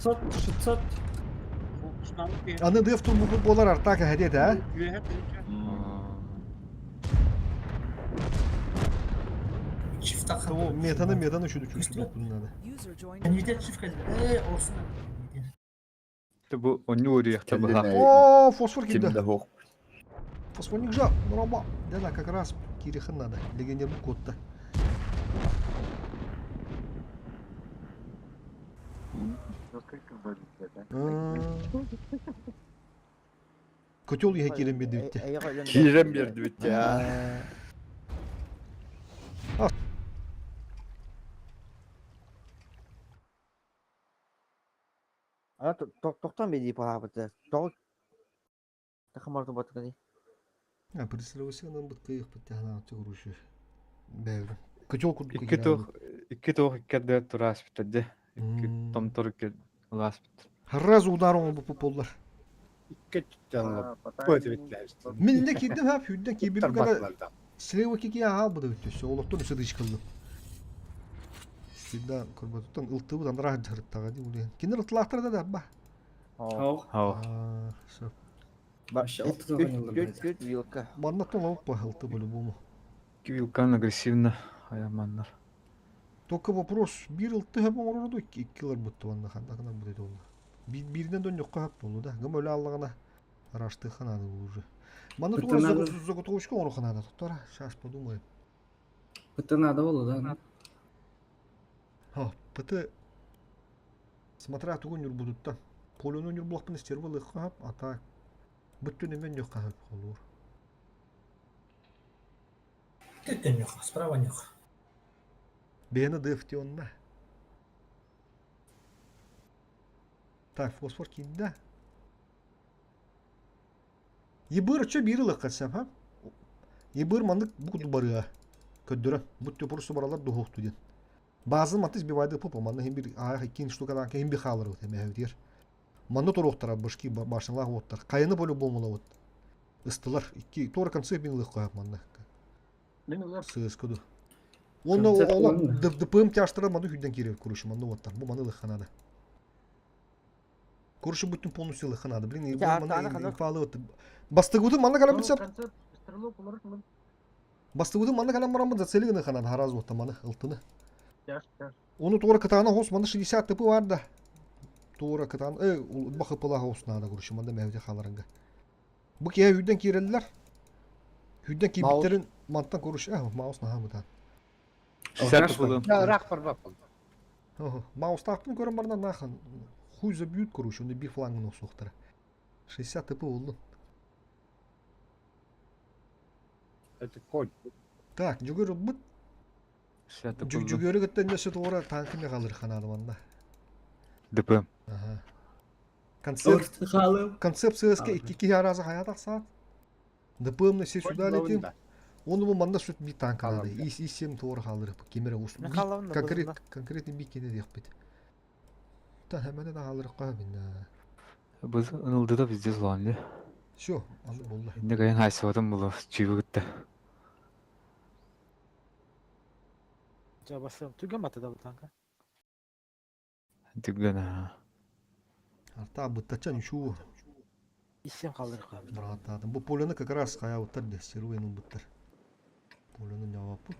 500, 600. Аны дыaf турбупут буолар артаа кэһэтиэ этэ, а? Метаны метаны шүдү чүчү надо. Бу онньу уоруйахта быһа. О, фосфор Ким киирдэ. да суох. Фосфорник жа, Рома. Да, как раз кирихэн надо. Легионер кодта. Котел иһэ киирэн биэрдибиттэ. Киирэн биэрдибит я. Тохтон биэрии паһаабыта. Тоҕо тахамарты батыкани. А представился быт кыйык бит тахна чугурушу. Бэвр. Котел курдук Икки туох икки туох икки тураспыттар дьэ. Икки томтор икки улааспыттар. Сразу удар оҥорбуппут буоллар. Икки өттүттэн ылып Мин инде киирдим ха сүүрдэн киирбиппин кара слева кики аһаалбыта бүттүссө олохтон өссө дычкыллым. Всегда көрбөтүттэн ылтыбыт анараа дьарыктаҕа дии улиһин. Кинилэр ылтылаахтар да да ба. Хоо. Хоо. Сөп. Түт вилка. Манна толоп по ылты по-любому. Вилкан агрессивно аяманнар. Только вопрос, биир ылты хөп оҥорорду, иккилэр бутты манна ханна гына будет олла. Бииринэн донньоххо хөп болу да. Гым өлө аллаҕына араштыха надо уже. Манна Это тугу надо. заготовочку оҥоруха надо. Тора, сейчас подумаем. Это надо было, да? Ха, ПТ смотря тугу ньурбутуттан. Полюну ньурбулахпын стервалыхха хөп, а так бүттүн эмен ньохха хөп холуур. Түттэн справа нюх. Бэйэни дыфтионна. Так, фосфор киирдэ. Ебыр очо биир ылыахха сөп, ха? Ебыр маннык бу барыа. Көрдөрө. Бу төпурсу баралар дуһуохту диэн. Базын маты сбивайды пупа, манна хим бир аах иккин штукадан хим би хаалар вот эмэһэбитигэр. Манна туруохтара башки башналаах уоттар. Хайаны по-любому вот. Ыстылар. Икки туора конце бин ылыах манна. Сыыска ду. Уонна Концерт олох уонна. ДПМ тяжтара маны хүдден киирэр курушу манна уоттар. Бу маны ылыхха надо. Курушу бүттүн полностью ылыхха надо. Блин, Ити маны артааны ханнык инфалы вот. Бастыгыбытын манна кэлэн бүтсэп. Бастыгыбытын манна кэлэн бараммыт зацели гына ханан хараз уотта маны ылтыны. Оны туора кытаана хос маны 60 ТП бар да. Туора кытаан э бахыпыла хос надо курушу манда мәһүте халарынга. Бу киһи үйден киирэллэр. Үйден киирбиттерин мантан куруш э маус наһаа мытаан. 60 булым. Ыраах барбап болду. Маустаахпын көрөн барынан наахан хуй забьют короче, оны бир флангын охсуохтара. 60 ТП болду. Это конь. Так, жүгөр ылбыт. 60 булым. Жүгөрү кытта нөсө туора танкыме қалыр ханады манна. ДП. Ага. Концепт, Халым. концепция СК икки киһи аразы хаятах саат. ДПМ все сюда летим. Он бу манна сүт би танк алады. И и 7 туора халыр. Кемере ус. Мен халавын да Конкрет бузунда. конкретный би кине диэхпит. Та хэмэнэ да халыр каа бинна. Быз ынылды да везде зланли. Все, аны болду. Инде кайын хайсыбатым булу чүйбү гытты. Жабасы түгөн баты да бу танка. Түгөн а. Арта быттачан үчүү Исем калдырып бырагаттаатым. Бу полены как раз хаябыттар де, серуен буттар. Полены няваппут.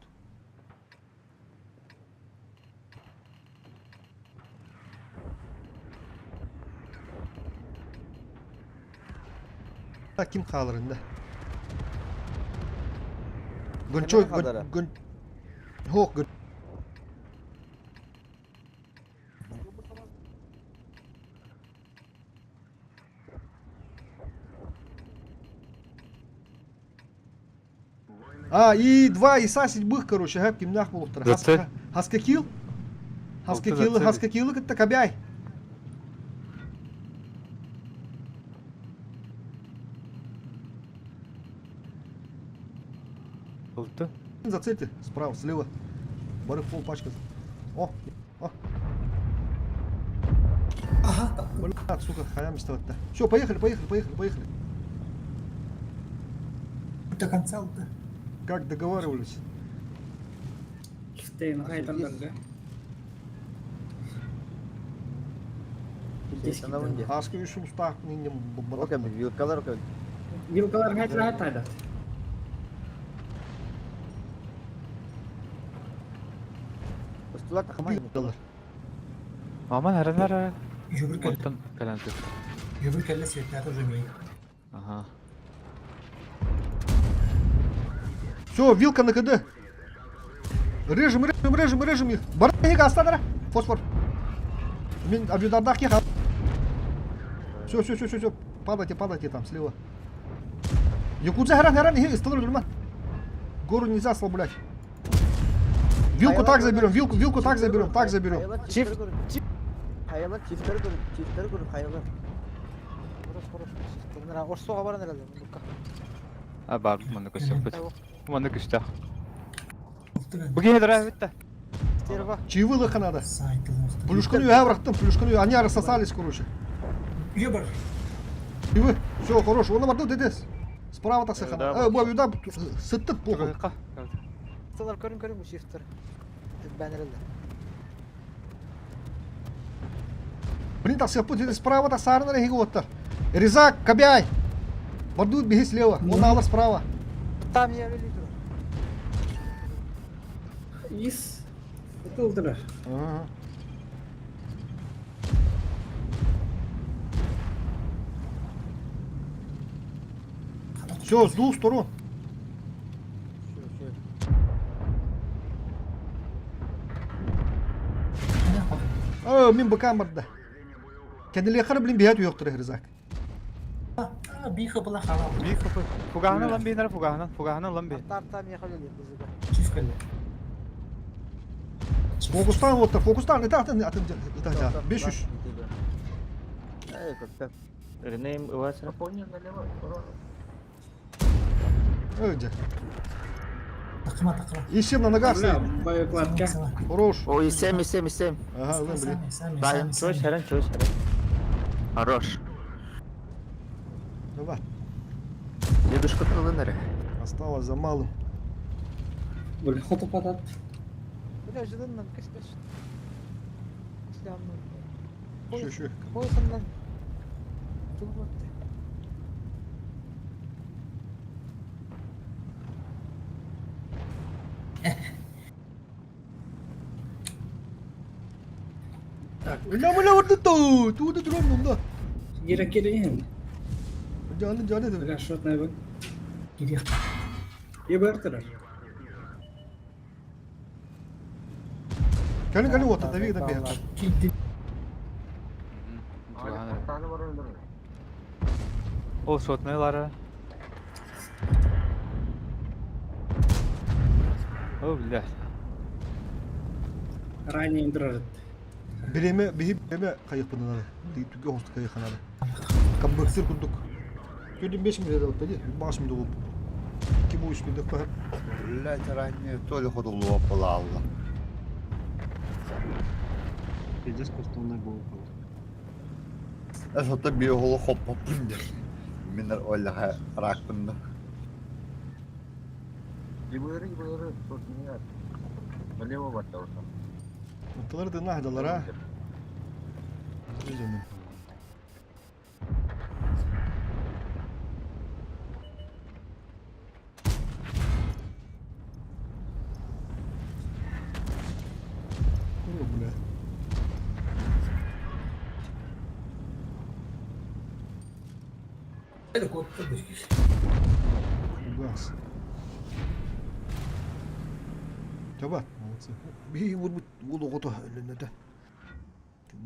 Так ким хааларында? Гончой, Кимин хаалара? гон... Хох, гон... А, и два ИСа седьмых, короче, хэп кимнах болуқтар. Зацель. Хаска килл? Хаска Алты килл, зацель. хаска килл кытта кабяй. Болду. Зацельте, справа, слева. Бары пол пачка. О, о. Ага, Бля, сука, хаям да. Все, поехали, поехали, поехали, поехали. до конца да. Как договаривались. Штейн хайтан да. Сетанабын дии. Ааска үс сулустаах иннем Ол кэм вилкалар кэм. Вилкалар хайтылаат тайда. Устулар тахамай. Аман аралар Юбыр кэллэ. оттон кэлэн түс. Юбыр кэллэ светлята уже мей. Ага. Все, вилка на КД. Режем, режем, режем, режем их. Барык астадара. Фосфор. Мен абьюдардах еха. Все, все, все, все, все. Падайте, падайте там слева. Якудза харан харан их столы дурма. Гору нельзя ослаблять. Вилку так заберем, вилку, вилку так заберем, так заберем. Чифт. Хайалар чифтер көрүн, чифтер көрүн хайалар. Орсуға баран эрэллэр мундукка. А бар манна көстөхпүт. Манна көстөх. Алтыган. Бу киһи дара бүтте. Стерва. Чаевых надо. Сайтылы. Плюшканы я врахтым, плюшканы. Они рассосались, короче. Юбыр. И вы, все, хорош. Он обордыл дедес. Справа так сахана. Бу абьюда сыттыт плохо. Сылар көрүн көрүн бу чифтер. Бэн эрэллэр. Блин, так все путь справа так сарына региоттар. Резак, Кобяй. Бардут, беги слева. Он алар справа. Там я өлі турар. Ис. Ытылдырар. Ага. Все, с двух сторон. Э, мин быкам барда. Кенделехар, блин, бегать уёктыр Резак. А, биха была халал. Бии копы. Фугаһынан лан биинер фугаһынан, фугаһынан лан би. Тар там я өлі бізігі. Чиф кэллэ. Фокустан вот, фокустан, это атын, атын, это, 500. Эй, көптө. Rename Ивасра. Э, где? Такыма такыма. Ищем на ногах Бля, стоит. боекладка. Хорош. Ой, 7, 7, 7. Ага, лэн, блин. Сами, сами, Да, сами, чё, сами. шаран, чё, шаран. Хорош. Давай. Дедушка Трулынеры. Осталось за малым. Бля, хоту падат. Бля, жыдыннан кэс-кэс. Еще, еще. Поясыннан. Тулбатты. Уля, уля, вот это! Туда дрон, да. Кире кире иһин. Жаны, жаны, да. Бля, шотный бу. Кириэх. Ебертирер. Кәлі, кәлі, вот, дави, да бег. Киди. Ол шотныйлары. О, бля. Ранее индирер. Биреме, биһи биреме кайыкпын надо. Түгө хосту кайык надо. Камбыксыр курдук. Төдүм 5 минут алып ди. 5 минут болуп. 2 бу 3 минут бар. Блять, ранее то ли ходулу опалалла. Пиздец, кустовный был. Эсота биохолу хоппоппун дер. Минер оллаха ракпында. Мыттылар да нахдалар а. Жүзөнүм. Курва, бля. Это кот подышкиш. Газ. Таба, молодцы. Би вот буду гото өлөнөтө.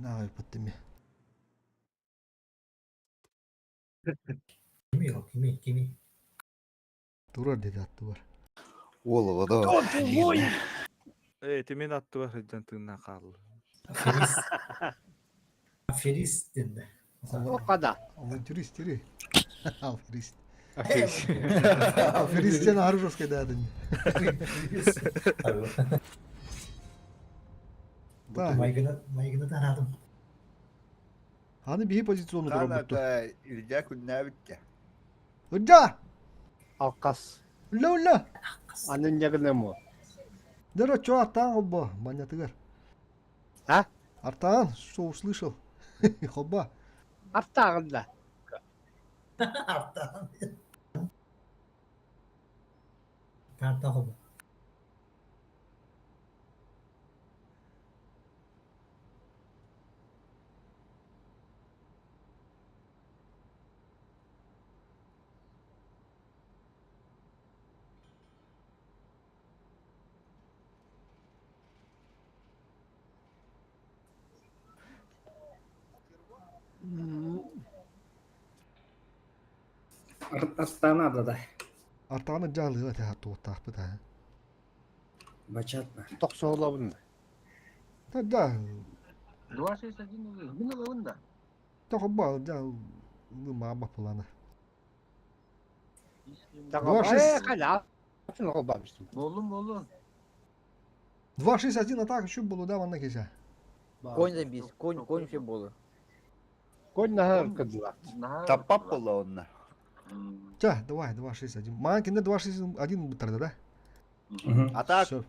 На паттыми. Кими ол, кими, кими. Турар деди атты бар. Олығы да. Эй, ты мен атты бар сылдьан тыынна хаалла. Аферист. Аферист денде. Оқада. Авантюрист, тири. Аферист. Аферист. Аферист сен Аружовская да атын. Так, Майгына, майгына тарадым. аны биһи позициону турар бутту. Канада илдя күннә битте. Ыджа! Алқас. Үллә үллә! Анын ягынамы. Дара чо артаан олбо, манятыгар. А? Артаан, что услышал? Хоба. Артааҕын да. Артааҕын. Тарта хобу. Артана да да. Артааны дьаалыга тэһэ туоттаахпыт аа. Бачатна. Тохсоолобун. Та да. 261 мин ылабын да. Тохобал дьа лыма бапылана. Э, халя. Боллун боллун. 2-6-1 атака еще было, да, ванна кися. Конь забис, конь, конь все было. Конь наһаар кыдыла. Таппап буолла онно. Ча, давай, 2-6-1. Маанкинде 2-6-1 бутарды, да? А так Всё.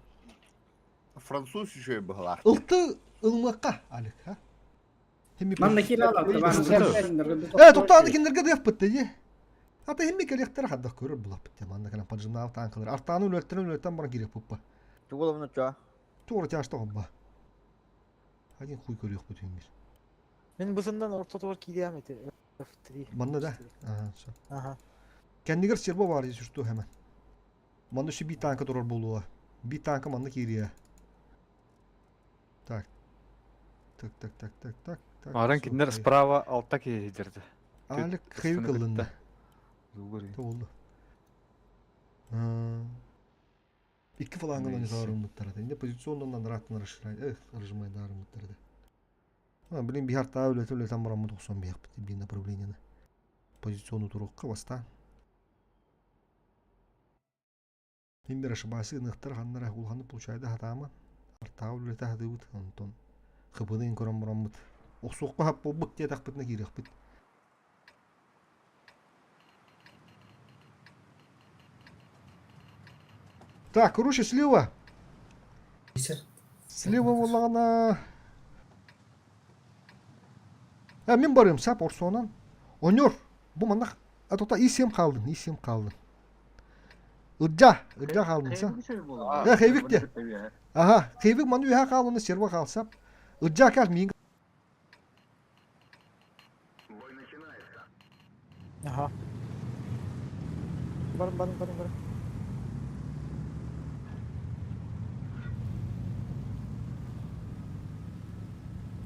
француз еще и быһылаах. Ылты ылмакка, Алик, а? Манна киирэ Э, туттааны кинилэргэ дыахпыт дии. Ата химми кэлиэхтэрэ хаддах көрөр булаппыт дии. Манна кэлэн поджимнаабыт таанкалар. Артааны үлэттэн үлэттэн баран киириэх пуппа. Тугуловну чо. Туора тяжта хобба. Один хуй көрүөхпүт үҥмир. Мин бысындан ортотугар киириэм эти F3. Манна да? Ага, всё. Ага. Кэннигэр серво баар дии сүртүү хэмэн. Манна өссө биир танка турар буолуо. Биир танка манна киириэ. Так. Так, так, так, так, так, так. Аран кинилэр справа алта киһи сылдьарды. Алик хейвик ылынна. Болду. Икки флангынан арыммыттар. Инде позиционнан раттан расширяй. Эх, разжимай да арыммыттар. А, блин, бихар та үлете үлетен бараммыт охсон биһиэхпит биир направлениены. Позиционну туруохха бастаан. Мин бир ошибасы ыныктар ханнара улаханы получайды хатаама. Артаа үлете хатыбыт, онтон хыбыны көрөн бараммыт. Охсуохха хап болбут диэтахпытына киириэхпит. Так, короче, слева. Слева буоллаҕына... Э, мин барыам сап орсуонан. Оньор, бу манна а тота исем хаалдын, исем хаалдын. Ырдьа, ырдьа хаалдын са. Э, хейвик де. Ага, хейвик маны үһэ хаалыны серва хаалсап. Ырдьа кал миин Ага. Барın барın барın барın.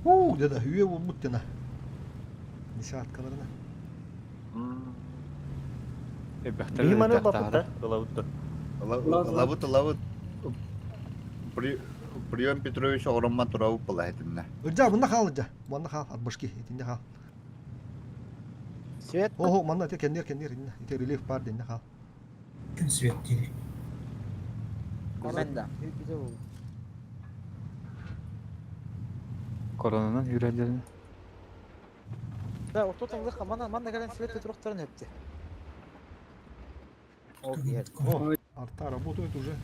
Уу, деді, үйе болбут дена. Десяткаларына. Эбэхтэр Биһи маны элбэхтэ ылбаппыт да? Ылабыт да. Ылабыт ылабыт. Прием Петрович оҕоромман турабыт була этиннэ. Ырдьа, мында хаал, ырдьа. Манна хаал, от башки, итинне хаал. Свет. Охо, манна ите кеннер, кеннер, инне. Ите рельеф бар денне хаал. Күн свет дири. Мен да. Güzel oldu. Коронанан үүрэллэрин. Да, орто таңдық мана манна кэлэн свет туруктарын өптү. Ол иһэр. О, арта работает уже.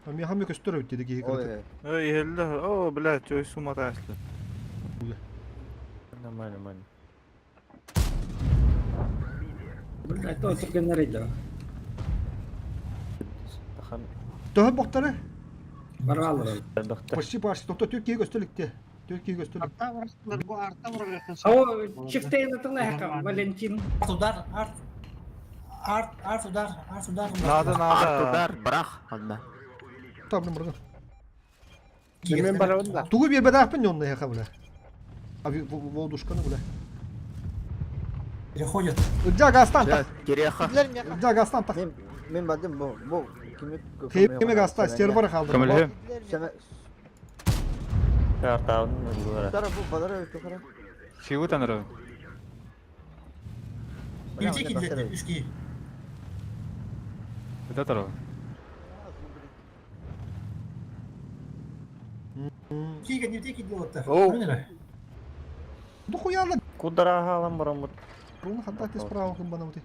А мехами көстөр өттü деги Ол кыраты. иһэр. Эй, иһэллэр. О, блядь, ой, сумата аслы. Нормально, нормально. Блядь, то түргеннер иди. Тахан Төһө боқтары? Баралар. элбэхтэр. Почти почти. Токто Түркия көстөлүктө. Түркия көстөлүк. Арта барастылар, бу арта барар О, чифтейн атыңа Валентин. Арт удар, арт. Арт, арт удар, арт удар. Надо, надо. Удар, брах, одна. Табын бұрды. Мен барабын да. Тугу бир бедаахпын онна яха бля. А водушканы бля. Переходят. Ырдьа гастан тах. Киреха. Билер мияха. Ырдьа гастан тах. Мен мен бардым бу бу кими Кеме гаста сервер қалды. Көмөлөһүм. Семе Артаабын ыллара. Тара бу бадара өтө кара. Сиу танырабын. Нефтеки кидет, үски. Ыта тарабын. Кига нефтеки делать-то. Оу. Ду хуяла. Кудара хаалан бараммыт. Руны хатта тес право кым бана бути.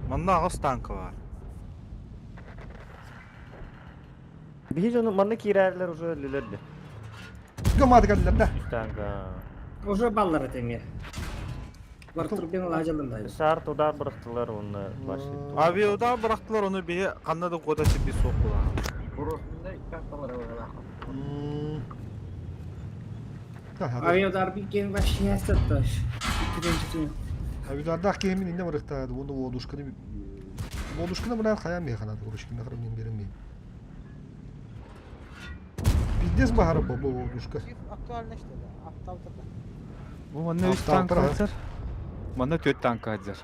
Манна аҕыс танка бар. Биһи дьону манна киирээрлэр уже өллүлэр де. Гамады кэллилэр да. Үс танка. Уже баллар этеңе. Бар турбин лажалын да. Саар удар бырахтылар уонна башли. Авиаудар бырахтылар оны биһи ханна да куота сирби суох буолар. Авиаудар биккен вообще сатташ. Авиудардаах киһи мин инне барыхтаады уонна уодушканы уодушканы быраан хайаан миэхэ наада короче кимиэхэ эрэ мин биэрэн Пиздец баһара бу уодушка. Актуально что ли? Автоутарда. Бу манна үс танка сылдьар. Манна түөрт танка сылдьар.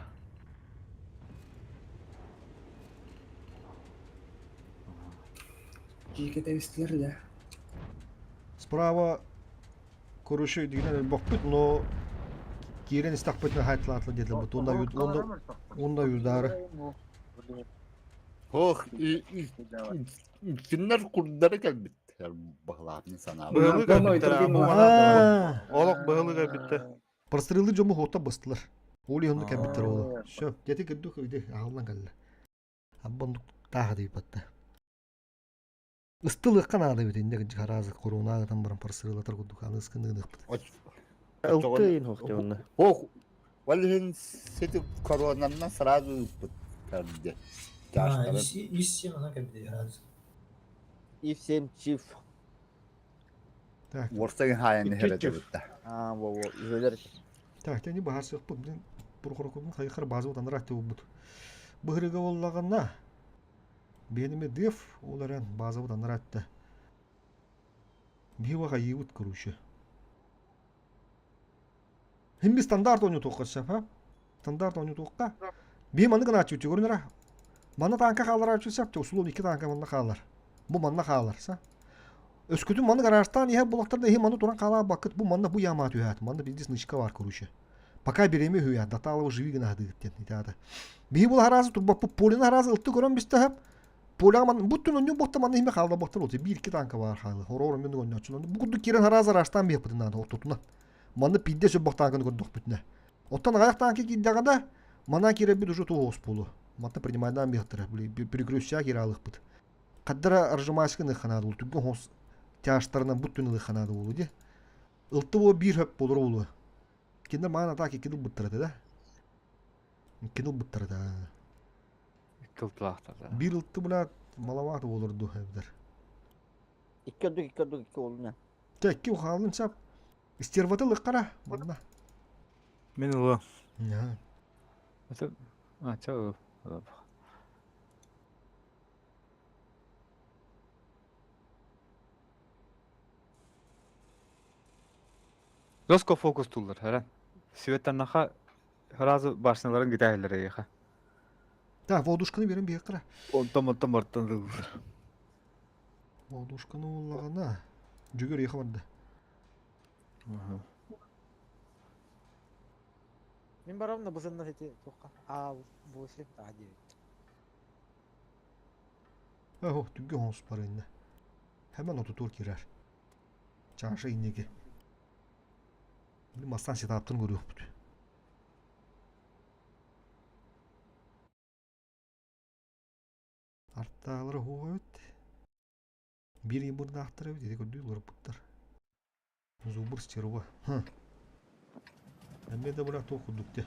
Жике да. Справа короче дигинен өлбөхпүт, но киирэн истэхпитинэ хайтлаатла диэтилэр бут. Онда онда онда юдары. Ох, кинилэр курдары кэлбиттэр баһылаатын санаабыт. Быһылы кэлбиттэр бу Аа. Олох быһылы кэлбиттэр. Прострелы дьому хуота бастылар. Ол иһин кэлбиттэр оҕолор. Все, дети кырдык иди аҕаллан кэллэ. Аббан тааха дейбатта. Ыстылыахха наада эбит инде харазы коронагытан баран прострелатар курдук аны ыскыныыныхпыт. Ылты ин хохте онна. Ох, ол иһин сити коронаннан сразу ыыппыттар дии. А, ис она кэлбит сразу. И7 чиф. Так, Уорсагын хаайан Икки иһэрэ чиф. дебитта. А, во во, үһөлөр. так, тени баһарсыахпыт блин прохорокубун хайхар база отанара буут. Быһырыга боллаганна. Бенеме деф ол эрэн база отанара атта. Биһи хайыыбыт короче. Химби стандарт ойну туохха ha? Стандарт ойну туохха. Би маны гына аччы көрүнөр. Манна танка хаалар аччы сап, услун икки танка манна хаалар. Бу манна хаалар, са. Өскүтүн маны гаражтан иһэ булактарда иһи маны туран хаалаа бакыт бу манна бу яма түһәт. Манна биздис нычка бар короче. Пока береме хүя, даталова живи гына дыгыттен итада. Биһи бул харазы турбаппы полина харазы ылты көрөн бистәһәп. Поля ман буттун онню бохта манна химе хаалда бохтар олты. Бир икки танка бар хаалы. Хорор мен гоннячун. Бу курду кирен харазы раштан бияпытын аны ортотуна. Манна пидде сөп бохтан көрдөх бүтүнэ. Оттон аяк танки киддагада мана кире бит уже туос болу. Матта принимайдан бияттыр. Перекрестия кире алыхпыт. Каддара аржымаскын ханады ол түгін хос тяжтарынан буттун ханады болу де. Ылты бо бир хөп болur болу. Киндер мана так икки буттырды да. Икки буттырды. Икки ылтылаахтар. Бир ылты була маловато болурду хебдер. Икки ордук, икки ордук, икки олуна. Текки ухалын сап. Истерваты лыккара. Манна. Мин ылы. Я. Это а, чё? Жестко фокус тулар, хара. Светанаха сразу башняларын гитайлер еха. Так, водушканы берем бир кара. Онтон онтон бартан дылыр. Водушканы уллагана. Жүгөр еха барды. Мин барам да бысынна сети туққа. А, 8, А, 9. Охо, түгге хонс бар инне. Hemen otutur kirer. Чаша иннеги. Мастан сетаптын көрүөх бүт. Арттаалары хуга бит. Бир ебурда аттары бит, эти көрдүү буттар. Зубр стерва. Хм. Эмме да була току дукте.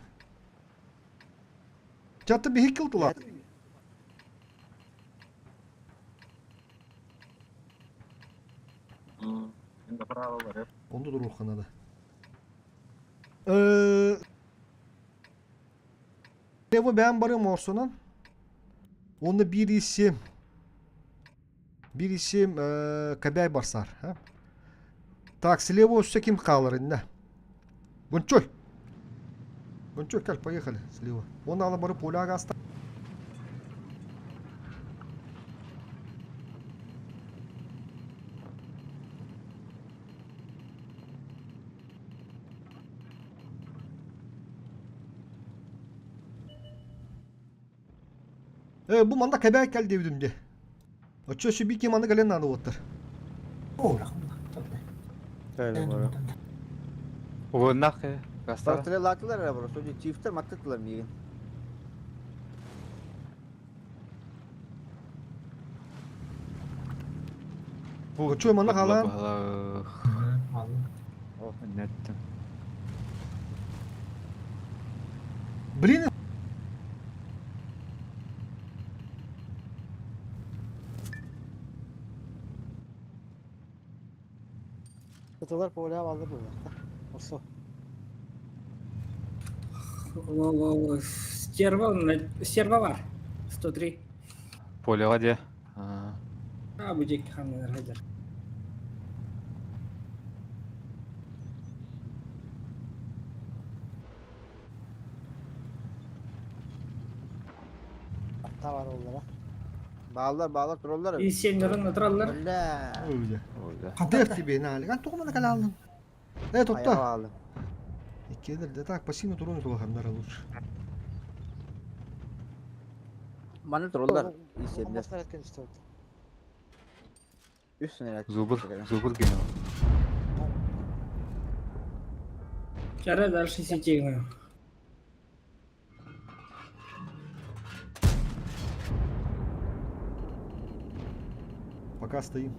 Чатты бихи кылтыла. Онда дурух ханада. Лево ben барым орсонан. Онда бирisi бирisi Кабяй барсар. Ha? Так, слева өссө ким хаалар инне. Гончой. Гончой, кел, поехали слева. Он ала бары поляга аста. Бу манда кәбәк кәл дебидим де. Очо шибики маны кален наны оттар. О, рахмат. Öyle bana. Угуннах гастара. Простреллаатылар эрэ просто чифтер маттыттылар миигин. Чуй манна хаалан. Неттим. Блин. Кытылар поля алды буоллахта. Осо. Во-во-во. Стерва, стерва бар. 103. Полеға де. А, бу жеки ханнар хадыр. Атта бар оллара. Bağlar bağlar trollar. И сенерин отыралар. Öyle. Öyle. Öyle. Деф тебе нали. Кан тугу мана калалын. Э, тотта. Ayağı aldım. Иккедер, да так, пассивно туруну тулаханнара лучше. Bana trollar. İstediler. Olmaslar etken işte oldu. Üstüne Зубр, зубр генерал. Чара дальше сетигна. Пока стоим.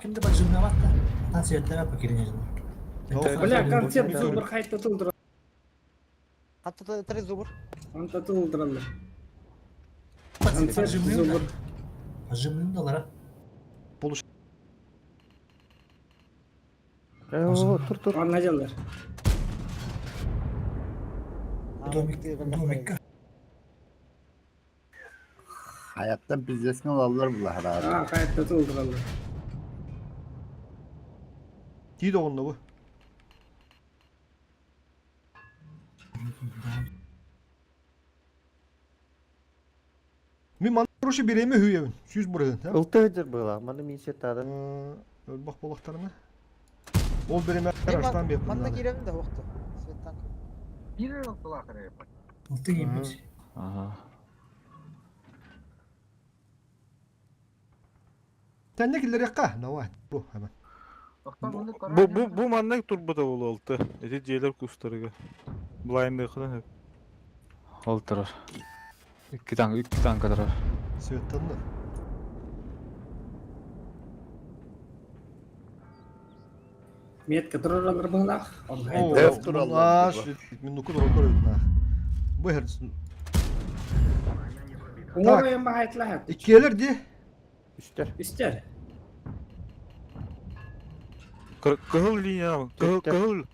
Кимде бажымнават да. Atan сүйөттөр апа кирин Бля, концепт зубр хайта тулдыр. Hatta три зубр. Анта тулдыралар. Концепт зубр. Бажымнымдалар. О, тур тур. Анна жалдар. Домик, домик. Hayattan biznesini alallar bunlar abi. А, хайта тулдыралар. Тиді онна бу. Мен мана короче береме хүйебин. Сүз бұрын. Ылты өдір была. Маны мен сетады. Өлбақ болақтарына. Ол береме араштан беп. Манна киремин да оқты. Светтан. Ылты кийбит. Ага. Тәнне киллер якка. Давай. Бу, hemen. Бу бу бу маннык турбута болу алты. Эти диэлер кустарыга. Блайндыхынан. Ол тұрар. Икки танк, икки танка тұрар. Светтанны. Метка туралар булах. Деф тураллар. Минуку тураллар өтүнә. Бу хер. Уңар эми хайтлахат. Иккелер ди. Үстер. Истер. Кыһыл линия, кыһыл кыһыл.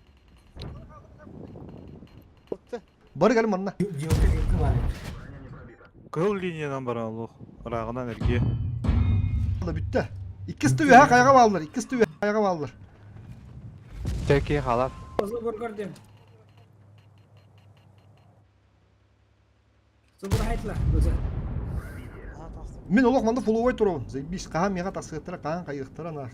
Бар гел манна. Диока диока бар. Кыһыл линиянан баран олох. Рагынан эрге. Да бүтте. Иккис түбе ха кайга балдыр. Иккис түбе кайга балдыр. Теки халат. Зубр көрдүм. Зубр хайтлах. Өзі. Мен олох манда фуловой турабын. Заебись, кахан мега тасыктыра, кахан кайыктыра на.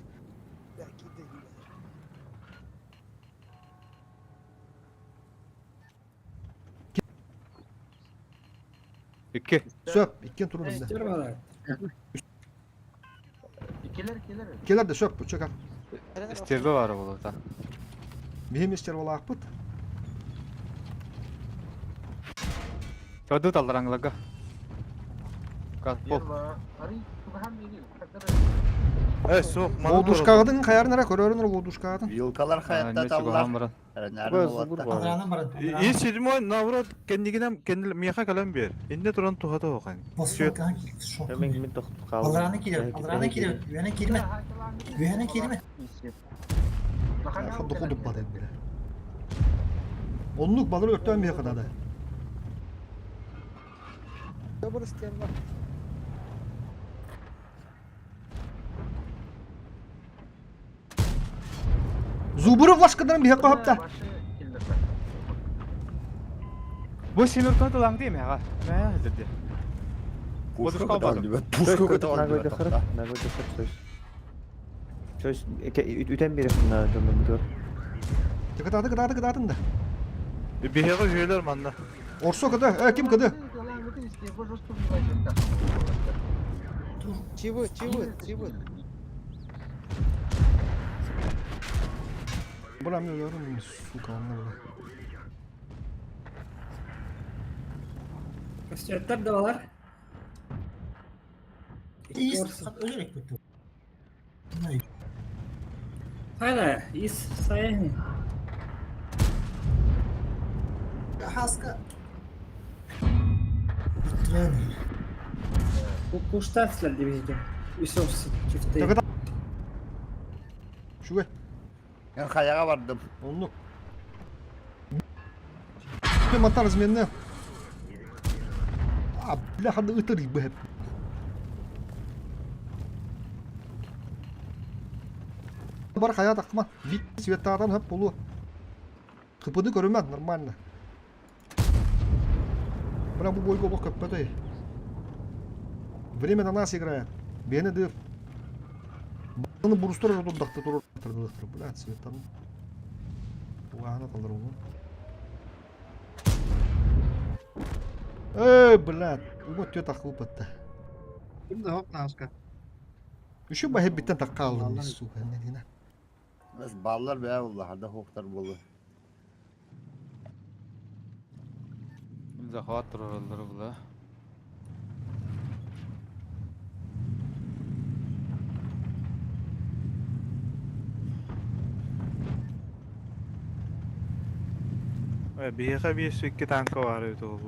Икки. Сөп, иккен турун бинде. Истер бала. Келер де сөп, чөкар. Стербе бар болу та. Мехем истер болаакпыт. Көдү талдараңлага. Кат пол. Э, соқ, Лодушкагыдын каярын ара көрөрүн ара лодушкагыдын. Yılkalar hayatta tallar. Зубр бар. Адранан барат. И седьмой наоборот кеннигинем кеннил меха калам бер. Инде туран тухата оқан. Мен мен тоқтып қалдым. Алраны кирер, алраны кирер. Үйәне кирме. Үйәне кирме. Хадды кулдук бат эбиле. Оннук балыр өрттөн бия кадады. Зубр истем бар. Зубуру флашкадан бия капта. Бу семерканы талаң дейм ага. Мә, хәзерде. Пушка Пушка көтөрдү. Пушка Нагой көтөрдү. дөхөр, нагой дөхөр сөз. Сөз үтен бери хынна жонун бутур. Кытаты кытаты кытатын да. Бихеге хүйелер манна. Орсо кыды, э ким кыды? Чивы, чивы, чивы. Була мен өлөрүм, сука, онна була. Истер да балар. Хайа, ис сайын. Хаска. Куштацлар дивизия. Үсөс чифтей. Үчүгэй. Мен хайаҕа бардым. Оннук. Мантан разменная. А, бляха, ытыр бэп. Бар хайа тахма. Бит светтаатан хөп болу. Кыпыды көрүмэн нормально. Бля, бу бойго олох көппөтөй. Время на нас играет. Бені дыр. Баны бурустар турдахты турur. Бля, цветтан. Уағына талдар ону. Эй, блядь, ума тө тахылып атта. Ким да хоп нааска. Үші бахы биттен таққалым, сука, не дина. Баллар бää уллахарда хоқтар болу. Захват тураллары була. Биһиэхэ биэс икки танка баар эбит ол.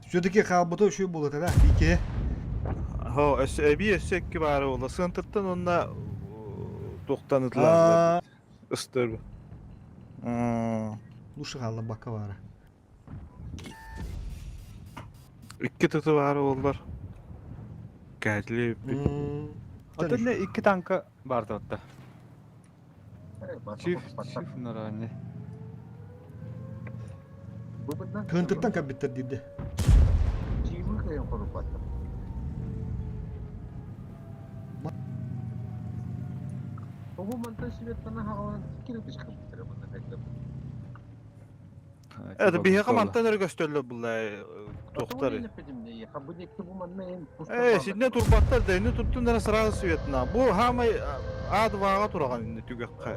Все-таки хаалбыта үчүгэй буолуо да, икки. Хо, өссө эбии өссө икки баар буолла. Сыантыттан онно туохтан ытылар. Ыстыр. Лучше хаалла бакка баара. Икки тыты баар буоллар. Кээдили Оттон не икки танка бар да. Чиф, чиф наране. Кынтыттан кабиттер диде. Это биһиэхэ мантан эрэ көстөллөр булла туохтар. Э, синне турбаттар да, инне туртун эрэ сразу светна. Бу хаамай А2-га тураган инне түгэххэ.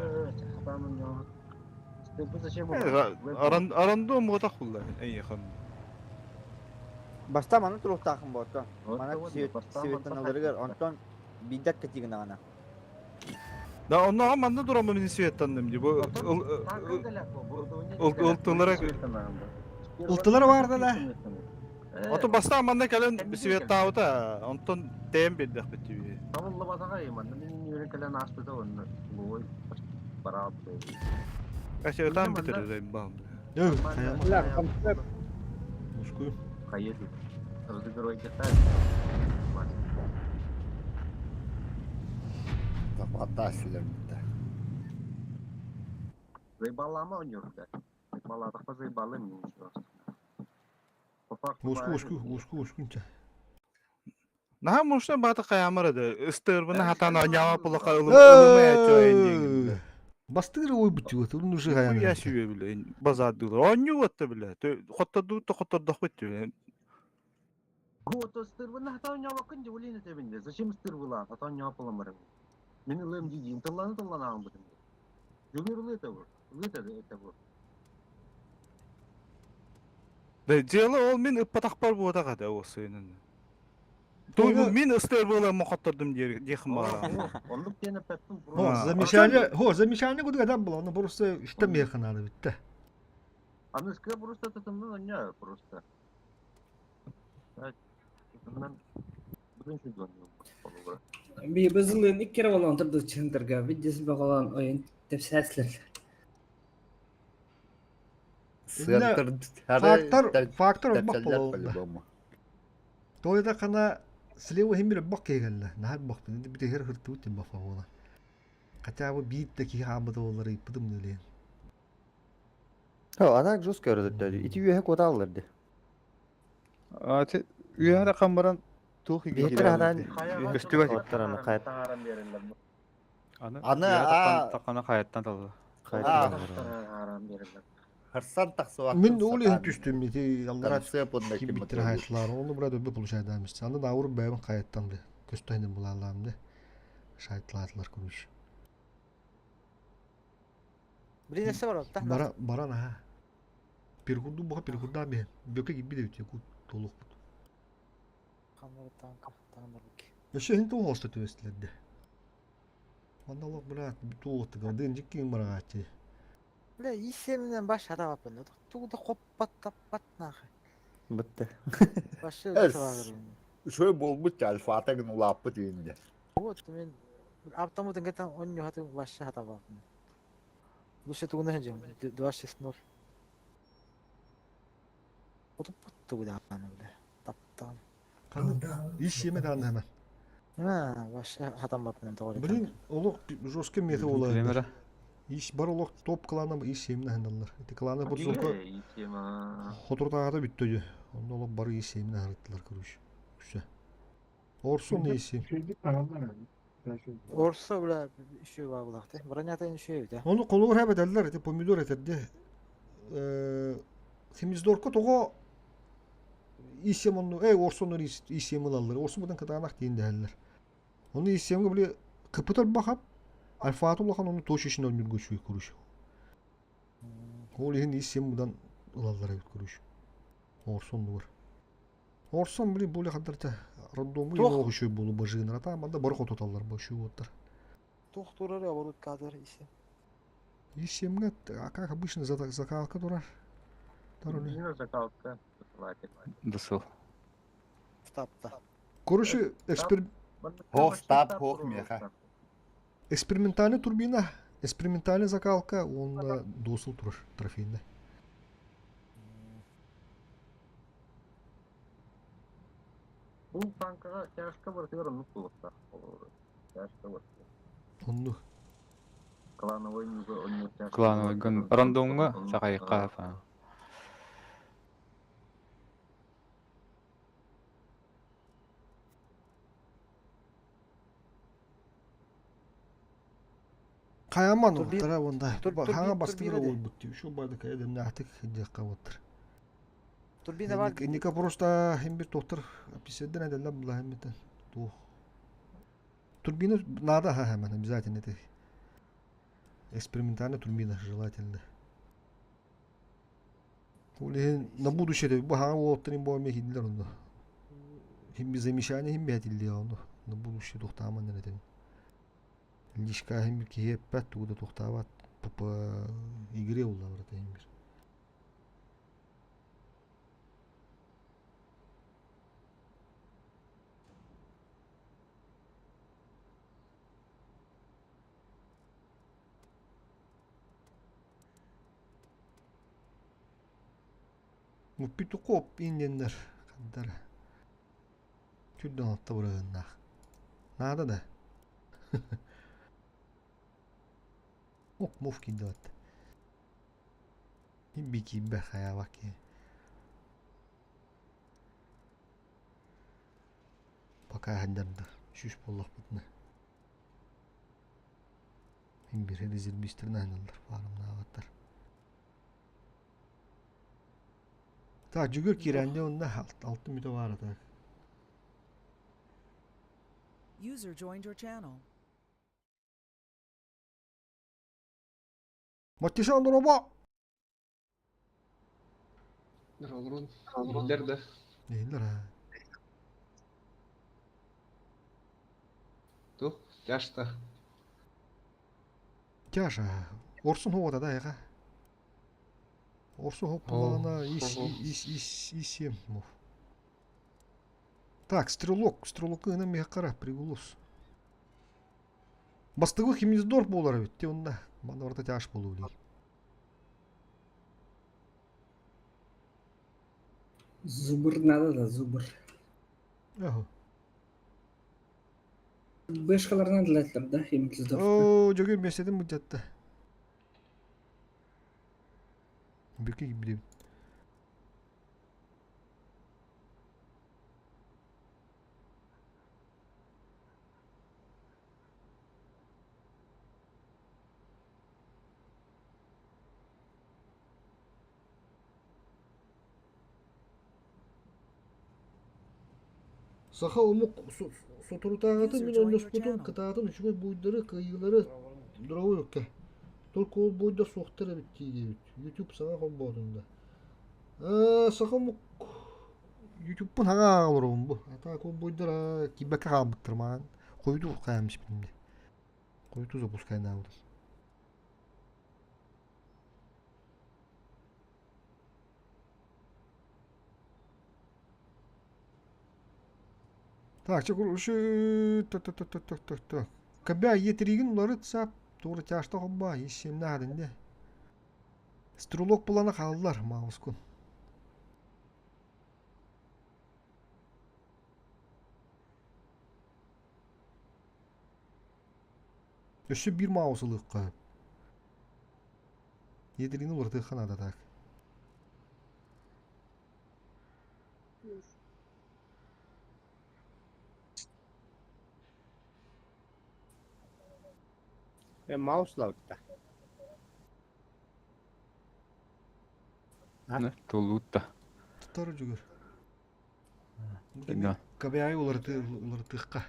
Аран арандо муотах булла эйихан. Баста маны туруктаахын боотто. Мана светтаналарыгар онтон биддат катигынаҕына. Да, онно манна турамы мин светтанным ди. Бу ылтылара Ылтылар баарда да. Ото баста манна кэлэн светтаабыта, онтон тэм билдэх бит. Кача там битер бам. Өй, хаяма. Мускую. Захватта силер битте. Уску, уску, уску, ускунча. Наха мушна бата каямара да. Ыстырбына хатана нява пулака ылымы ачо Бастыгыр ой бутюга, турун уже Я хаяна. сүбе биле базардылар. Онню отта биле. Хотторду то хоттордох бит биле. Да дело ол мен ыппатах бар буода гада осынын. Той мен ыстыр була мохоттордум дехим бара. Хо, замечание, хо, замечание куда когда было, ну просто что меха надо бит. Би бызылын икки кere болан турду чындырга. Виддес багалан ойын тепсәслер. Сыантыр Фактор, фактор бак болду. Тойда кана слева химир бак келгәнле. Нахар бак бит бит хер хырту тим бафа була. Хотя бы бит таки хамбы олары пыдым нелен. Хо, а так жестко өрөдөттөдү. Ити үөһэ куотааллар ди. А те үйәре камбаран тух иге Биһиттер хадан Көстүбәт. Оттараны кайт Аны Аны, а- такана хаяттан талды. кайт. Хырсан тахсыбаттым. Мен ол ең түстүм ити аллара Концепт ким биттер хайтлар. Оны брат өбө получай дамыз. Аны да ауыр бәйбин кайттан ди. Көстөйнен булалам ди. Шайтлатлар күрүш. Бир нерсе бар отта. Бара баран ha. Перкурду буга перкурда бе. Бөкө гиби де өтө кут толук. Ханнары танка таҥнарбыт. Өссө иһин туох оста түбэстилэр дэ. Манна олох быраат туох дыын дьиккиин бараҕааччы. Бля, исеминен баш хатабаппын. Тугу да хоппат таппат нахуй. Бытты. Башы Эс. табагыр. Үчүгэй буолбут альфата гын улааппыт иинде. Вот мен автоматын кетен он хаты башы хатабаппын. Лучше тугуна ханжым. 2-6-0. Отуппут тугу дааны бля. Таптаан. Ис сиэмэ даҕаны ханан. А, вообще хатаммаппын тоҕо Блин, олох жестко мета Кремера. буолар. Ис бар олох топ клана ис сиэмнэ ханаллар. Ити клана бурзука хотуртааҕыта бүттө дьэ. Онно олох бары ис сиэмнэ харыттылар короче. Үксэ. Орсон ис Орса бля еще баабылахты. Бронята еще эбит. Ону холугур хэбэтэллэр ити помидор этэрди. Химиздорка тоҕо исем онну эй орсоннор исем ылаллар. Орсун бутан кытаанах диэн дэһэллэр. Ону исемге били кыпытар бахап альфааты улахан ону точечно ойнурга үчүгэй короче. Ол иһин исем будан ылаллар эбит короче. Орсоннугар. Орсон били более хаддарта рандому Туох? үчүгэй буолу бажыынара тааманда бары хототаллар бу үчүгэй уоттар. Туох турар оборот кадр исе. Исемге а как обычно закалка турар. Тароле. Дысыл. Стапта. Короче, экспер... Хох стап хох меха. экспериментальная турбина, экспериментальная закалка, он досыл турар трофейный. Онну. Клановый гын рандомга сахайка фа. Хайаман Турбин- тара онда. тур- Хаҥа бастыгыра турбина де. уолбут дии. Шу барды кайдым наатык диэххэ буоттар. Турбина бар. Инника просто хим бир доктор писедден эдэллэр була химмитен. Туох. Турбина надо ха хэмэн обязательно это. Экспериментальная турбина желательно. Ол иһин на будущее де бу хаҥа уолаттарын бу эмиэ хидилэр онно. Хим би замечание хим бээтиллиэ онно. На будущее тухтааман этим. Лишка хим бир киһи эппэт тугу да тухтаабат по игре уллабар хим бир. Муппитукоп инденнер хаддара. Түрдөн алта бырыгыннаах. Надо да. Ок, мув кидат. Бики бэхаяваки. Пока хаддарда. Шүш боллах бутна. Хим бир резервистерин айналдар фарымнаабаттар. Так, жүгөр киренде онда алты мүтө бар так. User joined your channel. Маттисан дороба! Олорун. Иһиллэр да. Нейлер ha. Тух, тяжта. Тяжа. Орсун хода да яга. Орсун хоп булана ис ис ис ис ем мув. Так, стрелок, стрелок ына мехкара пригулус. Бастыгы химиздор болар бит, те онда. Манда орта тяж болу ли. Зубр надо да, зубр. Ага. Бешкаларынан диләтләр да, химиздор. О, жөге меседим бу жатта. Беки билем. Саха омук соторутааҕытын мин онноспутун кытаатын үчүгэй буйдары кыайыылары дроу өккэ. Только ол буйдар суохтар эбит дии диэбит. YouTube саҥа холбоотун да. Саха омук Ютубпун хаҥа олоробун бу. Ата ковбойдара киирбэккэ хаалбыттар маан. Хойутуу хаамыспытым дии. Хойутуу запускайдаабытым. Так, чэ, короче, так, так, так, так, так, так, так. Кабя етригин уларыт сап, туора тяжта хобба, исемнә хадынде. Стрелок плана хааллар, маускун. Өссө биир маус ылыахха. Едрини уларытыахха наада так. Э, маус лаутта. Толуутта. Тутар жүгөр. Кабиайы уларытыахха.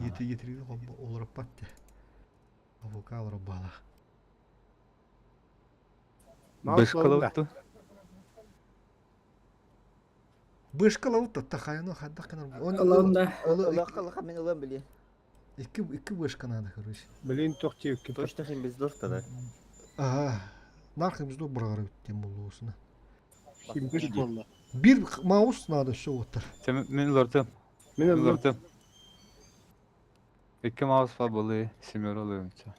Етрини уларыппат те. Авока уларбаалах. Бышкалаутту. Бышкалаутта тахайны хаддах канар. Ылында. Ылах мин ылам били. Икки икки вышка надо, короче. Блин, тохти Точно хим без тогда. Ага. Нархым жду бұрағары тем болуысына. Химбиш болла. Бир маус надо все оттар. Мен улартым. Мен ыллым. Улартым. Икки маус бар болы, семер олуймча.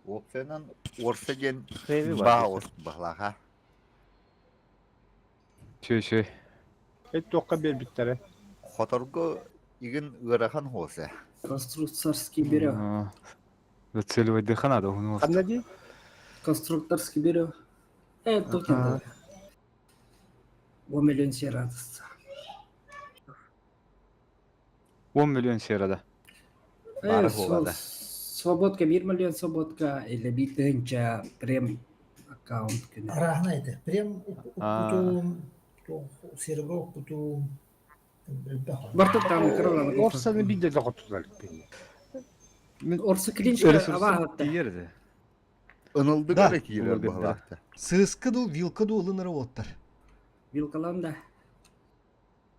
Опсенан орса диэн Хэви бар. баа баһлаха. Чөй чөй. Эт тоққа бербиттере. Хоторго игин ыарахан хосе. Конструкторский бюро. Зацеливать дыха надо, он Ханна ди? Конструкторский бюро. Э, тут надо. 1 миллион радостца. 10 миллион серада. Бары Э, буолла. Свободка 1 миллион свободка или битынча прем аккаунт күнү. Арахна это. Прем А. кутум, серебро кутум. Барта там крыланы. Орсаны бидде де хотулар бени. Орса клинчка аваатта. Тиерде. Ынылды Да. керек киирер Уларгыттар. баһлаахта. Сыскы ду, вилка ду ылыныры оттар. Вилкаланда.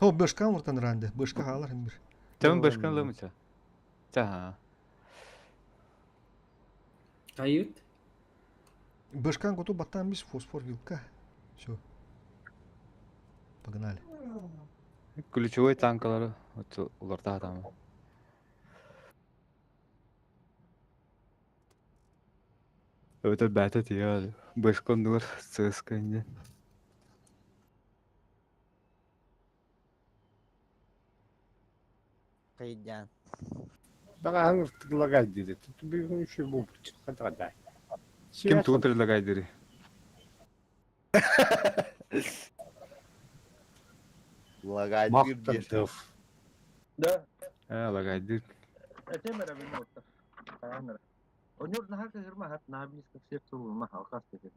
Хо, бышка уртан ранды. Бышка халар хим бир. Тем башкан лымча. Та. Кайют. Бышкан готу баттан бис фосфор вилка. Все. Погнали. Ключевой танкалары вот уларта там. Это бәтә тия. Башкан дур ЦСК инде. Кайдан. Бага предлагай диде. Тут бүгүн еще бу хатага. Ким тугун предлагает дири? Лагайдыр диэн. Мактадыв. Да, Э, лагайдыр. это мера виновата. Онор нахар кызырма хат на близко к сердцу маха алкас деген.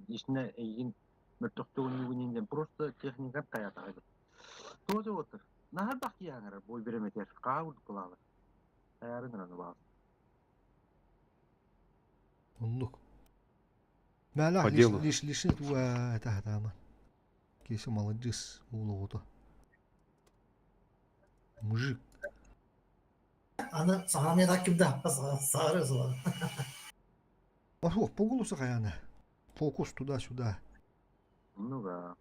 Лично эйин мөртөхтөгүн просто техника каята. Тоже отыр. Нахар бак яңыр бой береметер. Каул кылалы. Таярын раны бар. Оннук. Мәлах По лиш делу. лиш лишин туа тахтама. Кеси молодец улугута. Мужик. Аны сахамия кимде сары сула. Ох, по голосу хаяна. Фокус туда-сюда. Ну да.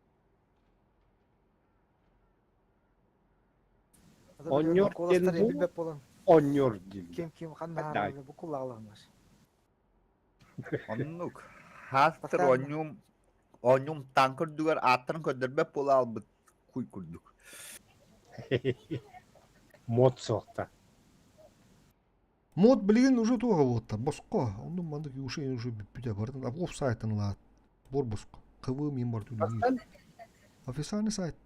Онньор Коластар диэн бу- билбеп болан. Оннор дил. Ким ким ханна Дай. бу куллагалар. Оннук. Хаастар Бастан. онньум онньум танкыр дугар аттарын көдөрбөп буола албыт куй курдук. Мод соқта. Мод, блин, уже туга вот там, боско. Он мандык уже уже бүтә бардын. А офсайтын ла. Бор боско. Кывы мен бар түлі. Бастан Официальный сайт.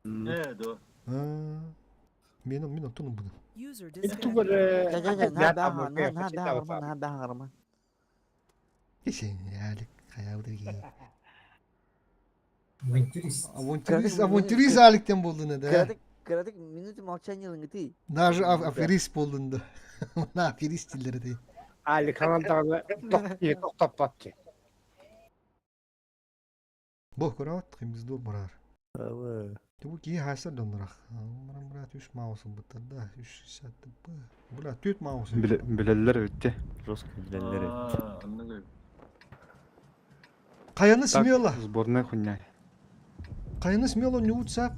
Э, да. Мен мен оттон буду. User тугар disconnected. На Кесен әлик хаялдыр ки. Авантюрист. Авантюрист, авантюрист аликтен болдun да. Кыратык, кыратык минуты молчания ылынгыты. Даже аферист болдun да. На аферист дилleri де. Али каналдагы тоқтаппатты. Бу көрөҕүт химиздур барар. Бу киһи хаасар дьоннорах. Баран брат үс маус ылбыттар да. Үс 60 Бля, түөрт маус. Билэллэр эбитти. Жестко билэллэр эбит. Хайаны смело. Сборная хуйня. Хайаны смело ньуут сап.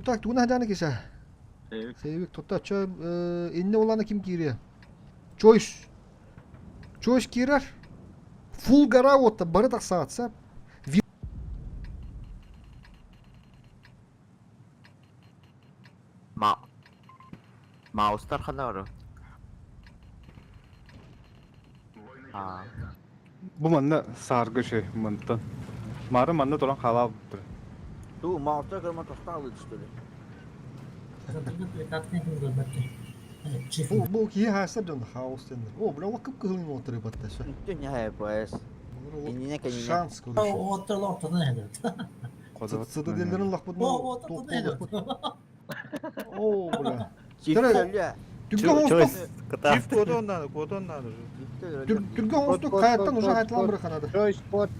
Так, тугуна хаданы киса. Сейвик тутта чө инне улана ким киириэ? Чойс. Чойс киирэр. Фул гора уотта бары тахсаат сап. Ма Маустар хана барар? Аа. Бу манна саарга үчүгэй мантан. Маары манна туран хаалаабыттар. Туу, маустар көрмө тостаалыы түстүлэр. Бу бу киһи хаасар дьон хаос дэннэр. О, бля, ол кып-кыһыл уоттары батта все. Үттүн яһай поэс. Иннинэ кэннинэ. Шанс короче. Уоттар ортодан эһэлэр. Цитаделлерин лахпыт О, О, бля. Чифтөллө. Түргө оҥостук. Чиф куотун надо, куотун надо. Түргө оҥостук хайаттан уже хайтылан быраханады. Чойс кот.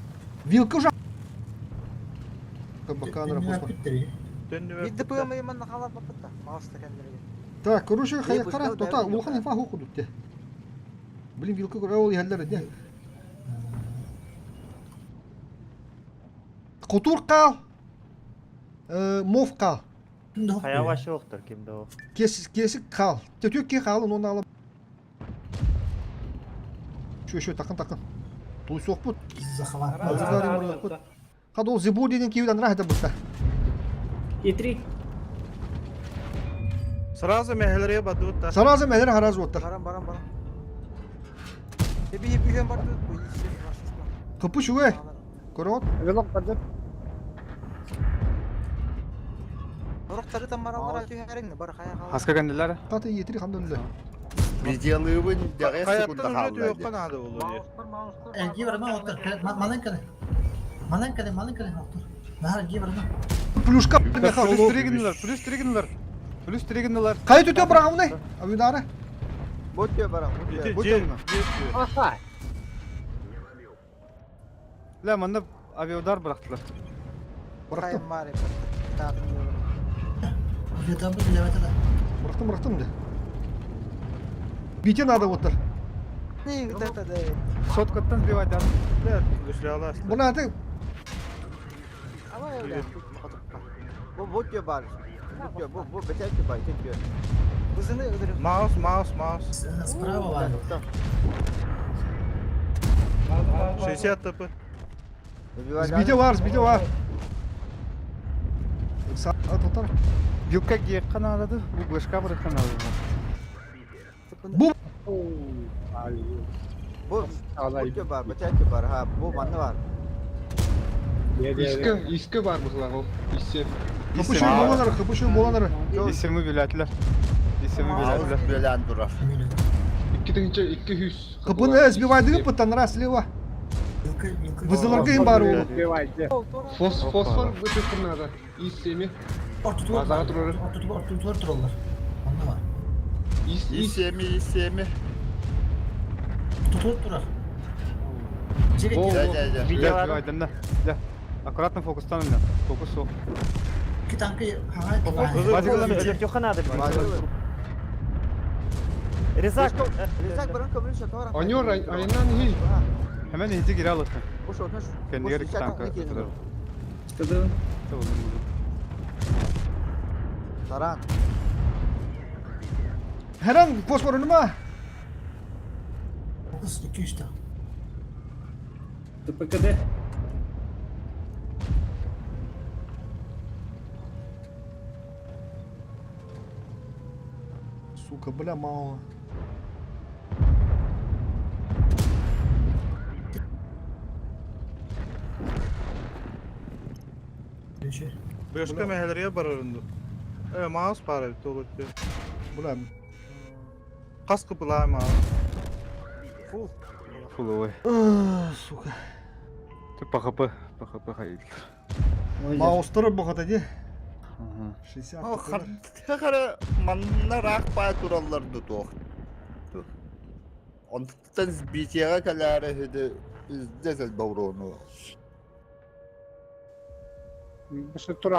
Вилка уже Баканра фосфор. Бидде пыамай манна халар баппытта. Мауста кэллэргэ. Так, короче, хайаттара тота улахан инфа ху кудутте. Блин, вилка көрө ол иһэллэр эде. Кутур кал. Мов кал. Хайа вообще охтор кимде о. Кес кесик кал. Төтүк ки калын оны алып. Şu şu takın takın. Туйсуохпут. Захват. Хад ол зибур деген киюдан рахта бутта. И3. Сразу мехлере бадут. Сразу мехлере хараз оттар. Баран баран баран. Эби эби барды. Кыпы шуге. Көрөт. Велок барды. Орохтары тамаралар түһәриң бар хая хала. Хаска кэннилэр. Таты етири хамдылла. Видеолыыбын дэҕэ секунда Хайаттан уже хаалла түһүөххэ наада буолуо. Эргии барма оттор. Манан кэлэ. Манан кэлэ, манан кэлэ оттор. Нахар эргии барма. Плюшка Плюс три гыннылар, плюс три гыннылар. Плюс три гыннылар. Кай түтө бырагымны? Авидары. Бу тө барам, бу тө. Бу тө. Ла манна авиаудар бырахтылар. Бырахтым. Видео билебете да. Бырахтым, бырахтым де. Бите надо оттар. Не, это да. Соткаттан сбивать да. Буна аты Бу бу тө бар. Бу тө, бу бу бетер тө бар, тө. Бызыны өдөрүм. Маус, маус, маус. Справа бар. 60 ТП. Сбите бар, сбите бар. Тоқтар. Вилка гиекка наадады, бу бышка бырыкка наадады. Бу Бу бу тө бар, бетер тө бар, ха, бу манна бар. Иске, иске бар бухлар ол. Иске. Хыпышын боланар, хыпышын боланар. Исеми биләтләр. Исеми биләтләр. Билән турар. Икки тыгынча, икки хүс. Хыпыны сбивайды пыттан раз слева. Вызыларга им бар ол. Фос, фосфор бытыктыр надо. Исеми. Базага турар. Ортутуар тураллар. Онда бар. Ис, ис. Исеми, исеми. Ортутуар турар. Видео да. Да. Аккуратно фокустан ойна. Фокус сол. Ки танки Резак. Резак баран көмүл шатора. Анёр, айынан хи. Hemen izi geri alırsın. Бу шотны. Kendine iki tanka tutarım. Tudu. Таран. Her an fosfor önüme. 9 2 3 ТПКД. Сука, бля, мало. Бөшкө мехлере барарынды. Э, маус бар бит ол өттө. Бля. Кас кыпылай маус. Фул. Фуловой. Сука. Ты по ХП, по ХП ходил. Маустары бұғата де. 60. Хара манна раак баа тураллар дутуох. Онтан сбитияга калаары хыды издесел баурону.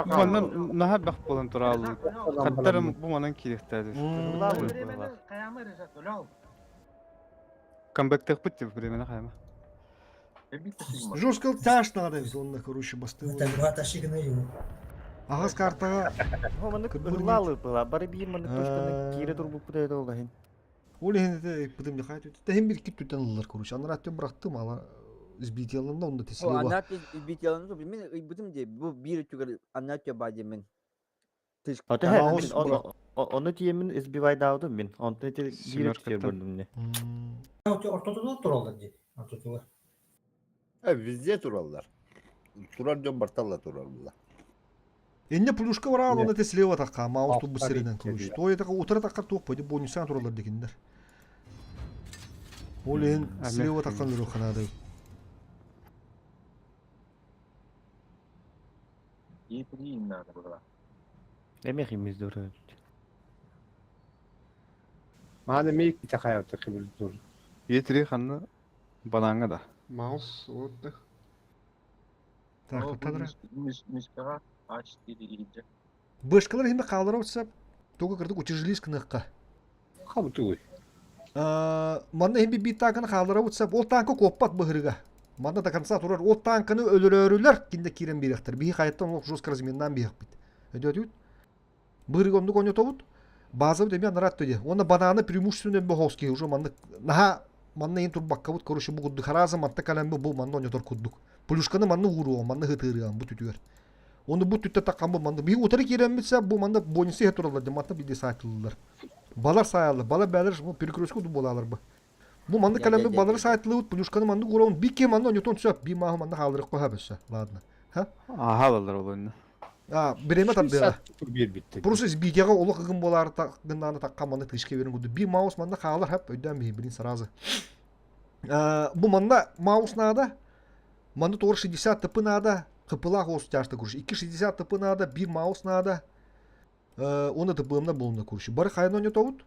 Манна наһаа бэх буолан турааллыбыт. Хаттарым бу манан киириэхтээдир. Камбэктехпит деп времена хайма. Жестко тяж надо онно короче бастыылар. Аҕас картаҕа Маннык ыллаалы была бары биир маннык точканы киирэ турбуппут это ол иһин. Ол иһин это ыппытым дьахай Тэһин бир кит түттэн ыллар короче. Анараа өттүн бырахтым ала избитияланна онно тесилеба. Анараа избитияланна мин ыйбытым дии бу биир өттүгэр анараа өттүгэр баа диэммин. Ону тиэмин избивайдаабытым мин. Онтон ити биир өттүгэр көрдүм не. Ортотугар тураллар дии. Ортотугар. Везде тураллар. Турар дьон барталла турар була. Инне плюшка бараан онно те слева тахха маус тубу сиринен короче. То это утра тахха туох пойди бонусан тураллар декиндер. Ол иһин слева таххан өрө ханады. Е3 надо было. Эмиэ химиз дур. Мааны мейк тахаята кибил дур. Е3 ханна бананга да. Маус отдых. Так, туттадыра. Мишкаға А4 иһирдьэ. Бышкалар иһин хаалара утсап, туга кырдык утяжелись кыныкка. Хабытыгый. Манна иһин би танканы хаалара утсап, ол танка куоппат быһырыга. Манна до конца турар ол танканы өлөрөрүлэр кинде киирэн биэрэхтэр. Биһи хайаттан олох жестко разменнан биэхпит. Өдөтүт. Быһырыга оннук ойнотобут. Базабыт эмиэ анарат төде. Уонна бананы преимущественно бохоски уже маннык наха манна иһин турбаккабыт короче бу курдук харааза манта калембы бу манна ойнотор курдук. Плюшканы манна ууруо, манна хытыырыам бу түтүгэр. Оны бу түттэ таккан бу манна биһи утары киирэммитсэ бу манна бонусы иһэ тураллар дии манна биирдэ саайтылылар. Балар саайаллар, балар бээлэр бу перекрестку ду буолаалар бу. Бу манна кэлэммит балары саайтылыбыт плюшканы манна уурабын би киһи манна оньотон сөп би мааһы манна хаалырыкка хөбөссө. Ладно. Ха? Аха балар олонна. А, биреме тардыаҕа. Биэрбиттэр. Просто избитияҕа олох ыгым буолаары гыннааны такка манна тышка берин курдук. Би маус манна хаалар хап өйдөөн биһи билин сразу. Бу манна маус наада. Манна туор 60 тп наада. Кыпылаах оос тяжта курш. 260 тп наада, бир маус наада. Оны тпмна булна курш. Бары хайын ойнотобут.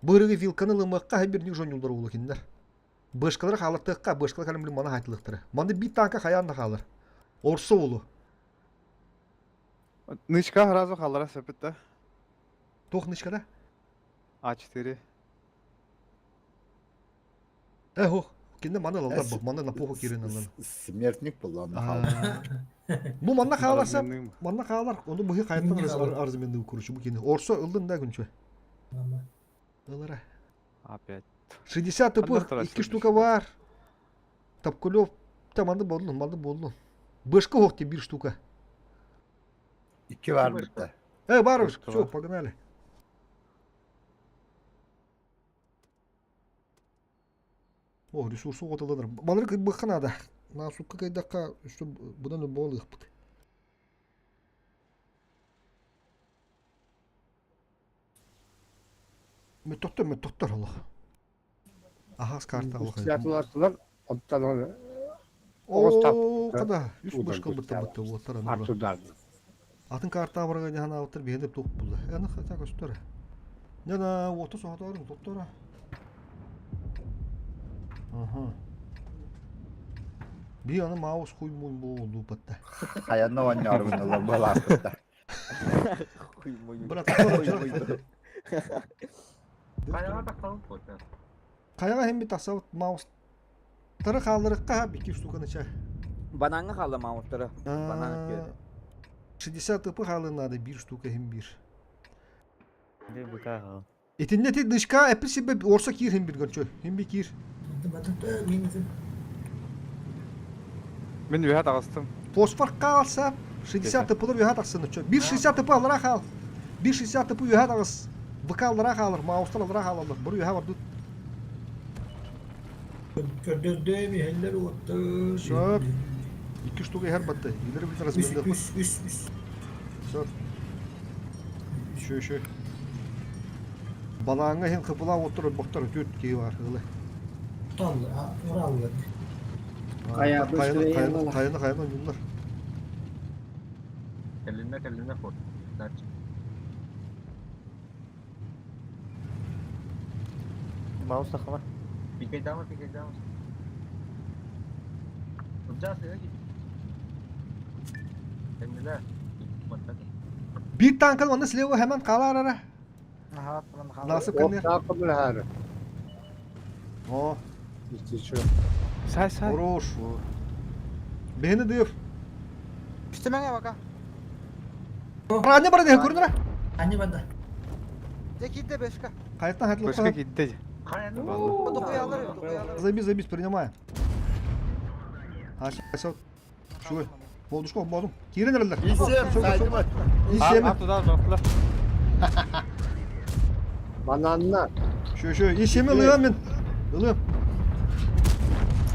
Бырыгы вилканы лымыкка хай бир жонюлдар улу киндер. Бышкалар хаалартыкка, бышкалар калем мана хайтылыктары. Манды бит танка хаян да хаалар. Орсо улу. Нычка сразу халара сөпүт Туох нычкада? А4. Э, ох, кинде маны алалар бу, маны на поху кирин алан. Смертник был онно хаалар. Бу манна хааларса, манна хаалар, ону быһы хайаттан арзыменды куручу бу кини. Орсо ылдын да күнчү. Ылара. Опять. 60 тп икки штука бар. Тапкулев, та манды болдун, манды болдун. Бышка хохте бир штука. Икки бар битте. Э, бар, все, погнали. О, ресурсы отыланыр. Балыр быхха надо. На сукка кайдакка үстү будан бол ыхпыт. Мөттөхтөр, мөттөхтөр олох. Ахас карта олох. Сятылар оттан О, када үс бышкыл бытта бытта уоттар аны. Артударды. Атын карта барга жаһан аптыр биһиндеп тух булла. Аны хата көстөр. Яна уоту соһоторун тоттора. Аха. Би аны маус хуй муй болду батта. Хаянна оонньоорбуналар буолаахпыттар. Хуй муй. Брат, Хайаҕа тахсабыт буолта. Хайаҕа хем би тахсабыт маус Тары хаалларыкка бикки штуканы ча. Бананга хаалла маустара. Банан өттүгэр. 60 тп хаалын надо бир штука хем бир. Де быка хаал. Итинне ти дышка эпи себе орса кир хем бир гөрчө. Хем би кир. Мин үһэ таҕыстым. Фосфор хаалса 60 тплар үһэ тахсын өчө. 1.60 тп аллара хаал. 1.60 тп үһэ тагыс. ВК аллара хаалар, маустар аллара хаалалар. Бу үһэ бардыт. Көрдөрдөм иһэллэр уоттар. Сөп. Икки штука иһэр батты. Илер билер разменде. Үс, үс, үс. Сөп. Еще, еще. Балааҥҥа иһин хыпылаа оттор өлбөхтөр түөрт киһи бар ылы. Таллы, ураллы. Хайа, Хайаны, хайаны, хайаны, хайаны ойнуллар. Кэлиннэ кэлиннэ фото. Дальше. Маус сахама. Пикайдама, пикайдама. Ылдьаас ыга кит. Биир танкан онно слева hemen хаалар ара. Насып кэннигэр. О. Сай сай. Хорош. Бэһини дыев. Үстүмэҥэ бака. Ранне бара дыһы көрүнүрэ. Анне барда. Дьэ киирдэ бешка. Хайаттан Башка хатылыққа. киирдэ. Дохуялар, дохуялар. Забись, забись, принимай. А, сейчас. Шуй. Болдушка, болдум. Киирэн эрэллэр. Исем, сайдыбат. Исеми. Туда бактылар. Бананна. Шү, шү. Исеми ылыам мен. Ылыам.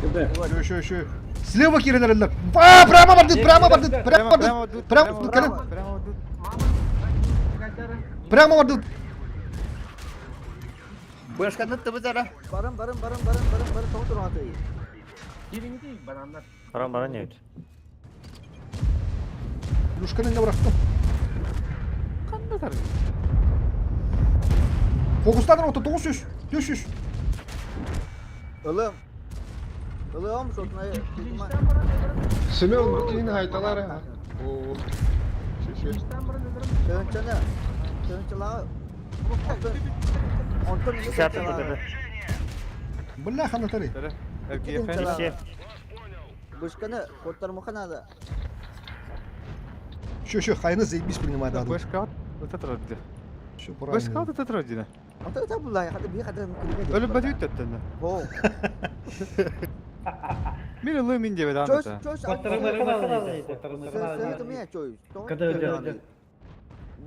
Шү, шү, шү. Слева киирэн эрэллэр. А, прямо бардыт, прямо бардыт, прямо бардыт. Прямо бардыт, кэлин. Прямо бардыт. Башканы тыбызара. Барın barın barın barın barın barın topu durun atayı. Birinci bananlar. Баран баран нет. Лушканы не бырахтым. Ханна тар. Фокустан ота 900, 400. Ылым. Ылым сотuna. Семен бутин хайталар. О. Шеше. Тönçene. Тönçela. Онтон 60 ТТ. Бля, хана тары. Исем. Бышканы коттармаханада. Шү, шү, хайны заебись принимай да. Башка вот это родина. Все Башка правильно. вот это родина. Онтон та булай хады би хады мүмкүн. Өлүп батып өттөн. Хо. Мен ылы мин деп Чөс аны. чөс. Сөйтүмэ чөс.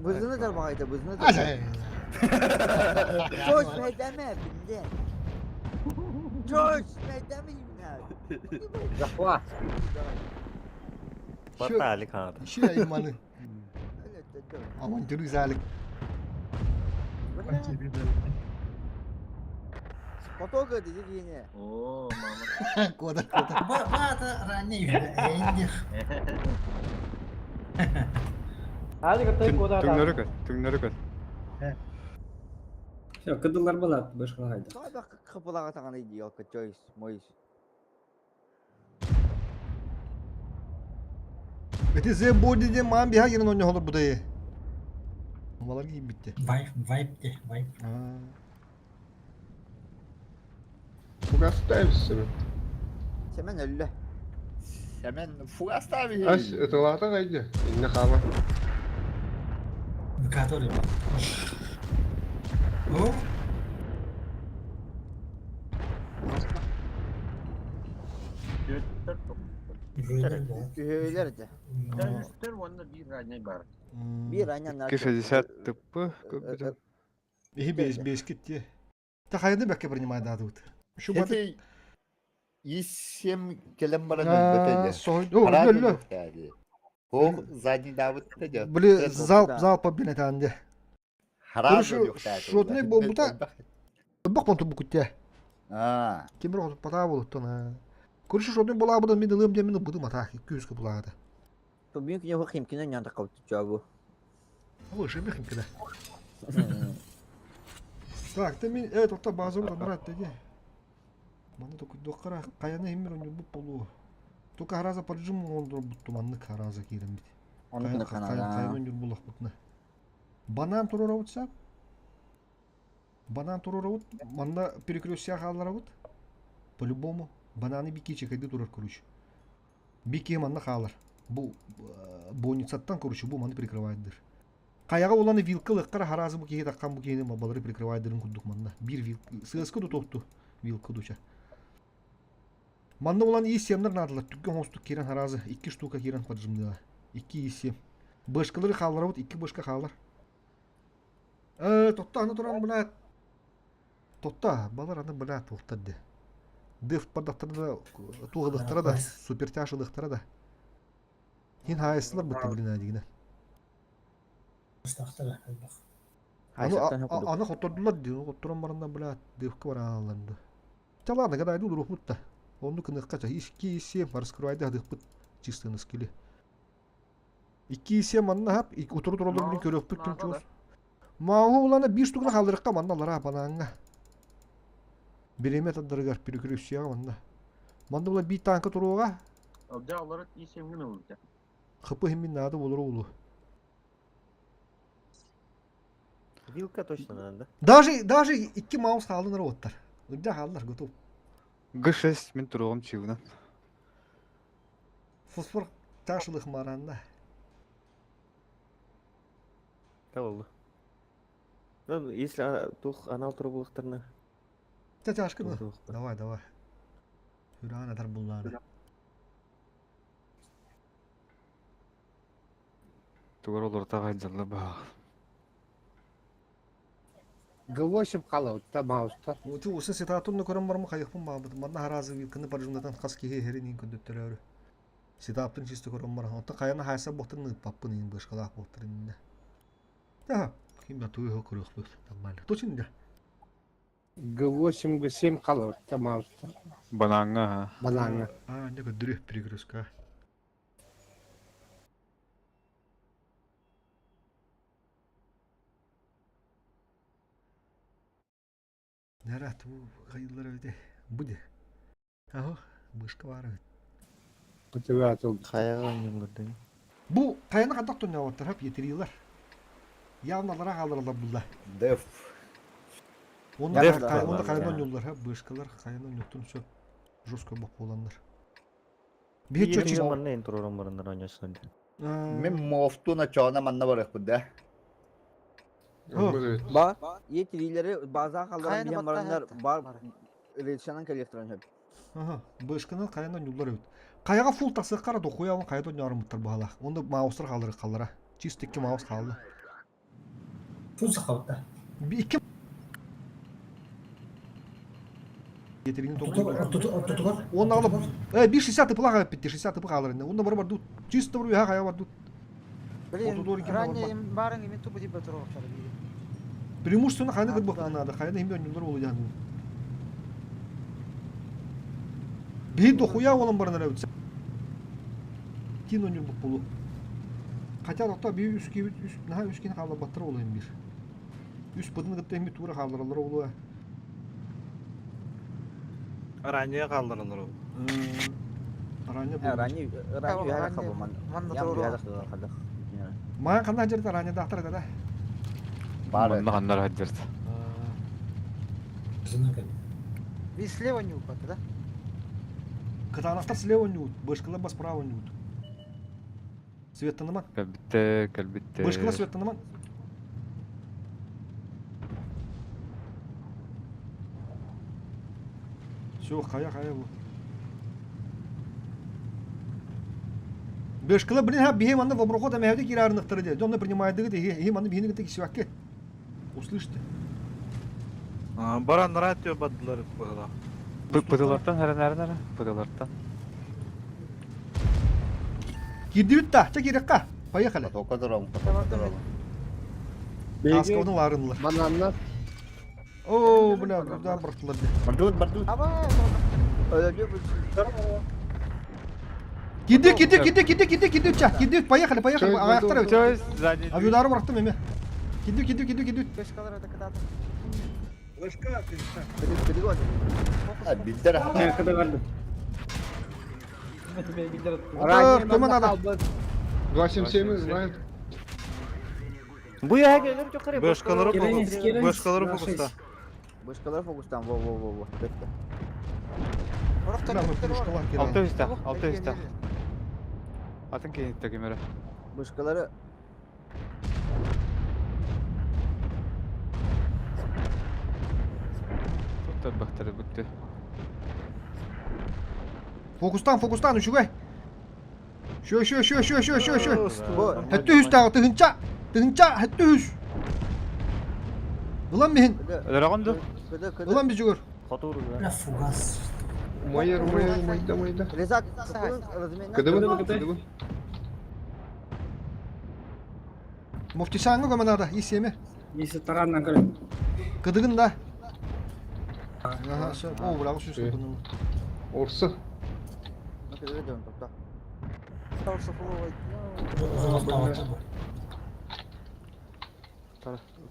Бызыны да багайда бызыны да. Ай. Чөс мәйдәмә бинде. Чөс мәйдәмә имнә. Захват. Батали канада. Шү айманы. Авантюр залик. Потога диди дине. О, мама. Кода, кода. Бата ранне юрэ. Энди. Түңнөрү көр, түңнөрү көр. Все, кыдылар балат, башка хайда. Тага капылага таган иди ялка чөс мойс. Эти зе боди де мам биха гирен онне холор будайы. Балар кийип битти. Вайп, вайп де, вайп. Фугастайбыз Семен. Семен өллө. Семен фугастаби. Ас, ытылаата кайда. Инне хала. Который. О, Үһөйлөр де. Үстер онна bir раней бар. Бир айнан 260 ТП көбүтө. Ихи бес бес кетти. Та хайны бәкке принимай да тут. Шу баты. Эти Исем келем баран өлбөтөдө. Сой. О, өллө. О, задний давыт деді. Били залп залп бинет анде. Харазы Шотный болбута. Бак мон тубу кутте. А. Кимир хоту пата болуттан. Көрүшү шотный бола будан мен ылым демин буду матах 200 ка булады. Бүгүн күнө хим кине нянда калды жабы. Ой, шемехим кеде. Так, ты мен э токта база бар брат деди. Маны только докара каяны химир он бу полу. Только хараза поджим он бутту манны хараза кирем бит. Оны күнө канада. Кайын жүр булак бутна. Банан турурабытса? Банан турурабыт. Манна перекрестия хааларабыт. По-любому. Бананы бики чекайды турар короче. Бики манна хаалар. Бу больницаттан короче бу маны прикрывайдыр. Каяга уланы вилка лыккара харазы бу киһи таккан бу киһини балары прикрывайдырын курдук манна. Бир вилка сыаска ду токту вилка дуча. Манна улан исемнер надылар. Түккен хостук кирен харазы. Икки штука кирен поджимдыла. Икки исем. Бышкалары хаалар вот икки бышка хаалар. Э, тотта аны туран блядь. Тотта, балар аны блядь тоқтады. Деф пардақтары да, туғылықтары да, супертяжылықтары да. Хин хайсылар бітті блин дегені. Аны аны хоттордулар ди, хотторон барында блядь, дефке бар аларында. Та ладно, когда иду друг будто. Онду кыныкка ча, икки исем, раскрывайды адык чисто ныскили. Икки исем анна хап, утуру туралар блин көрөк бүт чуус. Мауһу улана бир штукны халдырыкка манна лара банаңга. Биреме таддарыгар перекрестияга манна. Манна була би танка туруга. Алда алар исемген olacak. ХП иһин мин наада буолар улу. Вилка точно надо. Даже, даже икки маус хаалын роботтар. Ырдя хааллар, готов. Г6 мин туругум чыгынан. Фосфор ташылых маранна. Та Ну, если тух анал турбулуктарына. Тяжко Давай, давай. Хүраан атар буллаары. Тугар олорта хайдалла баа. Г8 қалауытта мауста. Ути усы ситатунну көрөн бармы хайыхпын баабыт. Манна харазы вилканы баржымнатан хас киһи херин ин көдөттөрөөрү. Ситаптын чисто көрөн баран. Отта каяна хайса боқтын ыыппаппын ин бышкалаах боқтырын инне. Да, ким да туйу көрөхпүт. Нормально. Точно да. Г8, Г7 қалауытта мауста. Банаңа ха. Банаңа. А, не көдүрү перегрузка. Нара ту хайыллар өйде. Буде. Аһо, бышка бар эбит. Хайаға ойноллар Бу хайаны хадак тоннаваттар хап етирилар. Явно алара хааларалар булла. Деф. Онда Деф онда да. хайаны ойноллар хап бышкалар хайаны ойноттун сөп жестко боп боландар. Бир чөчү. Манна эн туророн барандар ойносун. Мен мофтуна чоона манна барык да. Ба, етилери база қалдыран Кайны билен батта барандар хәтта. бар рельсанан коллекторын хөп. Аха, бышканы хайаны ойноллар эбит. Каяга фул тасык кара дохуя он хайда ойнорумуттар баала. Онда маустар халдыры каллара. Чисто икки маус халды. Фул сақауытта. Икки Етерин Ортотугар. Он алып, 1.60 тыпыла битти, 60 тыпы қалыр. Онда бар бар ду, чисто бір уяға бар ду. Блин, Ортодор екен ранее бар. барың имен тупо типа туруктар. Преимущественно хайны кыт бақпын надо, хайны химбе ойнолар олы яны. Бейт дохуя олым барын әуіт. Кин ойнол бұқ болу. Хотя тоқта би үске үс наха үскені қалыр баттыр олы bir. Үс быдын кытта химбе тура қалдыралар олы. Ранее қалдыралар ол. Ранее Рани, рани уяра қабылман. Манна Ям турук. уяра қабылман. Маған қандай жерде ранее дақтар еді да? Бар. Манна ханнар хаджарт. Ви слева не упад, да? Кытанақтар слева нют, бышкалар бас справа нют. Светтаныман. Кэлбитте, кэлбитте. Бышкала светтаныман. Все, хая, хая бу. Бышкала, блин, ха, бихем анны воброход амәһәде кирарыныктыр ди. Домны принимает дигит, хим анны бихин гите кисвакке. Услышьте. Баран радио бадылар бұғыла. Пытылартан хәрәнәрнәр, пытылартан. Кирдибит та, ча кирекка. Поехали. Тока дурам, тока дурам. Аскауны ларынлар. Бананнар. О, бля, куда бұртылар. Бардут, бардут. Аба, Киди, киди, киди, киди, киди, киди, ча, киди, поехали, поехали, аяқтар. Чөй, сзади. Авюдары бұрақтым эме. Киди, киди, киди, киди. Бешкалар это когда-то. Билдер хата. Төмен надо. 277 знает. Бу яга келер çok karı. Башкалары фокус. Башкалары фокуста. Бышкалар фокустан, во, во, во, во. Бетте. Алты үстә, алты үстә. Атын кейнитте кемере. Бышкалары Тоқтар бақтары бүтті. Фокустан, фокустан, үшігай. Шö, шö, шö, шö, шö, шö, шö. Бу. Хәтті үс тағы, тыгынча, тыгынча, хәтті үс. Улан михин. Өлөрөгөнду. Улан біз жүгір. Бля, фугас. Майер, майер, майда, майда. Резак, Кыдыбын, кыдыбын. Муфтисаңы көмін ада, исеме. Есе тараннан көрем. Кыдыгын да. Ага, все. О, бля, үс бұны. Орсы.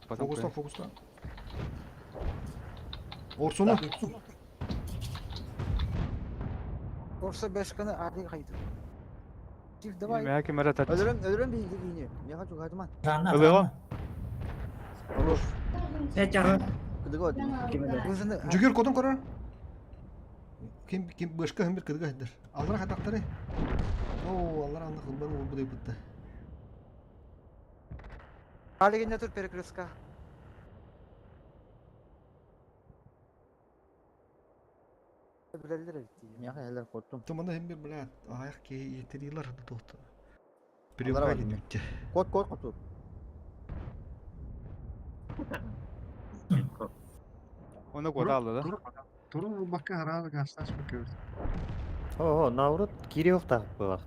Фокустан, фокустан. Орсуну. Орса бешканы арды кайды. Давай. Мэ ким эрэ тат. Өлөрөн, өлөрөн биһиги киһини. Миэхэ чугаһатыман. Ранна, Ылыаҕым. Хорош. Пять Кыдыга от. Жүгер котун көрөр. Ким ким бышка хым бир кыдыга хидер. Аллара хатактары. Оо, аллара анны кылбан ол будай бутта. Алигин тур перекрестка. Билэллэр эбит дии. Миэхэ элэр коттум. Туманы хим бир блядь, аяк ки етерилар да тохта. Аллара Приемка бардым. гидүтте. Кот, кот, коту. Оны кодалды да. Турун ылбакка хараары гастас бөкөбүт. О, наоборот, Кириллов тағып была.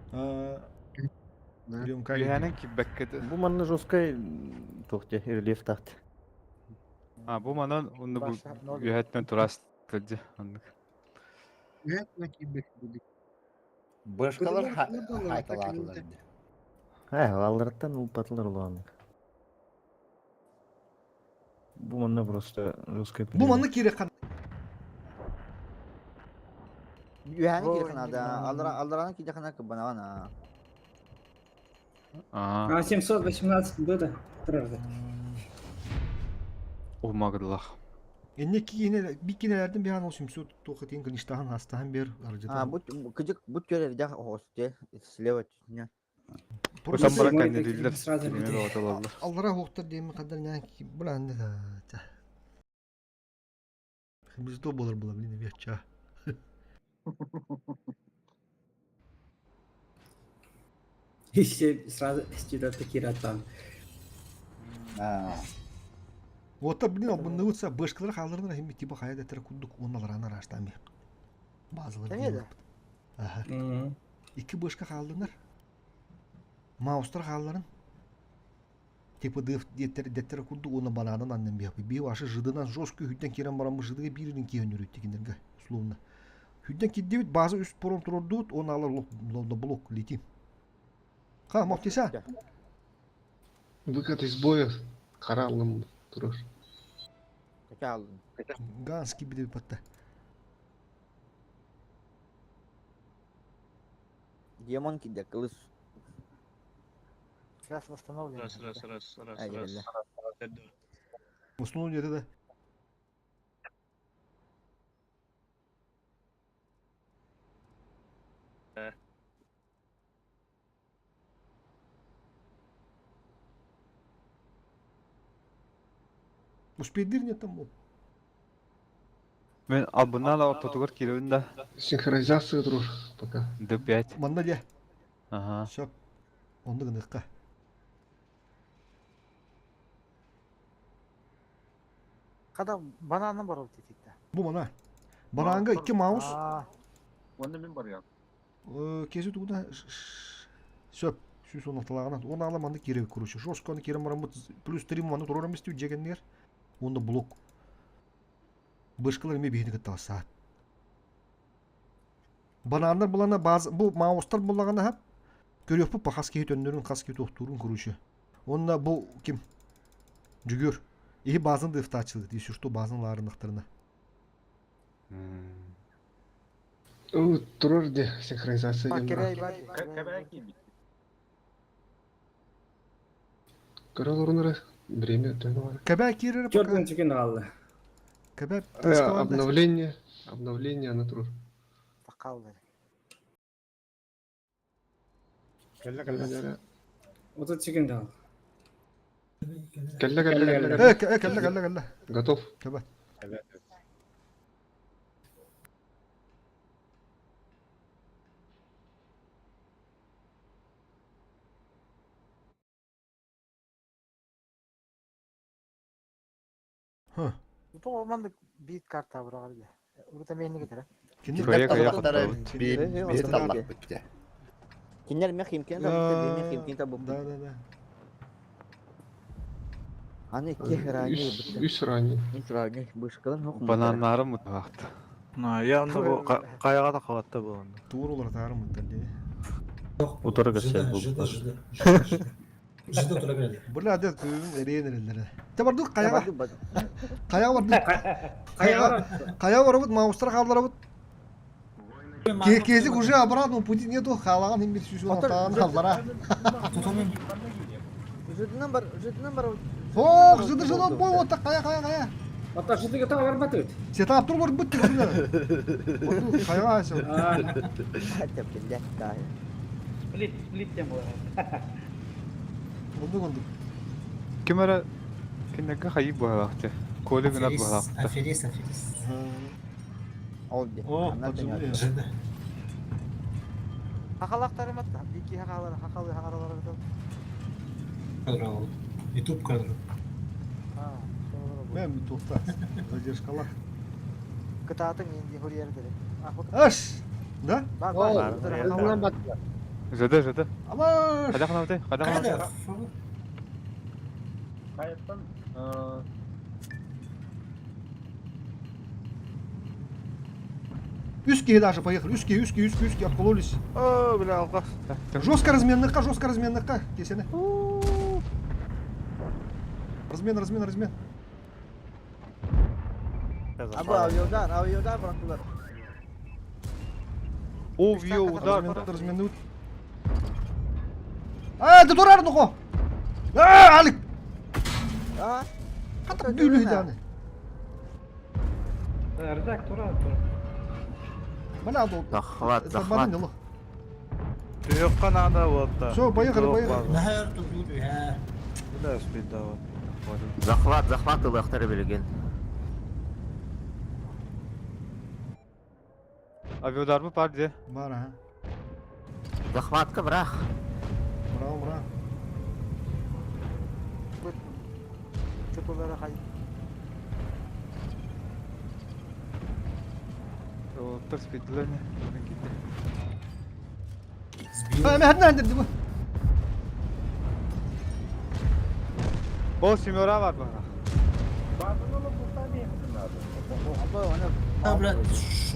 Приемка Үйәнен киббеккеди. Бу манна жесткай тохте рельеф тахты. А бу манан онны бу Баша, ноль. үйәттен турас тылды. Аннык. Үһэтинэ киирбэк будик. Бышкалар Кыдыга хайталаатылар. Ә, алларттан улпатылар улааннык. Бу манна просто жесткай Бу манны кире кан. Үһәне Ой, кире ханада. Аллара, аллараны кире хана кыбанагана. Аа. А 718 было трижды. Умагдылах. Энне кине бикинелерден bir an o simsut тоқытын кылыштахан хастахан бер А, аржыта. бут кыжык бут көрер жак хосте. Слева. Не. Просто Отан баран Мой кәнде такие дилдер. сразу Неме бите. оталалар. Аллара хоқтар деймін қадар нән буланды да. Біз то болар була блин вяча. И все сразу сюда такие ротан. Ота блин албынны утса бышкалар халырны хим типа хая дәтер куддук оналар ана раштами. Базылар. Эмне да? Аха. Икки бышка халдынар. Маустар халларын. Типа дыф деттер деттер куддук оны бананын аннан бияпы. Би ашы жыдынан жестко хүттен кирен барамы жыдыга биринин киен үрөт дегендерге условно. Хүттен киддебит база үст пором турордут, он алар лок блок летим. Ха, мофтиса. Выход из боя каралым турар. Кача алдым. Гански биде патта. Демон киде кылыс. Сейчас восстановлен. Раз, раз, раз, раз, Ай, раз. бля. В основном где-то да. Успейдир не там. Мен албыннан ортотугар киребин да. Синхронизация турар пока. Д5. Манна де. Ага. Сөп. Онды гыныкка. Када бананын бар ол тетикте. Бу мана. Баранга икки маус. Аа, Онда мен бар я. Кесү тугуда сөп. Сүүс он алталагынан. Он ала манды керек короче. Жестко аны керем барамыт плюс 3 маны турарам истүү жегеннер. Онда блок. Бышкалар эме бейни кытталса. Банандар булана баз бу маустар булагана хап. Көрөп бу пахас кеһи төннөрүн хас кеһи тохтурун короче. Онда бу ким? Жүгөр. И базын дыфтачылык дейсү, что базын ларындыктарына. О, турар де синхронизация а, дем керей бар. бар. Кәбәк кибит. Көрөл орунара время төне бар. Кәбә кирер пока. Черный чекен алды. Кәбә Обновление, обновление на тур. Такалды. Кэллэ кэллэ. Вот чекен алды. Кэллэ кэллэ кэллэ. Э, кэллэ кэллэ кэллэ. Готов. Кәбә. Ха. Бу мандык бит карта бурагар эле. Урута мени кетер. Киндер Кая кая Таллахтары каттабыт. бир бир таллах битте. Кинер мех химкин табып, мех химкин табып. Да, да, да. Аны икки ранее бит. Үс ранее. Үс ранее бышкалар хок. Бананнары мутбакты. Я онда бу каяга да калатта бу онда. Тур олар таарым мыттар Утары Жыды, көсө жыды, бу. жыды, жыды. Жыды тура берди. Бля, дед күйүн эрен эрелер. Те бардык каяга. Каяга бардык. Каяга. Каяга барабыт, маустар калдырабыт. Кезик уже обратного пути нету, хаалаҕын иһин бир сүүс уон халлара. Жытынан бар, жытынан бар. Ох, жыды жылын бой отта кая кая кая. Ата жытыга та барбатыт. Сетап тур бар бут тигилер. Кайга асыл. Тепкилде. Сплит, сплит тем болар. Онду онду. Ким эрэ кинилэргэ хайыы быһалаахты. Коля гынар быһалаахты. Аферист, аферист. Ол ди. О, поджимли. Хахалахтары матта. Ики хахалар, хахалы хахалар. Кадр Ютуб кадр. Мен тухта. Задержкалар. Кытаатын инди хурьер дери. Аш! Да? Бар бар. Жытынан баттылар. Жыды, жыды. Амаш! Хайдах гынабытай? Хайдах гынабытай? Кадр. Хайаттан Үские даже поехали. Үские, үские, үские, үские, откололись. О, бля, алгас. Жестко разменныхка, жестко разменныхка. Кесені. Размен, размен, размен. Абы авиодар, авиодар бырактылар. О, вио, удар. Размен, размен. А, ты дурар нухо! А, Алик! А? Хата бүлі дәні. Ардак тура тура. Бля, дол. Захват, захват. Түйөккан ана вот. Все, поехали, поехали. Нахер тут я. Бля, спид вот. Захват, захват ылыахтары билген. Авиаудар бы бар де. Бар, ага. Захватка брах. Браво, браво. Тыпылары хай. Оттар спидилер не? Бүгін кетті. А, мен хадна хандыр bu. О, семера бар бара. А, блядь.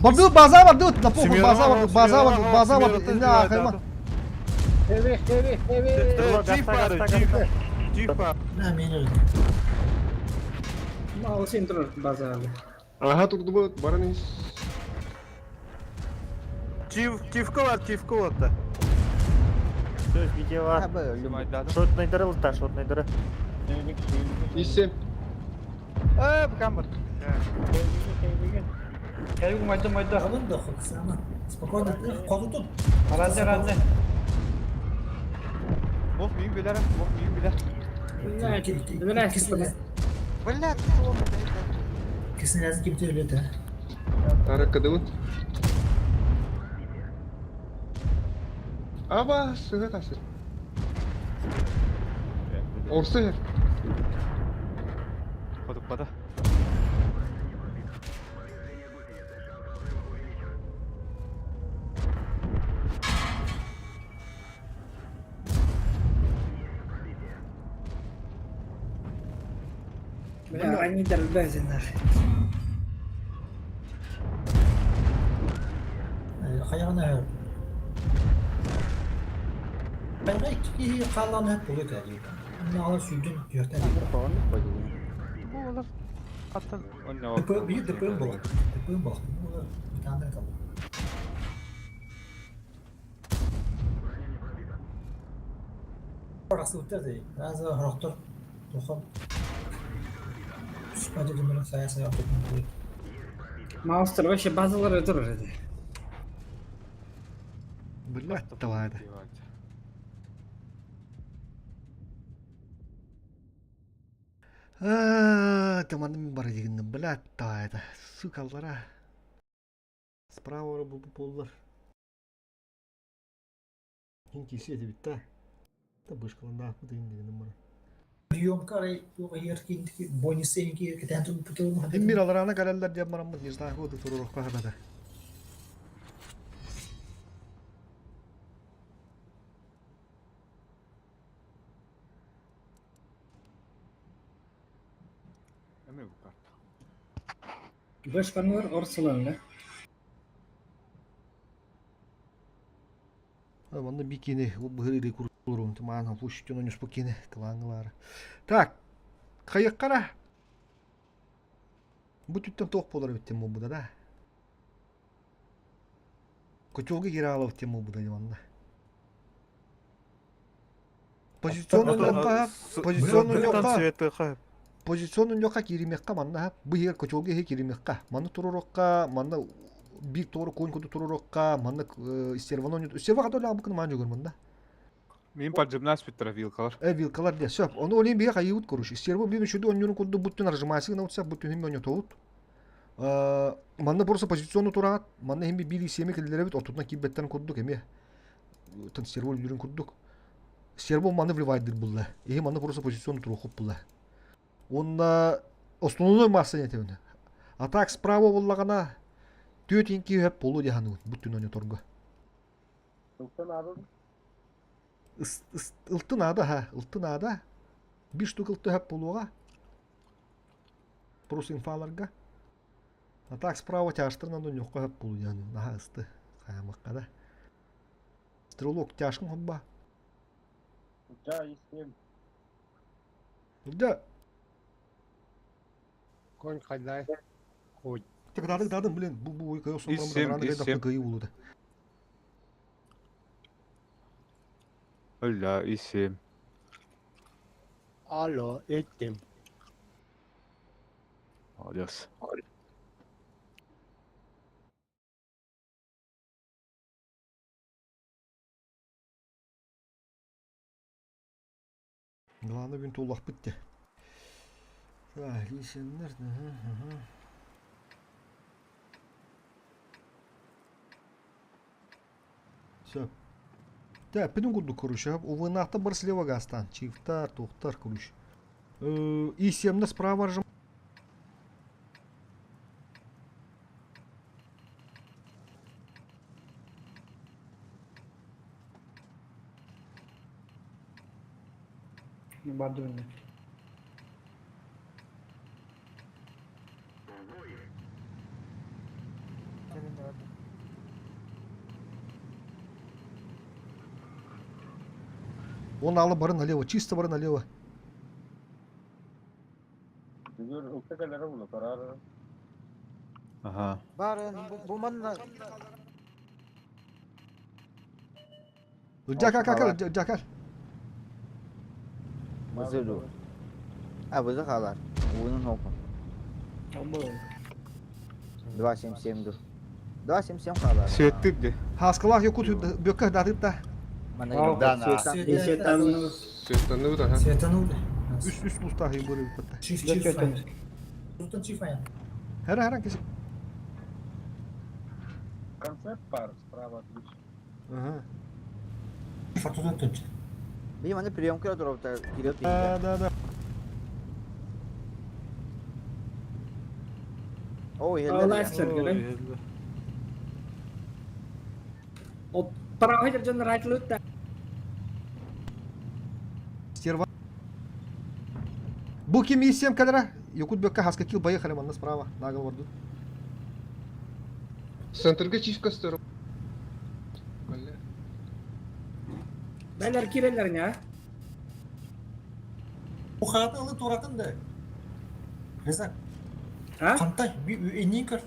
Барды база барды, на похуй Семера база бар, барды, база барды, семера база бар, барды. семера На, хайма. Джип бар, джип. Джип бар. На, меня. Мал сен тур база. Ага, тут будет баранис. Джип, джипка бар, джипка вот да. Сөз видео бар. Абы, Шотный дыры та, шотный дыры. И Э, камер. Кайгы майда майда. Алын да хоть сама. Спокойно. Коду тут. Разы разы. Ох, миң билер, ох, миң билер. Бля, Kesin lazım gibi öyle de. Аракадыбыт. Аба, сыга тасы. Орсы. Ходып бада. Бля, они дербезин нахуй. Хайағына Бәйгә икки калган һәп булды кәди. Аны сүдүн йөртә. Бу олар аттан онна Дөпө бир дөпө бол. Дөпө бол. Битандыр калды. Орасы үтәде. Разы хорохтор. Тохан. Спадя дүмөрө сая сая отуп. Маустер вообще базалары тур edi. Блядь, давай. Таманым бар дегенне, блядь, давай. Сукалара. Справа бу поллар. Хин кисе бит та. Та бышкаланда бу деген дегенем бар. Приемка рай еркин бонисенки кетен тут путыл. Хим бир аларана караллар деп мараммыт, не знаю, ходу турурок кахабада. Эме бу карта. Башканлар орсаланды. Онда бикини быһыры курулурун тумаан пущтун онус букини кылаңылар. Так, кайыккара. Бу түттен тоқ болар биттен бу да. Котелга Киралов тема буолбута манна. Позиционный позиционный позиционный ньоха кииримиэххэ манна бу иһигэр котелга иһи кииримиэххэ манна туруоруохха манна биир туору куон курдук туруоруохха манна стервону стерва хата өлөҕө маан дьөгөр манна Мин поджимнас бүттэр вилкалар. Э вилкалар диэ сөп. Ону олин биһи хайыбыт короче. Стерва биһи үшүдү онньуурун курдук буттун аржымаасы гына утсак буттун хим онньотоут. Манна просто позиционну тураат, манна хим биир сиэми киллэрэбит ортотунан киирбэттэн курдук эмиэ. Тан стерва өлүрүн курдук. Стерва манна вливайдыр булла. Иһи манна просто позиционну туруохуп булла. Уонна основной масса нетебин. А так справа буллагана түөтинки хөп болу деханыгын буттун онньоторго. Ылтын аада ха, ылтын аада. Биир штук ылты хөп буолуоҕа. Просто инфаларга. А так справа тяжтарынан онньуохха хөп буолу диэн наһаа ысты. Хаямакка да. Стрелок тяжкын хобба. Да, истем. Да. Конь хайдай. Конь. Так дадык дадым, блин, бу бу кыйы Иссем, иссем. кыйы булуды. Өллө, иссем. Алло, эттим. Молодец. Главное бүгүн туллахпыт де. Так, лисеннер. Все. Так, пидун курдук короче. Увынахта бар слева гастан. Чифтар, тухтар, короче. И семна справа ржем. Бардуйна. Он алы бары налево, чисто бары налево. Ага. Бары бу манна Жакал, кал, жакал. Бызыр А, бызыр халар. Уунун хопу. 277 ду. 277 халар. Светтик де. Хаскалах якут бөккә датып та. Да, на. Светану, да. Светанули. Үс үс лустах и бөрү битте. Чиф чиф. Тутан чиф аян. Хәр хәр кесе. Концепт пар справа отлично. Ага. Фортуна тут. Бии маны приемка туруп кирет Да, да, да. О, Ол Ол парахайдер дьон райтлыт Стерва. Бу ким исем кадра? Якут бөккә хаска кил поехали манна справа. Нагыл варду. Центрга чиф костер. Бәлер кирелер не? Бу хатын ылы туратын да. Резак. А? Кантай, энин көр.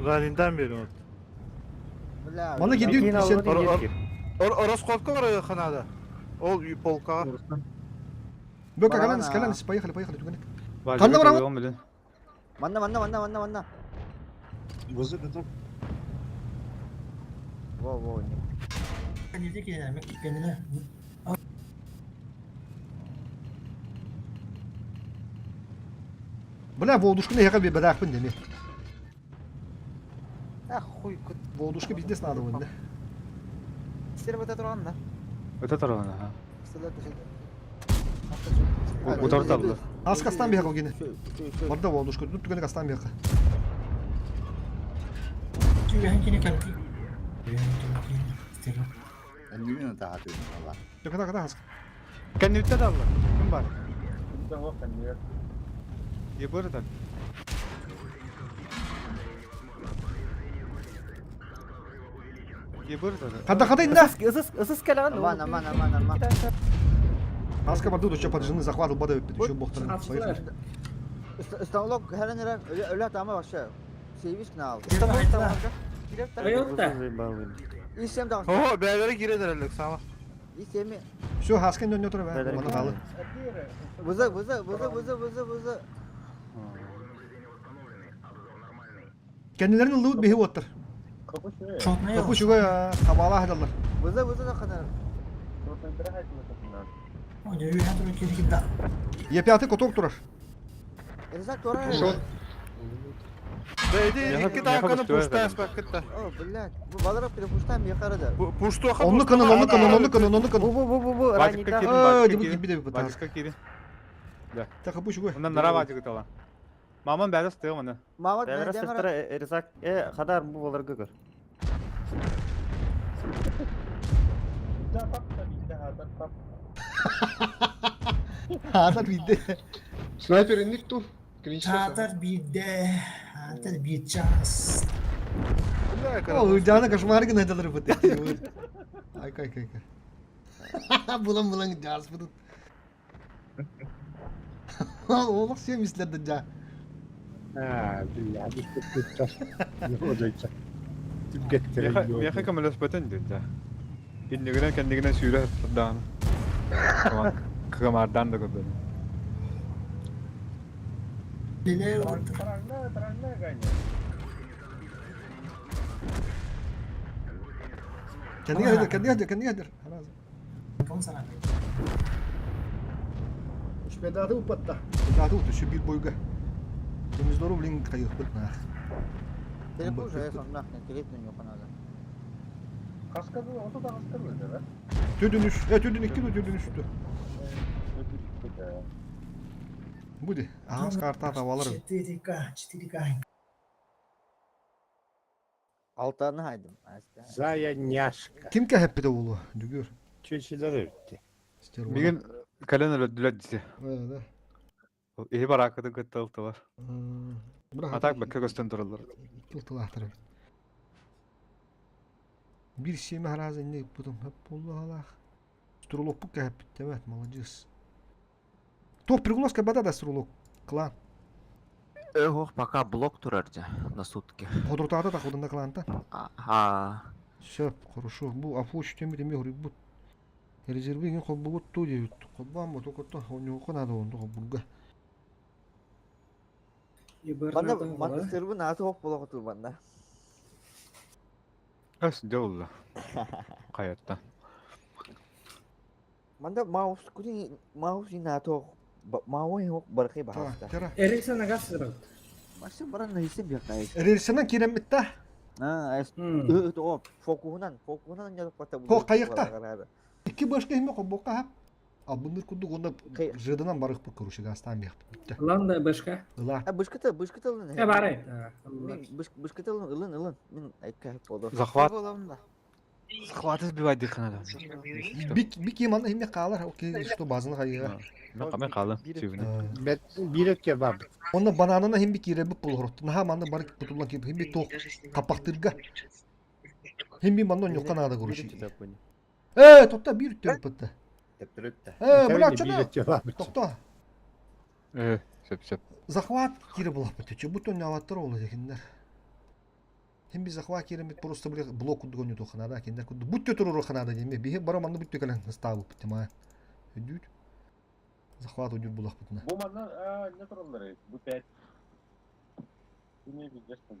Галиндан бери вот. Бля. Маны кидү сен Ороскопка бар ханада. Ол полкага. Бөккә каланыс, каланыс, поехали, поехали түгенек. Канда барабы? Манна, манна, манна, манна, манна. Бузы готов. Во, во, не. Кенеде кенеде, кенеде. Бля, волдушканы яга бедахпын деме. А хуй кут. Волдушка бизнес надо вон, да. Сер бата турган да. Өтө турган, ага. Силер дешет. Утар табылды. Аска стан бияка гене. Барда волдушка, тут түгенек астан бияка. Түйен кене кәлки. Түйен Эннүн таһаты алла. Када када хаска. Кәннүттә дә алла. Кем бар? Ебырдан. Ебырдан. Када када инна. Ысыс, ысыс кәләгән. Аман, аман, аман, аман. Аска барду еще под жены захватил бада еще бохтан. Поехали. Станлок хәрен өрә, өлә тама вообще. Сейвиш канал. Ойотта. Исем да. О, бээлери киирэн эрэллик сама. Исеми. Все, хаскын дьонньо турар бээ. Маны хаалы. Вызы, вызы, вызы, вызы, вызы, вызы. Кэннилэрин ыллыбыт биһи уоттар. Капу үчүгэй хабаалаах даллар. Вызы, вызы да ханар. Епяты коток турар. Резак тура. Бэйди икки танканы пуштаан спаккытта. О, блядь. Бу балара пуштаан яқарада. Пуштуаха Онну кынын, онну кынын, онну кынын, онну кынын. Бу бу бу бу бу Вадикка раннида. кирин, Ай, Вадикка дебут кирин. кибиде бу таас. Вадикка кирин. Да. Та капу үчүгэй. Ондан нара Вадик тала. Мамам бәрі стыгы маны. Мамат Бәләрә сыртыра Резак э хадар бу боларга көр. Хаата бидде. Снайпер инник ту. Клинчтер. Саатар биирдэ, саатар биир чаас. О, жана кошмар гына далар бу. Ай кай кай кай. Булан булан жас бу. Олох семислерде жа. А, бля, бүттү. Жойча. Түггеттер. Меха көмөлөс бөтөн деді. Иннигинен кэннигинен сүүрэ сырдаан. Кыгамардан да көрдüm. Леле Кэннигэ хадыр, кэннигэ хадыр, кэннигэ хадыр. Шпедаты упатта. Шпедаты уту, бир бойга. Темиздору блин кайыппыт на. Телефон же соннах, телефон yok anada. Kaskadın o da kaskadın да? Төдүн үш, э төдүн икки төдүн үстү. Буди. Ағас карта табалар. 4К, 4К. Алтаны haydım. Зая няшка. Ким кәһәппите улу? Дүгүр. Чөчүлөр өттү. Мигин кален өлөдүлөр диси. Да. Иһи баракыды кыттылтылар. Бра. Атак бакка көстөн туралар. Кылтылахтар. Бир семе харазы не потом хаппуллах. Струлок пук кәһәппите бәт, молодец. Топ пригласка бада да струлок. Клан. Ох, пока блок турар дьэ, на сутки. Ходрутаата тахудында кланта. А, Все, хорошо. Бу афуч теми теми говорит, бу резервы не хоббут ту дебит. Хоббам бу только то, у него надо он только бурга. Bana bana sırбы наты хоп бола хотул банда. Өс дьолла. Каятта. Манда маус кути маус наты мауы хоп бархи бахаста. Эриксон агас сырат. Машы баран нейсин бияқай. Рельсынан киремитта. А, эс. О, фокуһунан, фокуһунан язып ката Хо кайыкта. Икки башка химе хоббокка хап. А бундыр кудук онда жыдынан барык бу короче гастан бияк. Ланда башка. Ыла. А бышкыта, бышкыта ылын. Э барай. Бышкыта ылын, ылын, ылын. Мин айка болду. Захват. Захват избивать дыхана. Бик бик яман химе калар, окей, что базаны кайыга. Мен калым. Сүйүнүп. Бет бирекке бар. Онда бананына хим бик кире бу пул хорот. Наха манны барык бутулан кип хим бик ток капактырга. Хим би манны ньокка нада короче. Э, токта бир төрүп битти. Э, бля, чана. Токта. Э, сөп сөп. Захват кире булап битти. Бу тон яваттыр ол дегендер. Хим би захват кире бит просто бля блок кудгон юту ханада кендер куду. Бут төтөр ханада деме. Бихе бара манны бут төкелен ставы битти ма. Үдүт. Захват үдүр булак битна. Бу манна не тураллар, бу пять.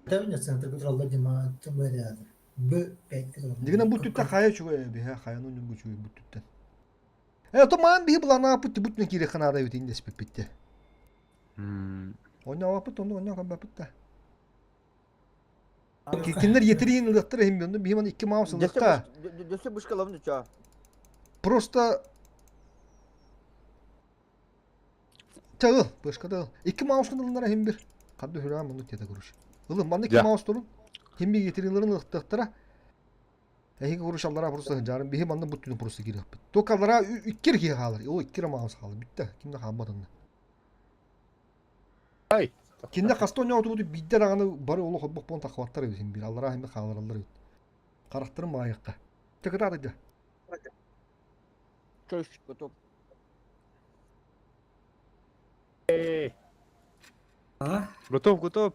Тәвне центр контролда дима тымыряды. Б 5 Дигән бу төттә кая чуга бихе каяны нүгү чуга бу төттән. Э, то ман бихе булана пут бут не кире ханада бит инде спеп битте. Ойна вапыт онда ойна кабы битте. Киндер yeтерин ылыктыр хим бионду бихе ман икки маус ылыкта. Дөсө бышка лабын ча. Просто Чагыл, башка да. Икки маус кындылар хим бир. Кадды хүрә моны тета күрүш. Ылы ман икки маус турун. Хим бир yeтеринлерин ылыктыра. Эһиги куруш аллара просто жарым бихе манны бут түнү просто кирип. Только аллара иккер ки халар. О иккер маус халар. Битте. Кимде хамбадын. Ай. Кинде касто не оту бидде раганы бары оло хоббок бон тахваттар бит бир. Аллара хим халар аллар бит. Карактырым майыкка. Текра да. Чөш готов. Э. Готов, готов.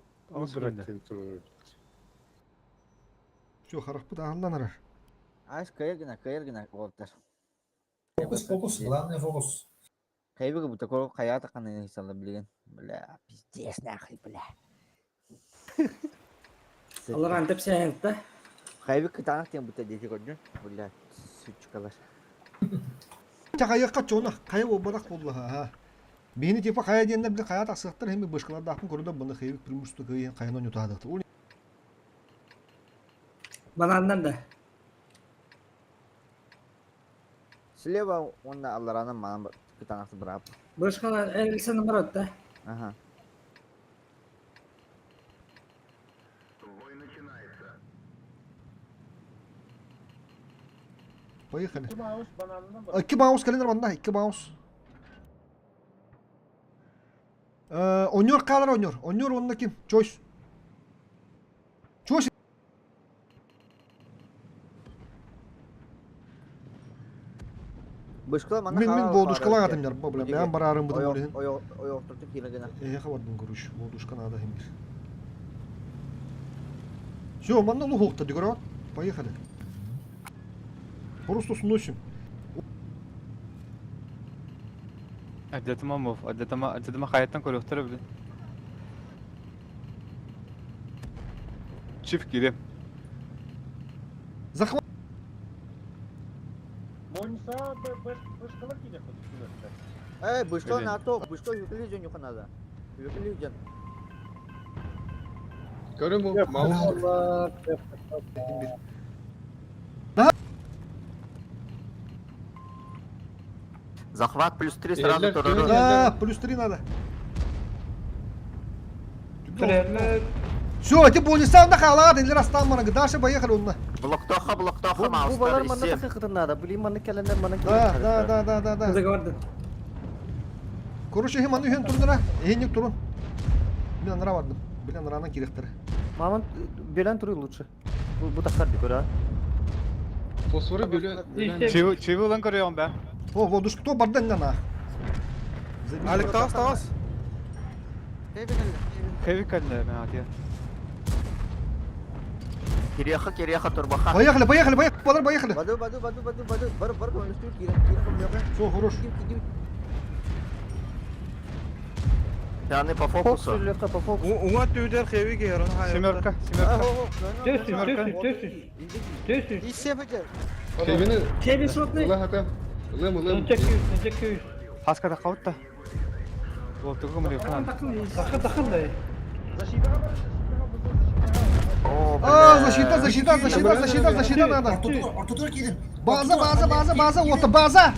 Все, харахпыт аһыллан арар. Аш кайыр гына, кайыр гына уолтар. Фокус, фокус, главное фокус. Хайбы бу такой хаята канын салла билген. Бля, пиздец нахуй, бля. Алар антып сәһәнтә. Хайбы кытаанах диэн бутта дети көрдүн. Бля, сучкалар. Ча хайыахха чона, хайа буолбатах буолла. Биһини типа хайа диэннэр били хайа тахсыахтар иһин бышкалардаахпын көрүдэ бұны хайыбыт преимущество кыйын хайан ойнутаадыктыр. Бананнан да. Слева уонна аллараанан манан кытаанахты быраап. Бышкалар элсэн баратта. Ага. Поехали. Икки баус кэлин манна, икки баус. Онньор хаалар онньор. Онньор уонна ким? Чойс. Чойс. Бышкала манна Мин мин хаалар водушкалаах хаалар атым жарба бля. Бэйэм бараарым бытым ол иһин. Ойоохторчу киирэ гына. Эһиэхэ бардым короче. Водушка надо иһин бир. Все, манна лухуохта дегород. Поехали. Просто сносим. Адьатыма мов, адьатыма, адьатыма хайаттан көрүөхтэрэ били. Чиф киирэ. Захват. Эй, бышкала на то, бышкала юкли жон юха надо. Юкли жон. Көрүм бу. Захват плюс 3 сразу турару. Да, плюс 3 надо. Все, ты болисам да халат, или растам манаг. Дальше поехали онна. Блоктоха, блоктоха, Бу балар маустар, манна 7. тахы надо. Блин, манна келенер манна Да, да, да, да, да, да. Договорды. Короче, хем аны хем турдура. Эхинник турун. Мен анара бардым. Билен аранан кирехтер. Маман белен туру лучше. Бу бу тахар бикор а. Фосфоры бөлө. Чиви, чиви улан көрüyorum ben. О, водушка, кто бардан на? Алик тағас тағас. Хэви кэллэ мен атия. Киреха, киреха, турбаха. Поехали, поехали, поехали, балар, поехали. Баду, баду, баду, баду, баду. Бар, бар, көмөлөстүр киирэн, киирэн көмөлөкө. Все, хорош. Ким, ким, Пьяный по фокусу. По фокусу. Уңа түйдер хеви кehер оны Семерка, семерка. Хевини Хеви шотный. Улахата. Лым лым. Хаска да каутта. Болтугу мөрү А, защита, защита, защита, защита, защита надо. Ортотур киирин. База, база, база, база, вот база.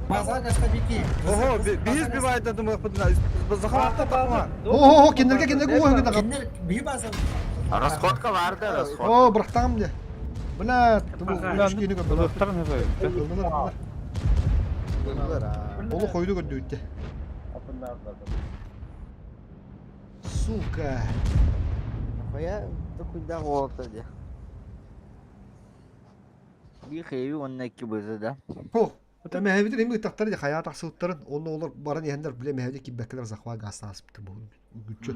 База гастабики. Ого, биз бивайда думак бутна. Захватта тақма. О, о, кендерге, кендерге, о, кендерге. Киннер би база. Расходка барды, расходка. О, бырахтам де. Бля, бу үшкені көп. Ылыктарын хэвэ. Ылдылар, ылдылар. Олу қойды көрді өтті. Сука. Нахуя такой уолта де. Би хеви онна икки бызы да. О, Мәһәбитин эми тахтар хая тахсыттарын, онно олар баран иһендер биле мәһәбит киббеккелер захва гастаас бит бу. Күччө.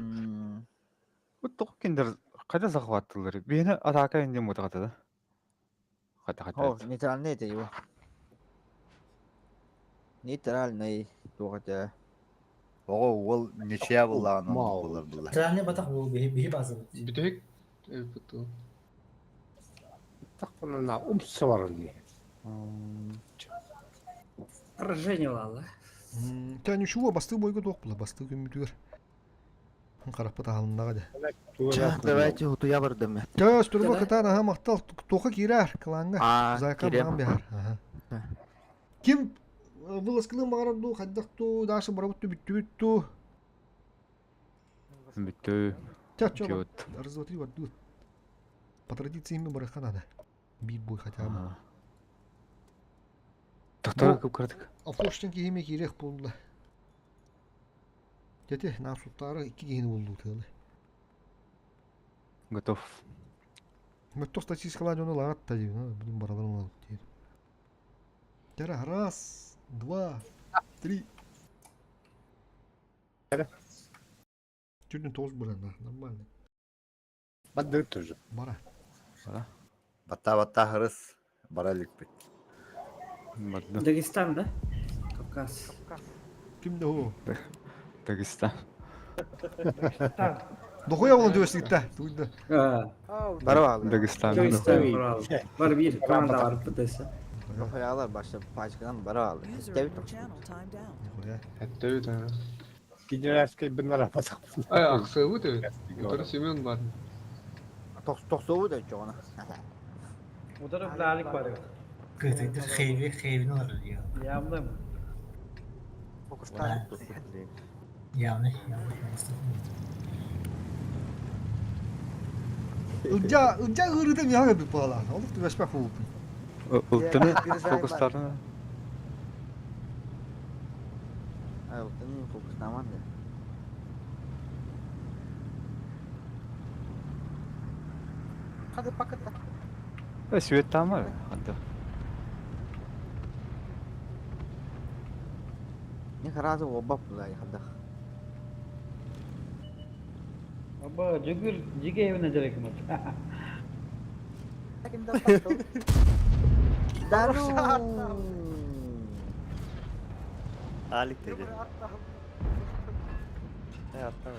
Бу тоқ киндер кайда захваттылар? Бени атака инде мутагата да. Хата хата. О, нейтральный это его. Нейтральный тугата. Оҕо уол ничья буллаҕын оннук булар булла. Нейтральный батах бу биһи биһи база. Бүтөк. Бүтөк. Тахпанана умса баран. Поражение лала. Тә ничего, басты бойга тоқ була, басты көмүтүгөр. Караппа таһалыннага де. Давайте утуя бардым. Төс турба кытан аха мактал тоха кирер кланга. А, Зайка кирем. баган бихар. Аха. Ким выласкылы маарду хаддакту дашы барабытту бүттү бүттү. Бүттү. Тя чё? Кёт. Раз, два, три, вот. По традиции ими бараха надо. Бит бой хотя бы. Токтор көп көрдүк. Афоштен кихиме кирех булду. Дете насуттары икки кихини булду тыгылы. Готов. Мөттө статистикалар жону лагат та дейм, бүгүн баралар алып дейм. Тера раз, два, три. Чүрдүн тоғыз буран, нормально. Бадыр тоже. Бара. Баттаа-баттаа хырыс бара иликпит. Барды. Дагестан, да? Кавказ. Ким да ол? Дагестан. Дохуя болон төбөсүгүттэ. Тугунда. Бары баалар. Дагестан. Бар бир команда бар бытысы. Дохуялар баша пачканан бары баалар. User in Тэбит your channel timed out. Эттэбит а. Генеральский бинара пасақ. Ай, ақсыбыт эбит. Утары Семен бар. Тохсобу да чоҕуна. Удары билалик бар. Кытайдыр хейви хейвин олар diyor. Явным. Фокустар. Явный, явный. Ылдьа, ылдьа ыырыта миэхэ кэлбит буолаан. Олох түбэспэх буолбуппун. Ылтыны фокустарына. Алтын фокустаман да. Hadi paketla. Свет там бар. Ханта. Не сразу оба пулай хадах. Аба, жүгір, жиге евіне жерек мат. Дару. Алик dedi. Ne yaptın?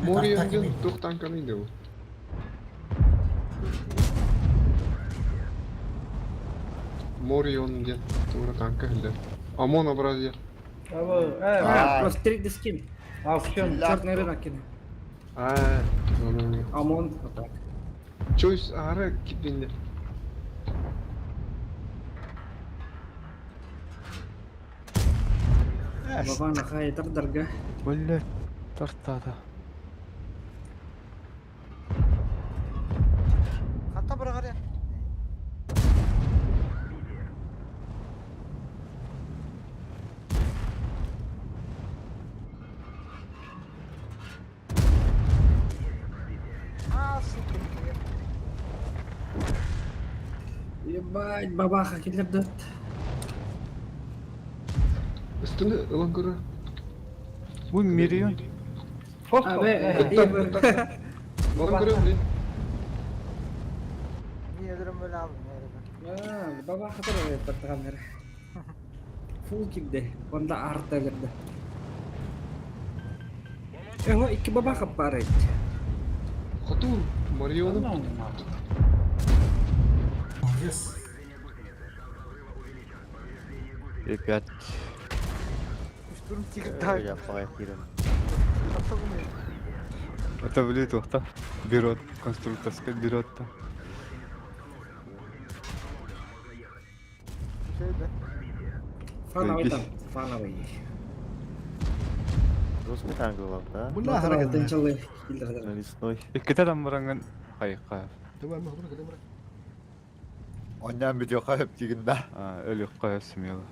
Морьянгын тохтанканы да бу. Морион диэн туора танка иһиллэр. Омон образия. А, просто три скин. Черный рынок кини. Аа, ну ОМОН, вот так. Чойс аара киппинде. Бабана хайдар дарга. Бөллө тартада. Hatta bırakar ya. Aa siktir. Ебать, бабаха киллердет. Үстүнү ылан көрө. Бу миллион. А, бе, Ылан көрө блин. Niye ölürüm böyle aldım ya. А, бабаха турар тартаганнар. Фул килде. Онда арта кирде. Эңо икки бабаха бар эт. Хоту Мориону. Молодец. И пять. Üstürüm çıktı. Я пағай Hatta bunu. Это блин тухта. Берет конструкторская берет та. Şeyde. Фановый там, фановый. Русский танк был, да? Була харакет. Алтынчылы киллердер. Навесной. Икките там баранган хайка. Оннан видеоға хөп дегенде. А, өлүк кая смело.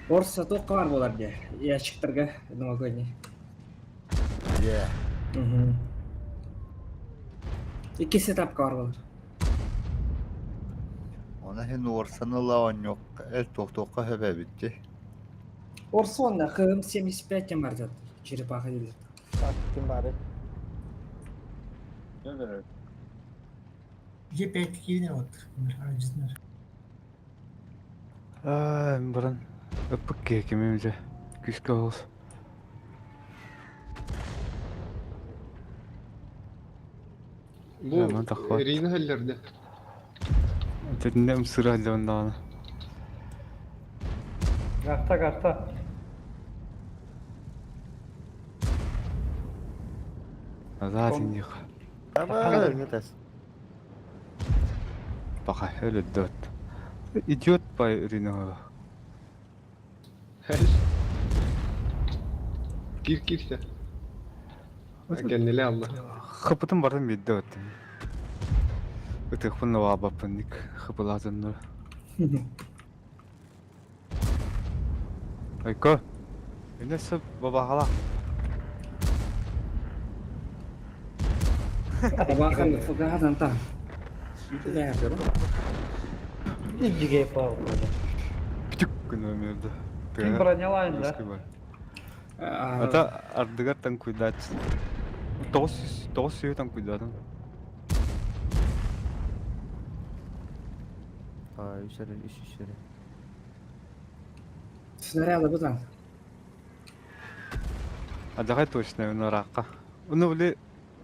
Орыс тоққа бар болар де. Ящиктерге новогодний. Е. Угу. Икки сетапка бар болар. Она хин орсаныла онньок эл тоқтоққа хөбө битти. Орыс онда ХМ 75 бар деді. Черепаха дейді. Ким бары? Е5 киинер вот. Аржизнер. Аа, баран. Өппүк кемемже. Күскө болс. Бу Яман тахват. Ирина хәлләрдә. Тетинде ымсыра алландаана. Карта, карта. Назад иних. Пока өлөддөт. Идиот по Ириного. Кир кирсе. Кэнниле алла. Хыпытын барын бидде өттүм. Ытыхпын лабаппын ник хыпылазыннар. Айко. Эне сөп бабахала. Бабахан фугадан там. Дигей пал. Бүтүк күн өмүрдү. Ким бронялайын да? Ата ардыгар танкуйдач. 900 танкуйдадым. Үс эрэ, үс үс эрэ. Снаряды бутан. Адаҕай точно ыраахха. Уну били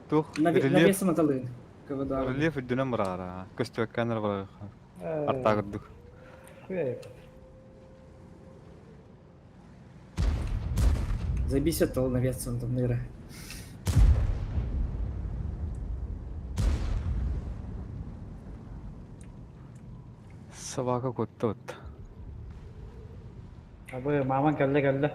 туох рельеф Навесом аталыын. КВД. рельеф үрдүнэн бараара. Көстүөккэн бараара. Артаа курдук. Забись от навесом там ныра. Собака куттут. Абы маман кэллэ кэллэ.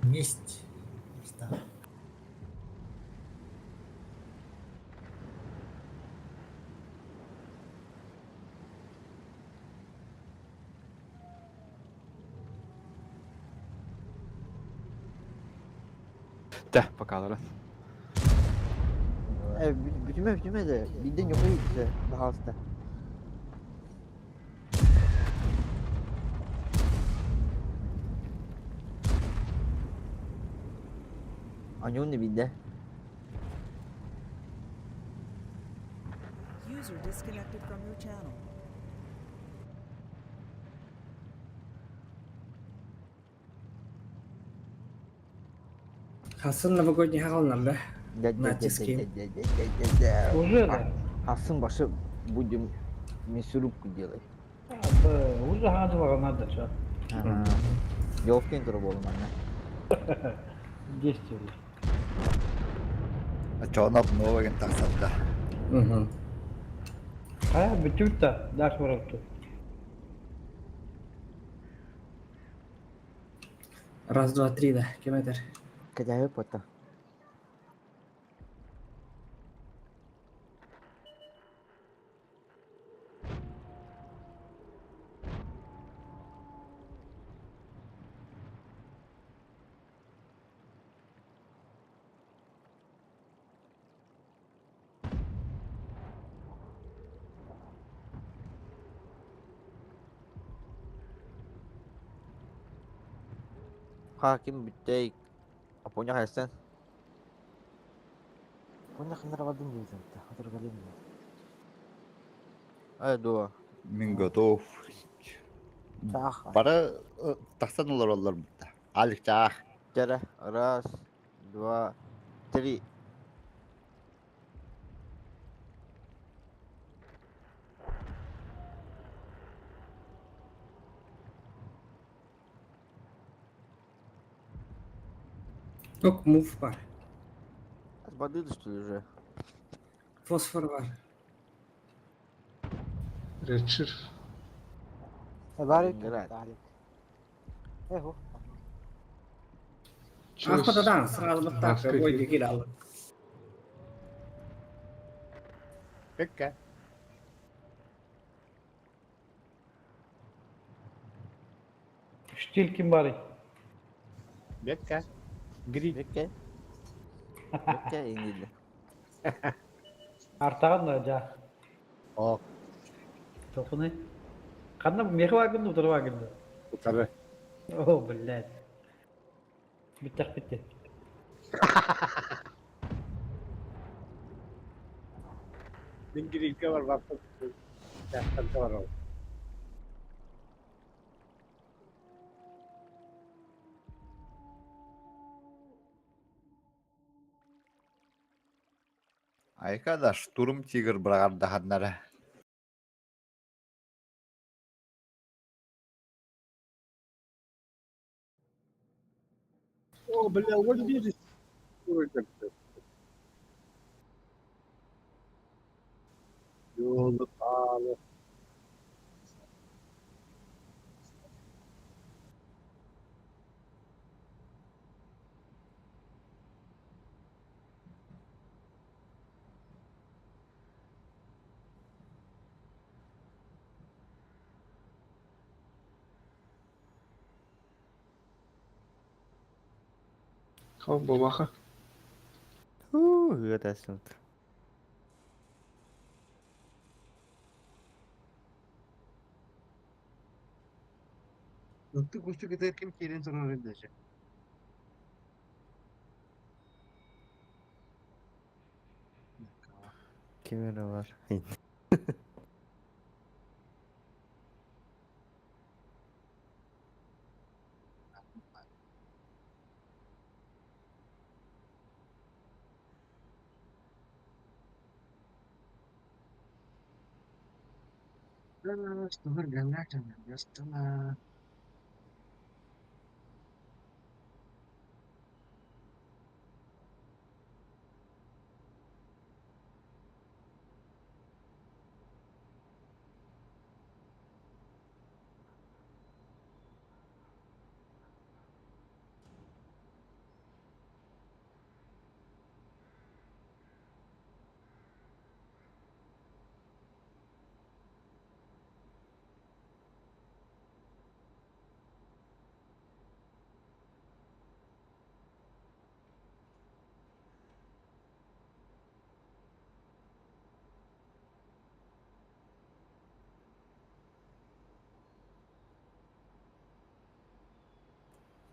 Месть. Да, пока Бүтүмэ бүтүмэ да биден yok ise daha. Анюн не бидде. User disconnected from your channel. Хасан новогодний хагалнар да? Натиски. Уже да. Хасан башы будем мясорубку делать. Абы уже хадылага надо чё. Ёлкин тура болу манна. Действие. Чоонап новый тахсарда. Угу. Хая бүтүт да, даш барыпты. Раз, два, три, да. Километр. Кадайы пота. Хаким бүттей. Апоня хайсан. Уонна ханнара бардым диэбитим да. Отор кэлиэм диэн. Ай дуо. Мин готов. Таах. Бары тахсан олар олар бутта. Алик чаах. Жара. Раз, два, три. Ок, мув бар. Бадыды что ли уже? Фосфор бар. Редшир. Барик. Ленинград. Алик. Эхо. Ах, да, сразу вот так, ой, кидал. Бекке. Штиль ким бары. Бекке. Гри. Бекке. Бекке инилdi. Артаган да жа. О. Тохуны. Канна мехи вагынды, утыр вагынды. Утары. О, блядь. Биттах битти. Мин грилке бар баппын. Яхтанка бар ол. Айка да штурм тигр быраҕардаһаннара. О, бля, вот видишь, ой, как-то. Ёлы-палы. Хау, бабаха. Хуу, ыат әсілді. Ытты кусту кытар ким киирэн турар даже. Ким эрэ бар. Что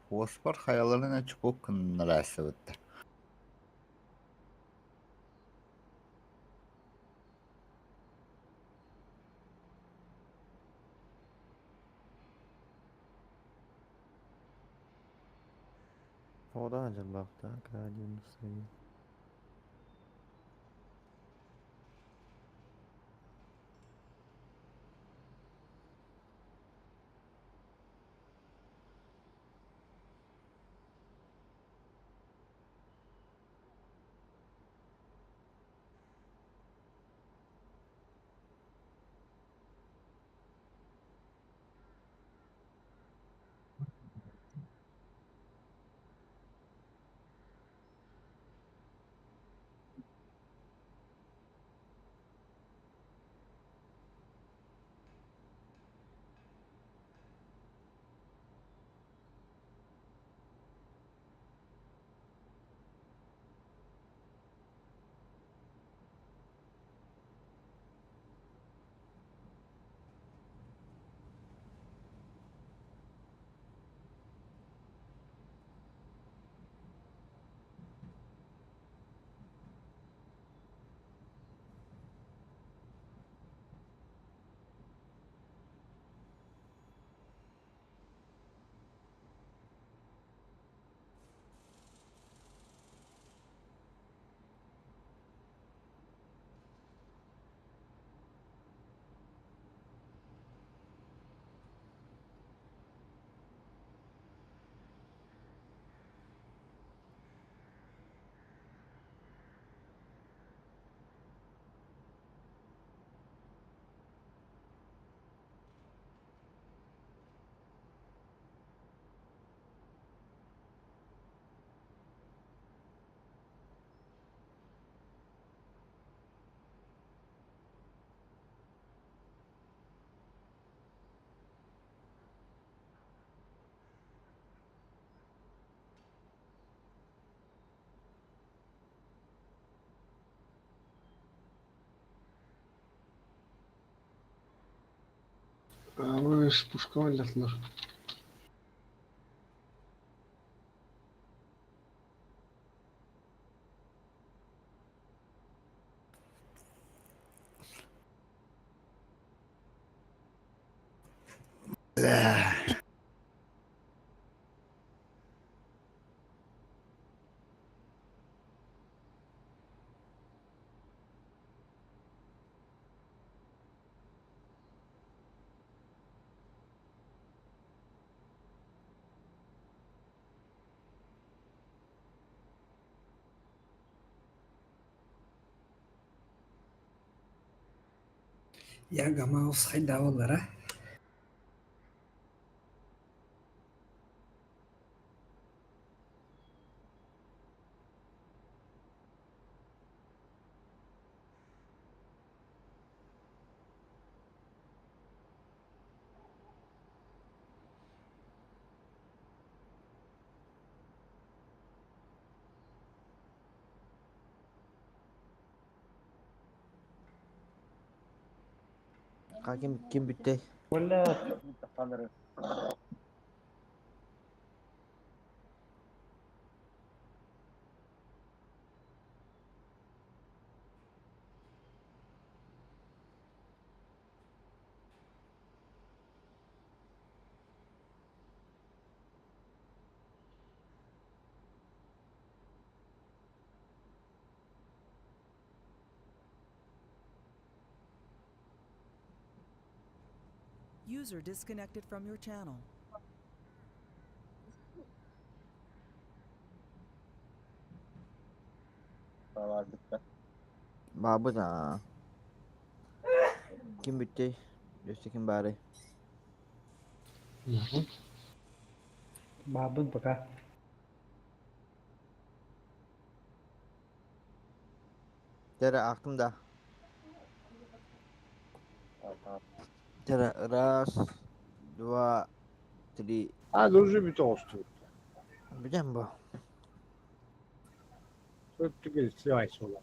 Хуоспар хайаларын чупук гыннара сыбыттар. Одан ажырбақта, К1. Вы пушка лятlar. Я Гамаус хайдаабаллара. Ким ким бүттэй? Валла User disconnected from your channel. Баабыт аа. Ким бүттэй? Өссө ким баарый? Баабын пока. Тере аахтым да. Тере раз, два, три. А, уже бүтэ оҕустубут. Бүтэн бу. Өттүгэр сливай суола.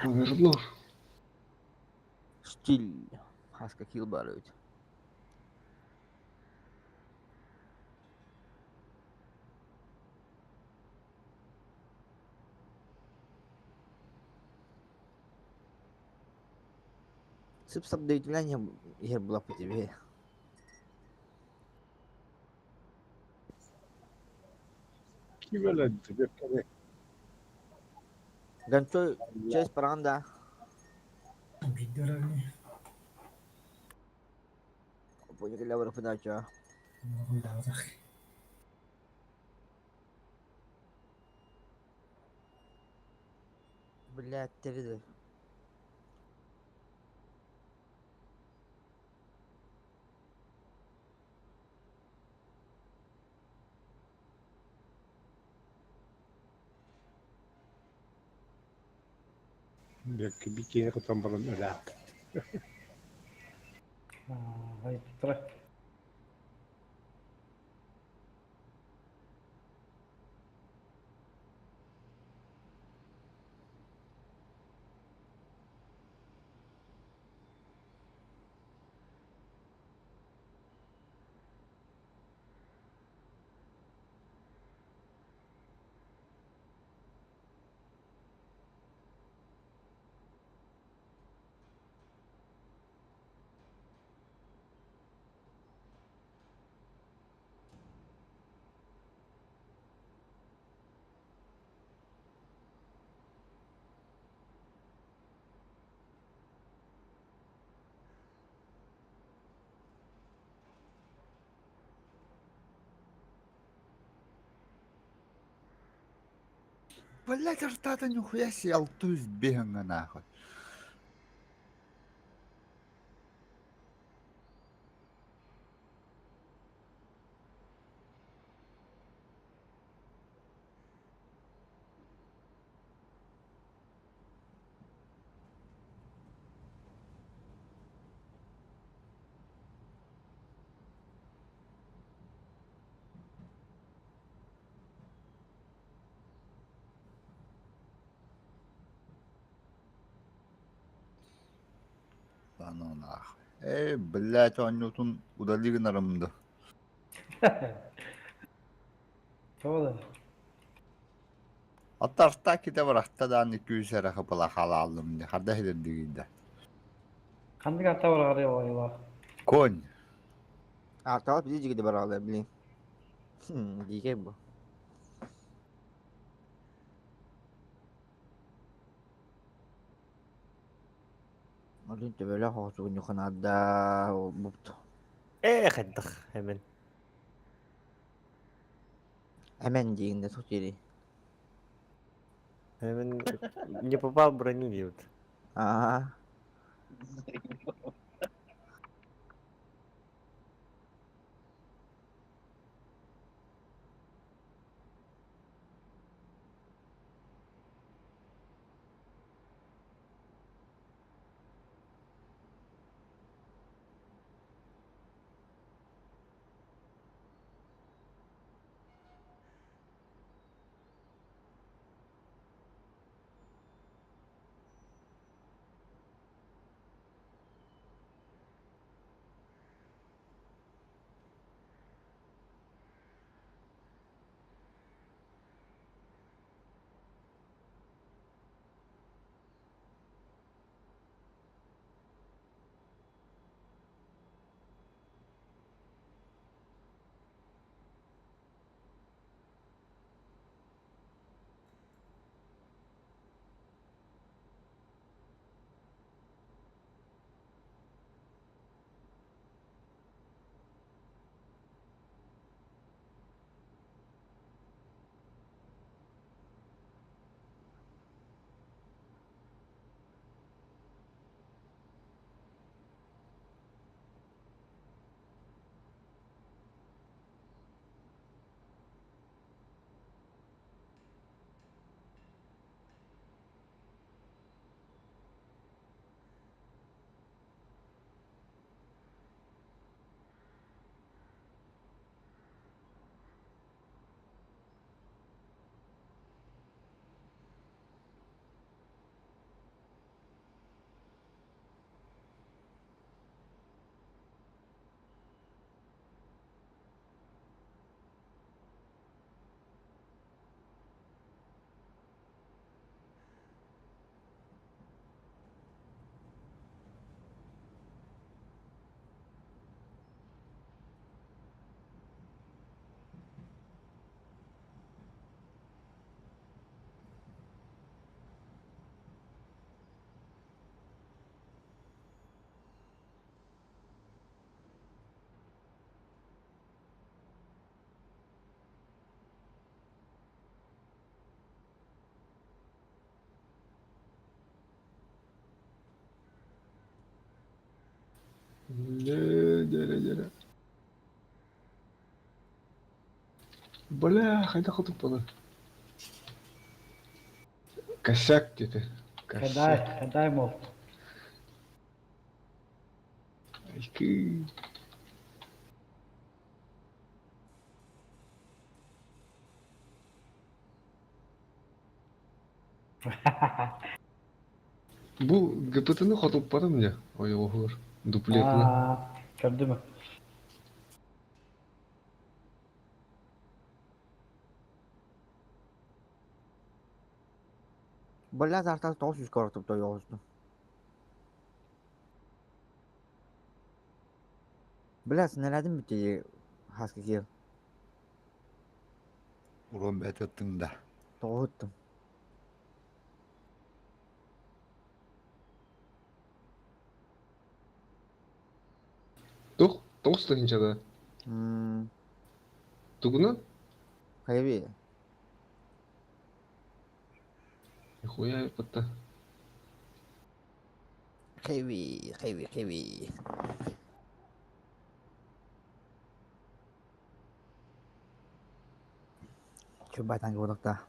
Верно. Стиль. Хаска килл баар эбит. Сып-сап дөйтүлээн иһэр булаппыт эбии. Ким өлөдү бөккере. Гончой честь параҕын да. Биирдэ Оппуонньа барыппынаачча. Блядь, да. Бөккө бикине кытан баран өлөк. Ай, тұра. Блять, артата нихуя себе алтуз бега нахуй. Да ну нахуй. Эй, блять, он удали нарамда. Тоғыз. Аттарта ките барахта да аны күүсәрэ хапала халаалым не харда хедер дигинде. Қандай карта бар қарай олай Конь. А, талап бизи жигити бар алды, блин. Дийке бу. Олин төбөлө хоосугун юханада бупт. Э, хайдах, hemen. Эмен дигинде сутири. Не попал в броню диэбит. Аа. Дьэ, дьэ, дьэ. Бля, хайдах хотуппалар. Косяк где-то. Кадай, Косяк. кадай, мол. Айкы. Бу ГПТ-ны хотуппатым дьэ. Ой, оһуор. Дуплетны. Аа, көрдүм. Бля, зартас 900 коротуп тойоҕустум. Бля, снарядым бүтэ хаска киэр. Урон бәтеттің да. Тоҕуттум. Тух, тоҕус тыһыынчада. Тугунан? Хайби. Нихуя епта. Хэви, хэви, хэви. Чубатан годокта.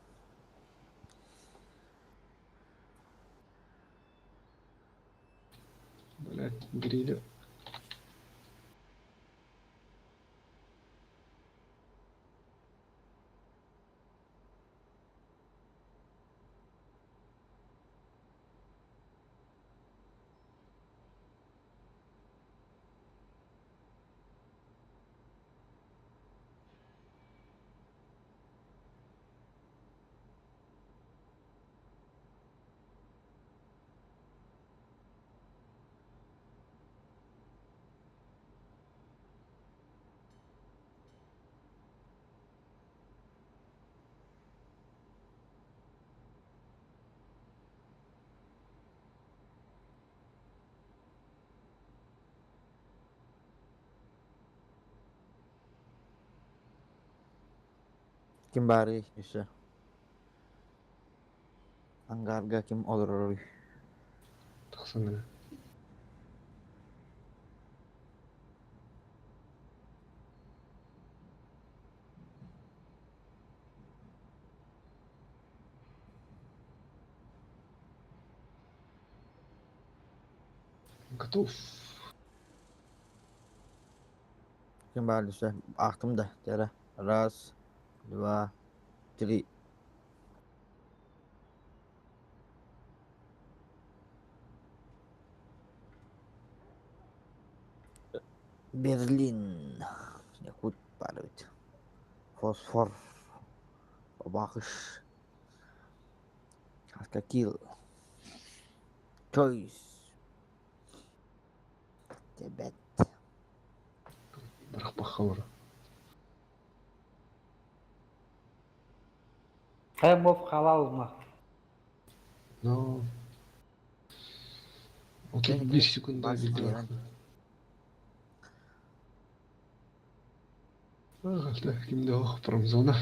Блять, гриля. Ким баарый еще. Ангарга ким олороруй? Тахсан эрэ. Готов. Ким баар десе аахтым да тера. Раз, два, три. Берлин. Якут баар эбит. Фосфор. Бабахыш. Аскакил. Choice. Тебет. Бырахпахха Хэмов халалма. Но... 31 секунда видео. Кимде ох, промзона.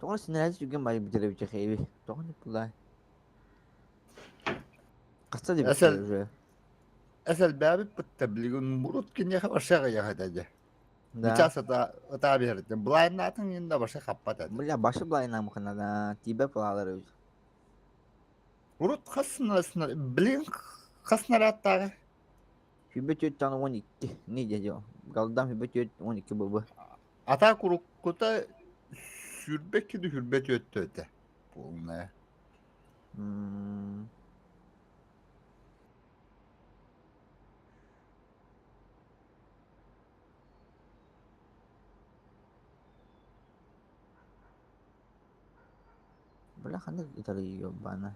Тоҕо синэрээти түргэн баайы бүтэрэ хэйби. Тоҕо не пулай. Хаста да Эсэл уже. эсэл бэбит бытта билигин мурут киниэхэ баша аҕыйах этэ дьэ. Да. Сейчас ата ытаа биэрдим. Былайнаатын инде баша хаппат этэ. Бля, башы былайна муханада тибе пулалар үз. Урут хас билин хас нараттааҕы Хүбе төт тан 12. Не дедё. Галдам хүбе төт 12 быбы. Ата куруккута сүрбек киди хүрбет өттө этэ. Полная. Бля, ханнык италия бана.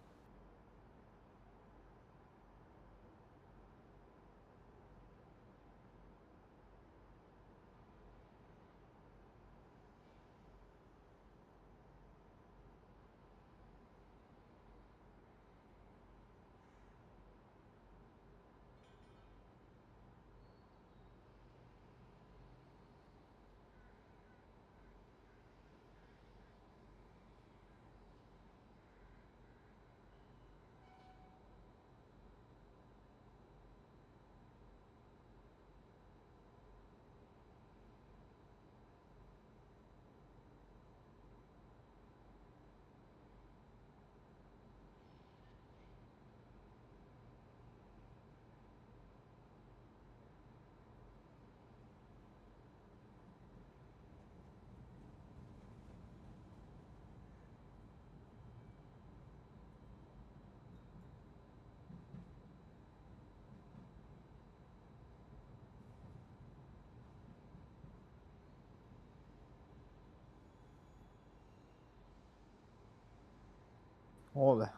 Ола.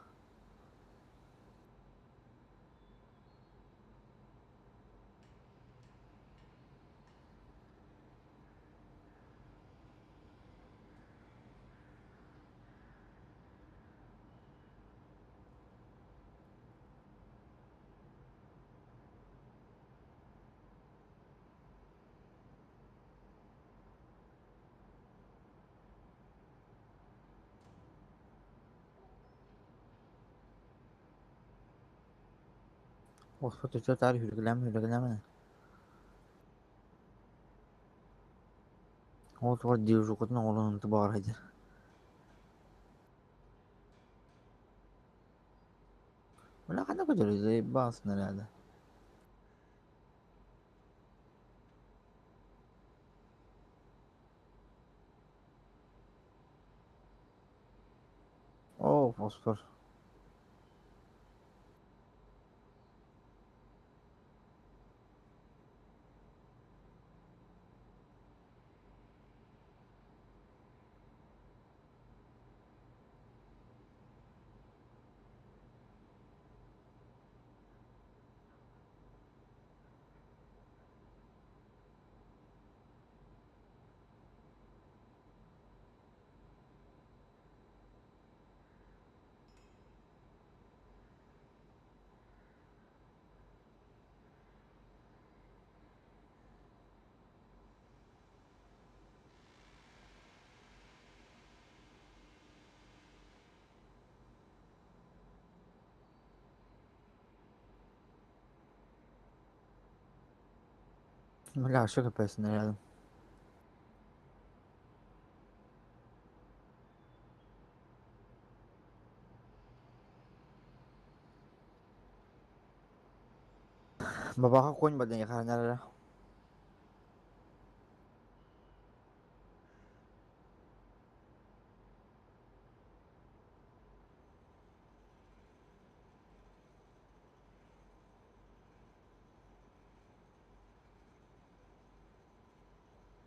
Господи, что тар хүргүлэм хүргүлэмэ. Ол тугар дивжукутун оҕолонун баҕар хайдыр. Бля, ханна көтөрү баасın herhalde. О, фосфор. Бля, что КПС рядом. Бабаха конь бадан яханара.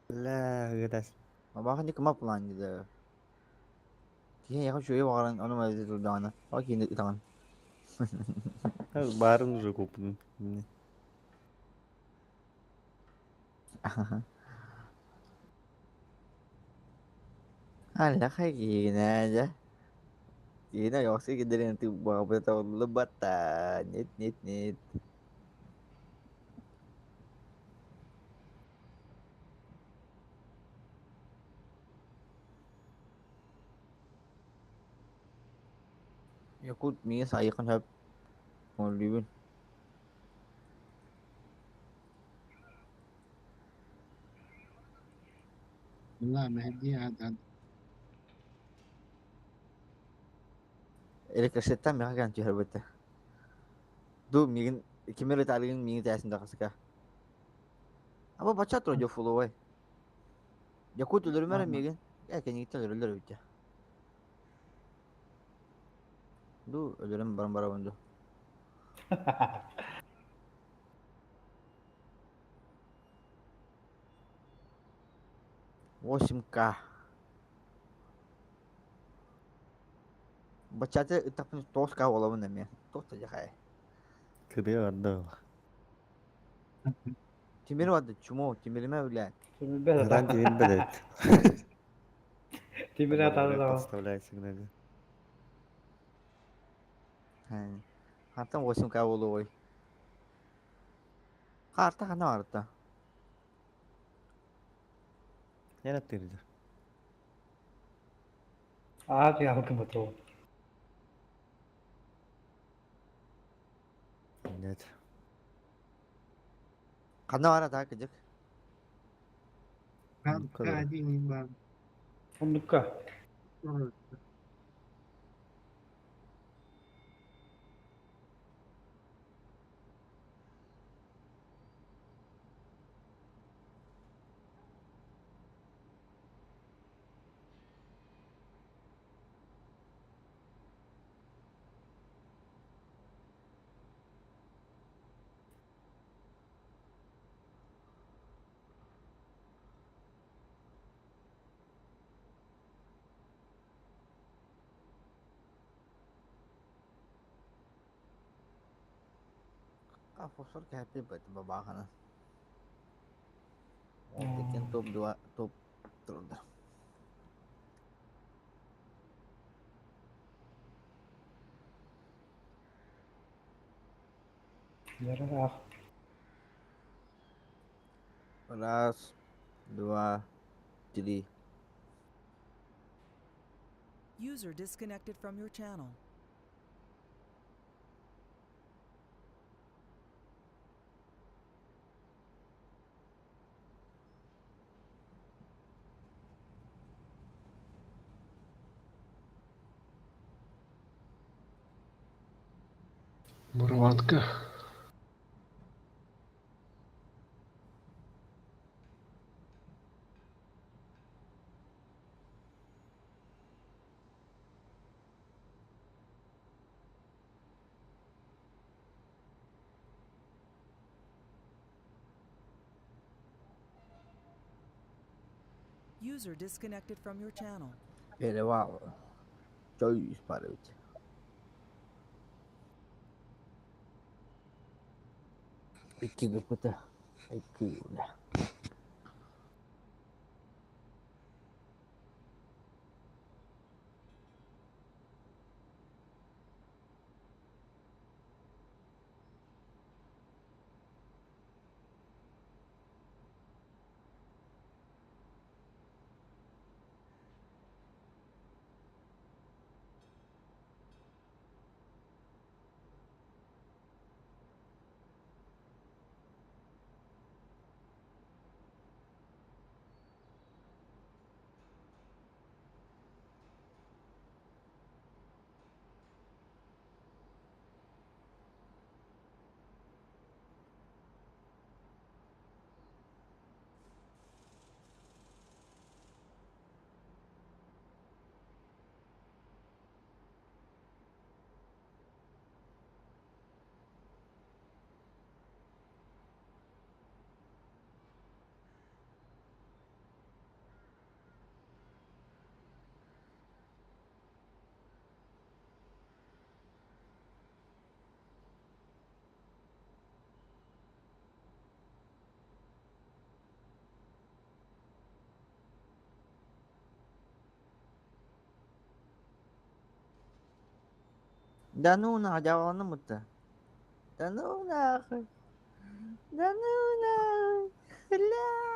Бля, гытас. Бабаха не кыма план диде. Киһи яха шуе багаран оны мәзде турдагана. Бак инде итаган. Барын уже купын. Алла хагина да. Киһина яхшы кидерен ты бабы тавлы бата. Нет, нет, нет. Якут миңа сайыкын хөп. Олибин. والله ما هدي عاد عاد Электршеттен миңа кан түһәр бетте. Ду мигин кимер талигин миңа тәсин дакаска. Аба бача тро фуловай. Якут өлөрмәр мигин. Әкән егеттен өлөрөлөр битте. Ду өлөрөм барам барам ду. 8К. Бачаты тапын 9К оламын эме. Тоқта жахай. Кыды арды. Тимир барды чумо, тимириме биле. Тимир Ран тимир белет. Тимир атады да. Подставляет сигналы. Хантан 8К болу ой. Карта хана арта. Не аттырды. Аа ялкын буту. Нет. Хана ара та кыжык. قاعدين بعد Ондукка. А фосфор happy бит бабахана. Ол топ 2 топ турда. Ярар. Раз, два, три. User disconnected from your channel. Мурванка. User disconnected from your channel. Перевал. Чой испарить. Икки гыпыта. Икки бля. Да ну нахуй, дьаабыланным бутта. Да ну нахуй. Да ну нахуй. Бля.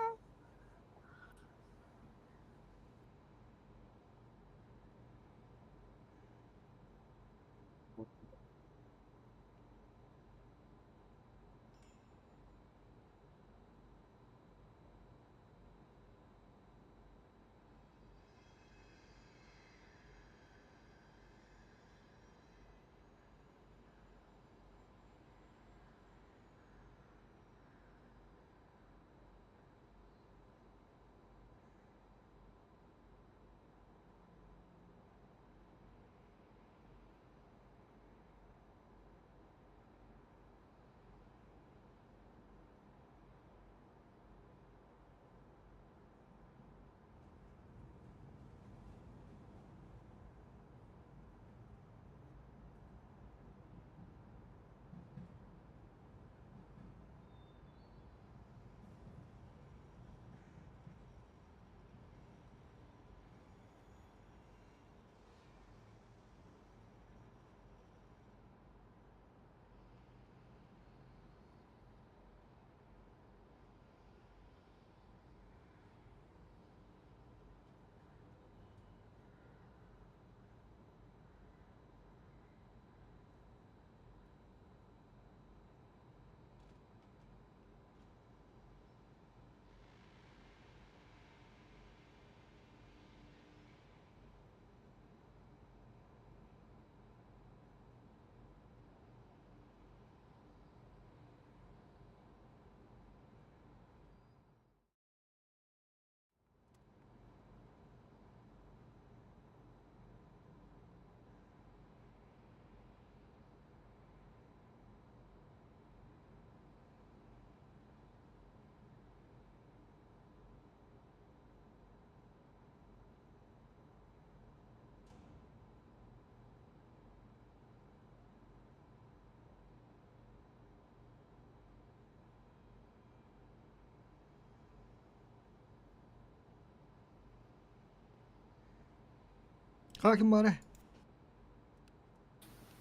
Хаким бары.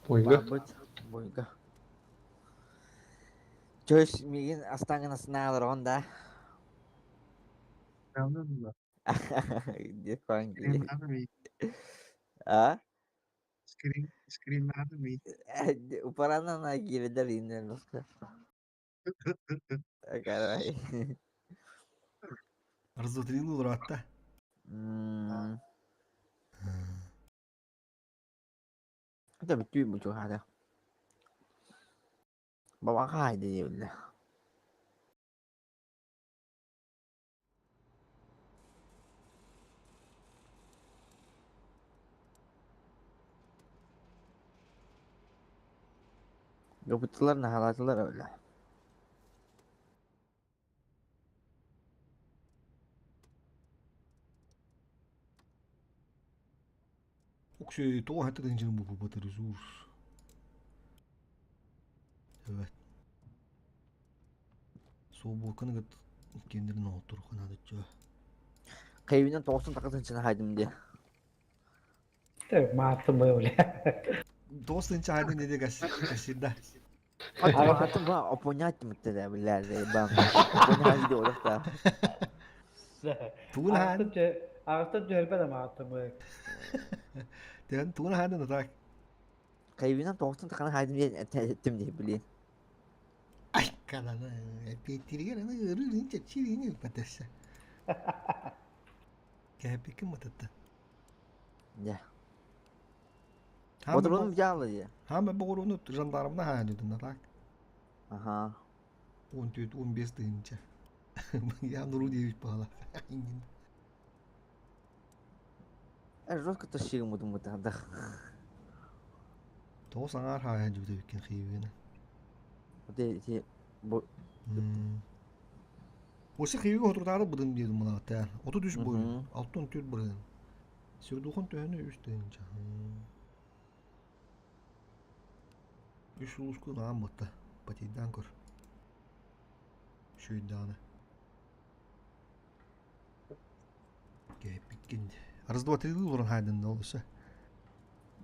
Бойга. Бабыт. Бойга. Чөс мигин астаңын астына алырған да. Деп қойын А? Упаранан киридер инен басқа. Карай. Разутрин уратта. Это бүтүү бу чухада. Баба хайды диэбиллэ. Yoputtular nahalattılar öyle. Оксей, тоҕо хатта тыһыынчаны булбут ресурс. Evet. Суобуокканы кыт кендерин оҕотторуха наадаччы. Кайбинен тоғыстан тақытынчыны хайдым де. Мааттым бой бля. Тоҕус тыһыынча хайдын диэти кассирда. Мааттым ба опонять мытты бля заебал. Опонять диде олохта. Тугун хаан. Ағыстан түһэрбэ да мааттым бой. Тэн тугун хаан да так. Кайбинен тоғыстан тақаны хайдым де теттим де блин. Ай, калана, петиригер аны ырырын чачирини патаса. Кэпикин мататта. Я. Отыруну жалы де. Хама боғуруну жандармна хаан дедим так. Аха. 14 15 тыһыынча. Я нуру диэбит баҕала. Жестко тащил ему думаю тогда. Тоҕус аҥаар хаайан дьүбүтэ хиибинэ. Вот эти бу Осы хииби отурдаары быдын диэдим мынааттаан. 33 буйун, 64 бырыын. Сирдухан төһөнө 3 тыһыынча. Үс улуску наам бытта. Патийдаан көр. Шүйдааны. Кэпиккин. Раз, два, три, олорон хайдын да олуса.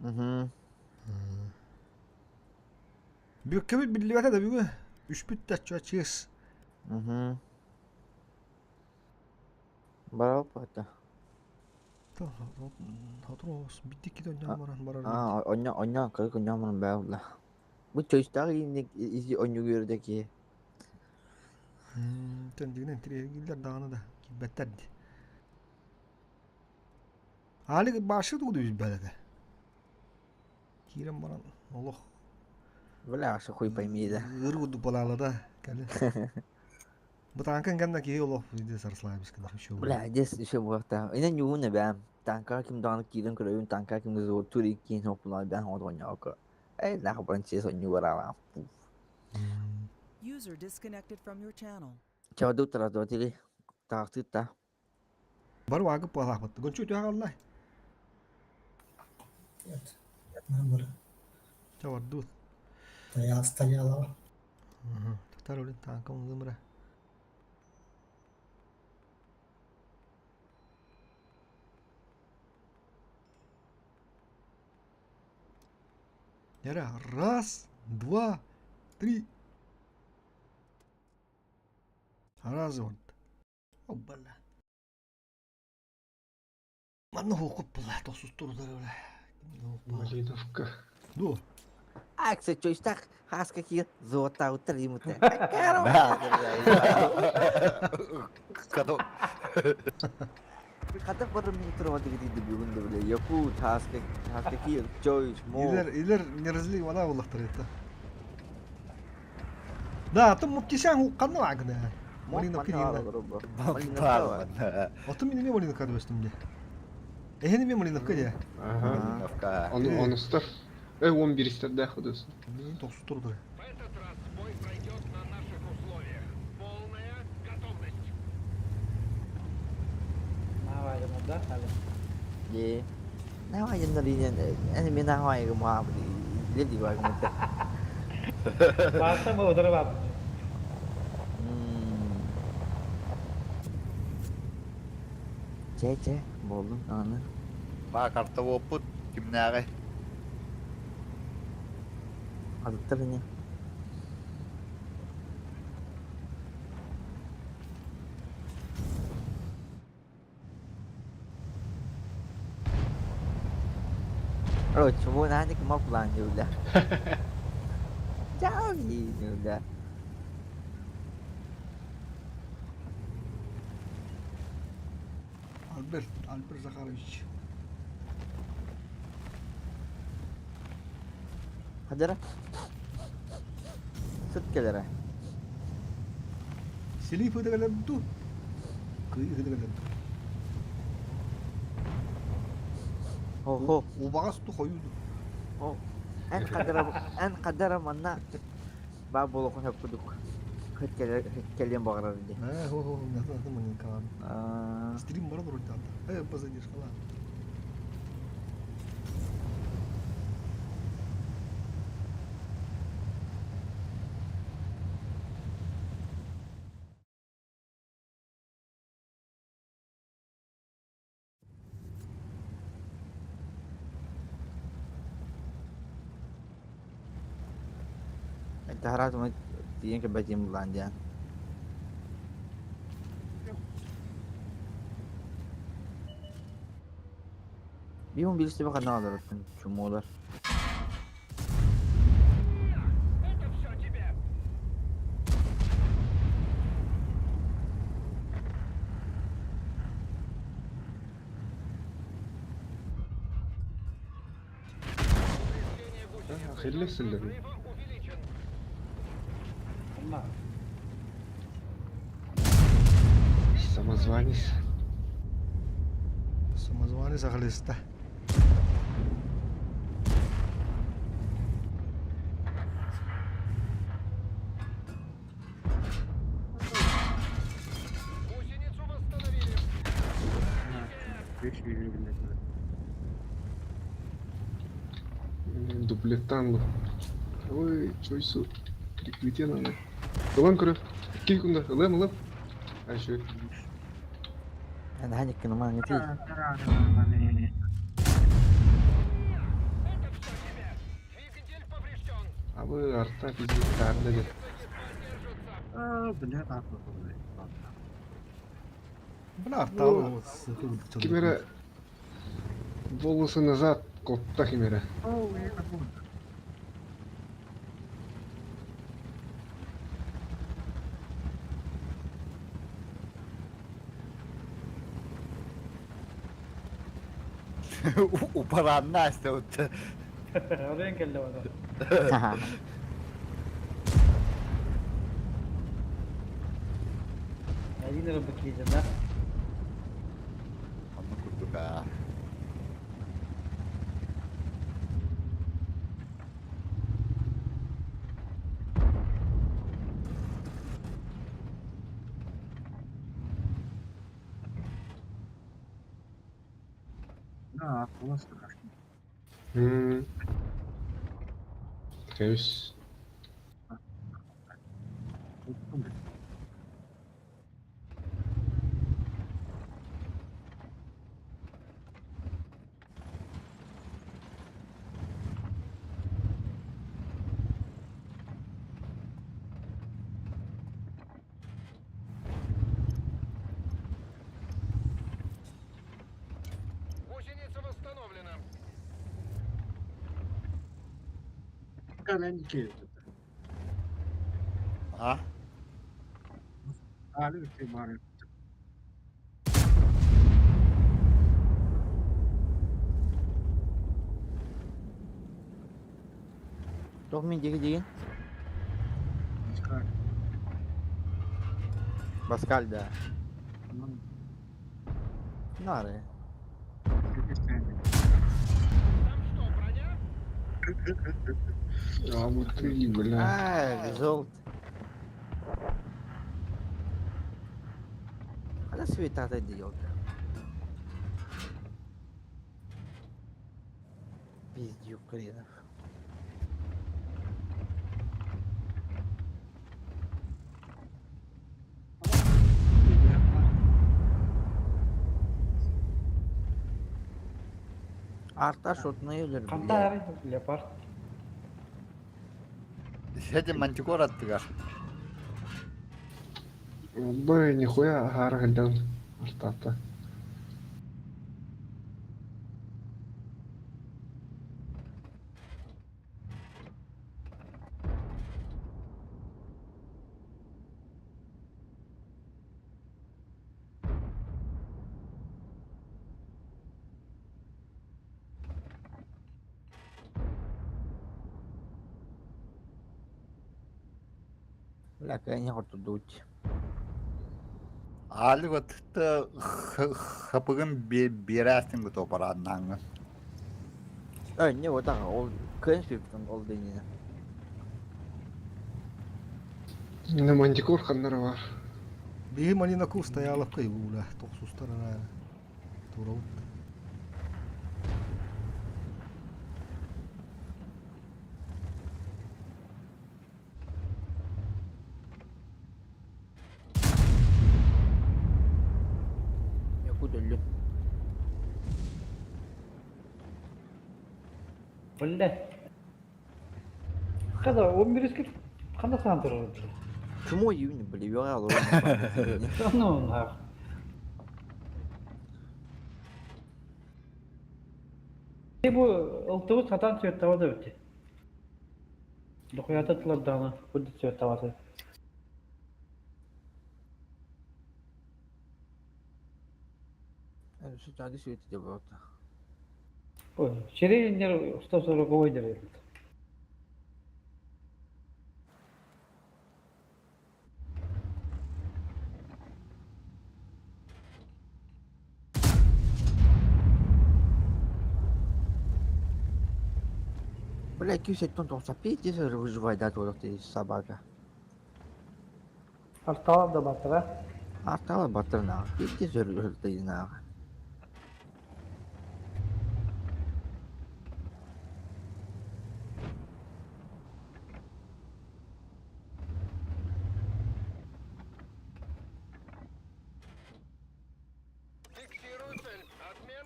Угу. Бүккэбит биллибэтэ да бүгүн. Үспүт да чуо чиэс. Угу. Барал это. Сотору биттик киде онньоон баран барар. Аа, онньо онньо кырык онньоон баран баа Бу чөйстаах иинник изи онньугур да киһи. Тендигинен тириэргиллэр даҕаны да киирбэттэр ди. Али башы тугу билбэт этэ. Киирэн баран олох Бля, вообще хуй пойми да. Ыр курдук балаала да кэлин. Бу таанкан кэннэ киһи олох здесь расслабишься еще. Бля, здесь еще буакта. Инен югун бэм. Танка ким даҕаны киирэн көрөбүн, танка ким тур иккиэн хоппула бэм оҕонньоко. Эй, нахуй бранчес онньугар User disconnected from your channel. Чаду тратотили. Таахтыта. Бар вагы палаахпыт. Гончу үтүө хаалла. Намыр. Чавардуут. Стоял, стояла. Татар олин танка улымра. Яра, раз, два, три. Раз вот. Оббала. Манна хуукуп була, тосустур бля. Малиновка. Ду. Акса чөйстах хаска киир золота утар имута. Хата барым митро диги бүгүн да биле. Якут хаска хаска киир чөйс мо. Илер илер не разлей вода буллахтар это. Да, атын муптисян хуукканна вагна. Малиновка диэн. Отun минеме Малиновка дөстүм де. Эхени мен Малиновка де. Ага. Оны онустар. Э, он биристердээх худус. Тохсутур Да, Е. Нава яннаринен эни мен нава ягы маа леди багы мыта. Бааса ма одара бап. Че че болдум аны. Ба карта опыт кимнәгә? Азыттыр не. Rồi, chúng muốn ăn cái móc là nhiều là. Cháu gì nhiều là. Альберт, Альберт Захарович. Хадара. Сүт келere. Селип ыдыгалар ду. Кый ыдыгалар ду. Хо хо. Убагас ту хойуду. Хо. Эн кадара эн кадара манна ба болокун хөккүдүк. Хөткелен багарар ди. Э, хо хо, ната ната манин калам. Стрим бар вроде там. Э, позадержкала. انت ما تيجي بجيم لانديان. Бимон билисте бака наалар чумолар. Хиллесилер. Самозванец. Самозванец ахлеста. Дуплеттан Ой, чойсу. Прикрытие надо. Ылам көрө. Кий кунда. Ылам, ылам. Ай, шо. Ана ханик нама ngati. Абы арта пиздец таарда дьэ. А, бля, арталар. Бля, арталы Ким эрэ волосы назад куотта ким эрэ. Упаранна астыбыт. Оройон кэллэ бата. Один рыбы киирдэ да. Онно курдук аа. Да, было страшно. М. Кэбис. А? Туох мин диэки диигин? Паскаль, да. Нары. А вот ты, бля. А, желт. Хана светата делка. Пиздюк хренов. Арта шотнай өлөр Ханта бля. арай леопард. Сети мантикор аттыгар. Бай, нихуя аһаара сылдьан артаата. Бля, кайня хотудуть. Аалык отты хапыгын биэрээстин гыто парааннааңҥын. Эй, не вот так, ол көн сүптүн ол дэнина. На мантикор ханнара бар. Биһи малина ку стояла кайгула, тохсустар тураут. Якут өллүн. Бля. Хада 11 кип ханда саан турар. Чмо юни, бля, юга алор. Ну, нах. Бу ылтыбыт сатан сүөттаба да битти. Дохуята тылардаана кудду сүөттабасы. Şu tane свети деп вот. Ой, Черенер 140 деп. Бля, 295 здесь выживает, да, вот ты собака. Арталар да батыра. Артала батыр на. Здесь өлді на.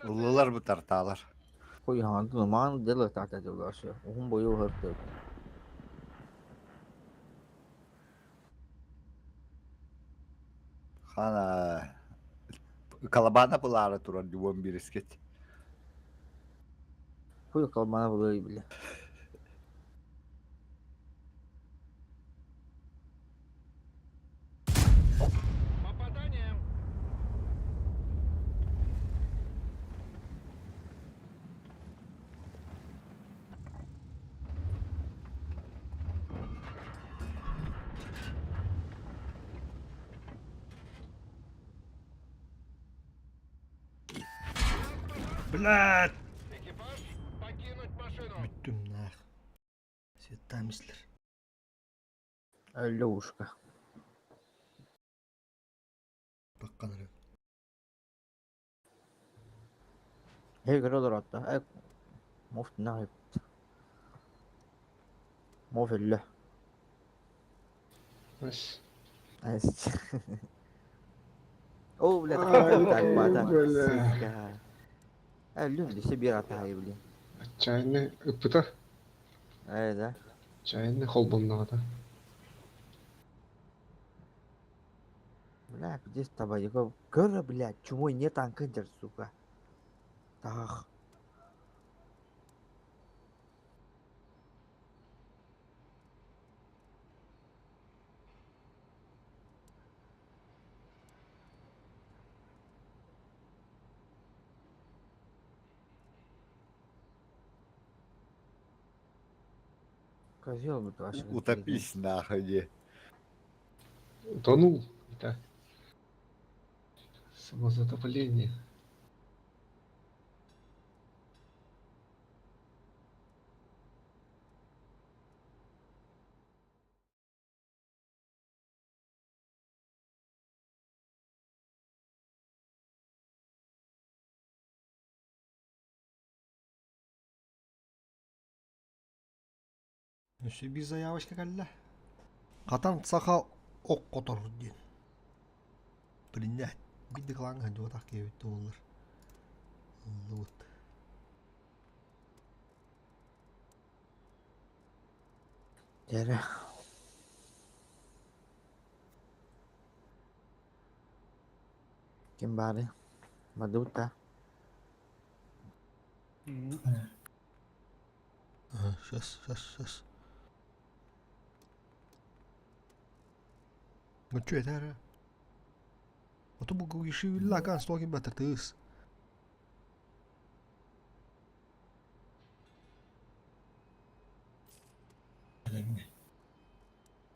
Ыллылар бу тартаалар. Хуй ханды ман дело тата дело. Ухун бою хырты. Хана Колобана булаары турар дьуон биирискит. Хуй колобана булуй бля. Блядь! Бүттүм нах. Светамислер. Левушка. Таққан эрэ. Эй, көрө олоротто. Эй, муф нахуй. Муф өллө. Ас. Ас. О, бля, Ай, так бата. бля. Сука. Өллүм десе биир атаайы, блин. Отчаянный ыппыта. Э, да. Отчаянный холбонноҕото. Бля, где с тобой? Көрө, блядь, чумой не танкындер, сука. Так. Козел бы ваши. Утопись нахуй. не. Утонул. Да. Самозатопление. Өссө биир заявочка кэллэ. Хатан саха ох хотор диэн. Принять. Биир да кылааҥҥа сылдьыбатах киһибит буоллар. Ыллыбыт. Дьэрэ. Ким баары? Бардыбыт да? Сейчас, сейчас, сейчас. Ну что это? Ара? А то бугу иши лаган стоги бататыс.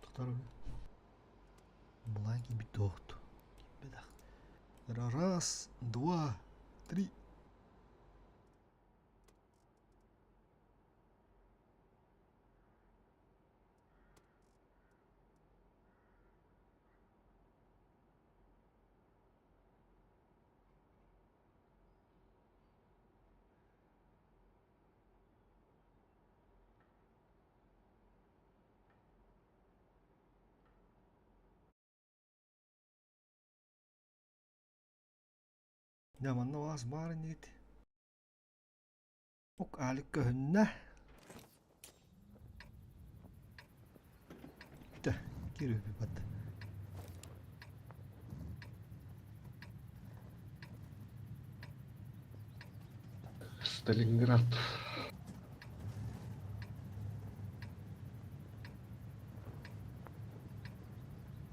Тохтар Бланки битохту. Раз, два, три. Дьэ манна аас баар инигит. Ок аалик көһүннэ. Тэ киирбит. Сталинград.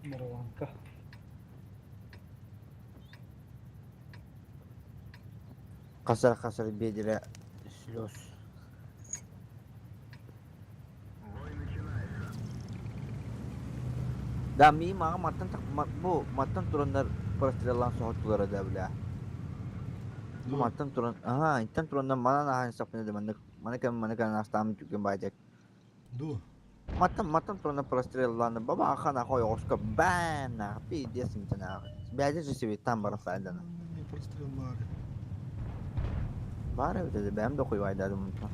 Мурланка. Хасар-хасар биэдэрэ слез. Да мии маҕа мантан бу мантан тураннар простреллаан соһуттулара да бля. Бу мантан туран аһаа интэн тураннар манан ааһан истэхпинэ да маннык маны кэм маны кэлэн астааммын түргэн баайдык. Ду. Мантан мантан тураннар простреллаан баба ахан ахой оҕуска бэм наах пиздец интэн аах. Бэйдэ же себе там баран сайдана. Не прострел баар. Баар эбит этэ бэйэм да хуйбайдаатым онтон.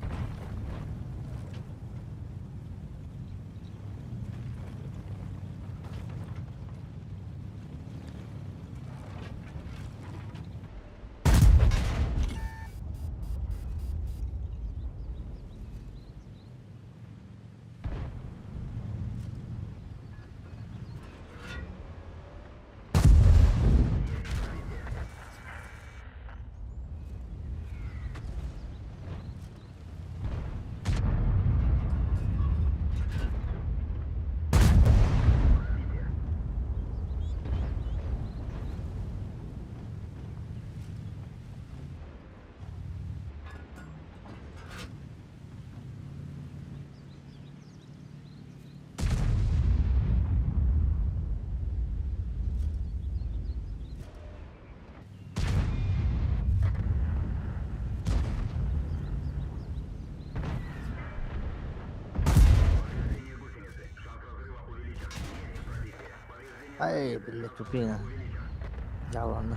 Ай, блядь, тупина. Да ладно.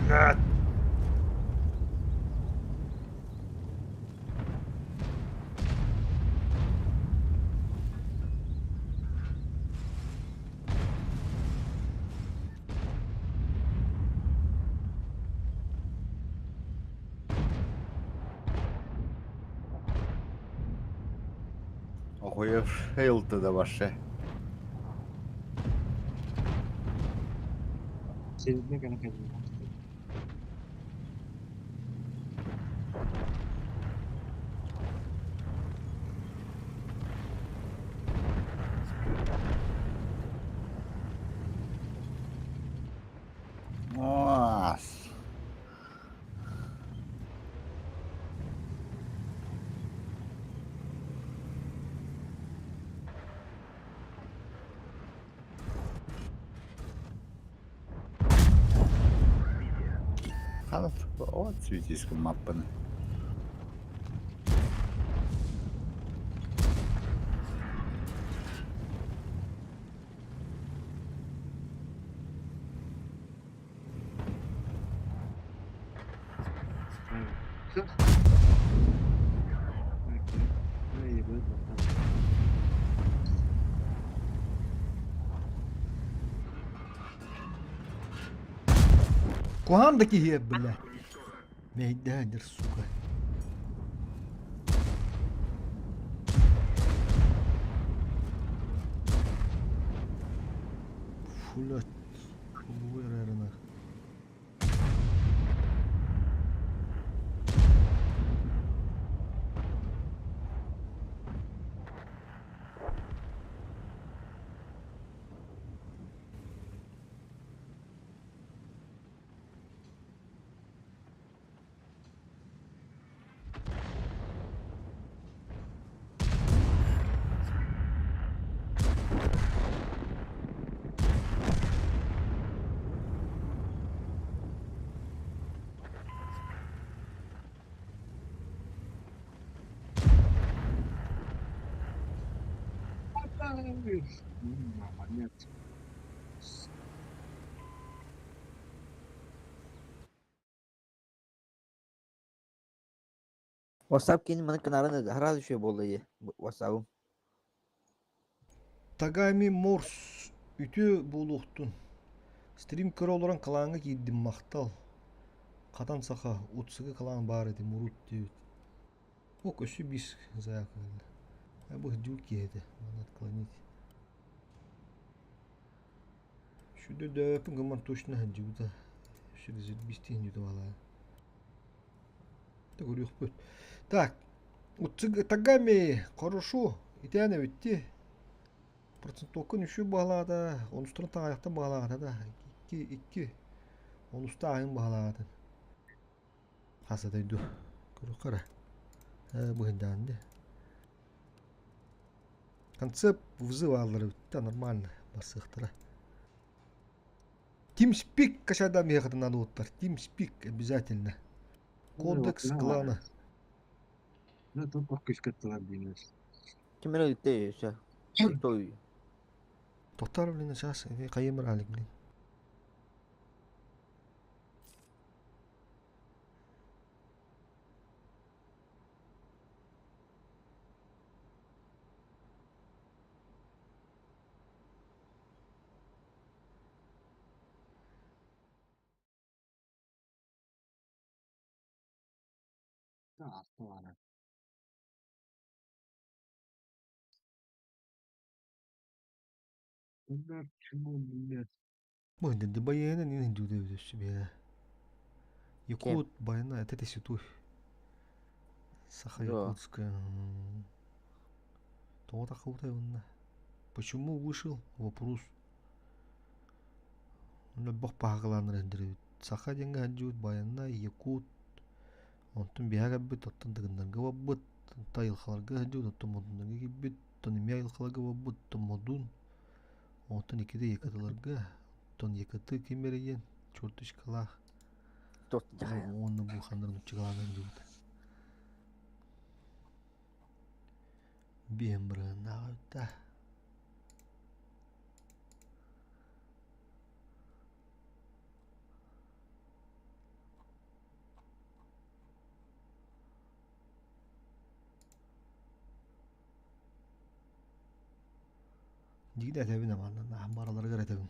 Блядь. Охуевший да вообще. Сирдэ кэнэ кэлбит. Ас. Ханат, вот цветишком маппаны. Куһаан да киһи, бля. Мэйдээнэр, сука. Фу, блядь. Нет. WhatsApp кини маны кынарын хараас үчүгэй буолла дии WhatsApp'ым. Тагами Морс үтүө буолуохтун. Стрим көрө олорон кылааҥҥа киирдим махтал. Хатан саха утсыгы кылаан баар этим урут диэбит. О, өссө биир заявка кэллэ. Бу дьүүл киһи этэ. Маны отклонить. Шүдө дөпүн гымман точно сылдьыбыта. Сүрүзүрбистиин дьүтэ Көрүөхпүт. Так, Тагами хорошо, итиэн эбитти. Процентовка нүшү баһылаата, онустарын таҕайахтан баһылаата да. Икки, икки. Онуста аһын баһылаата. Хаса дойду. Көрүөххэ эрэ. Быһындаан де. Концепт вызываллар эбит нормально барсыахтара. TeamSpeak кашада миэхэтин уоттар. TeamSpeak обязательно. Кодекс клана. Ну, тут кыскаттылар дейміз. Ким эрэ ыытта өссө. Той. Тоқтар, блин, сейчас кайымыр алик, блин. Артылары. Bunlar чему, блядь? Бу дебайена не жүдө себе. Якут байна, это ты ситуй. Саха якутская. Тоҕо таххыбытай уонна? Почему вышел вопрос? Онно бах паһаҕалааннар эндирибит. Саха диэҥҥэ сылдьыбыт баянна, якут. Онтон биһиэхэ кэлбит, оттон Дыгыннарга барбыт, тайылхаларга сылдьыбыт, оттон Модуннарга киирбит. Оттон эмиэ айылҕаларга буолбут Модун. Оттон иккитэ Якуталарга. Оттон Якуты ким эрийэн черточкалаах. Уонна бу ханнарын уччагалаанан дьубут. Биэм бырыһыннаах эбит Дигде этэбин аманнан аһым бараларыгар этэбин.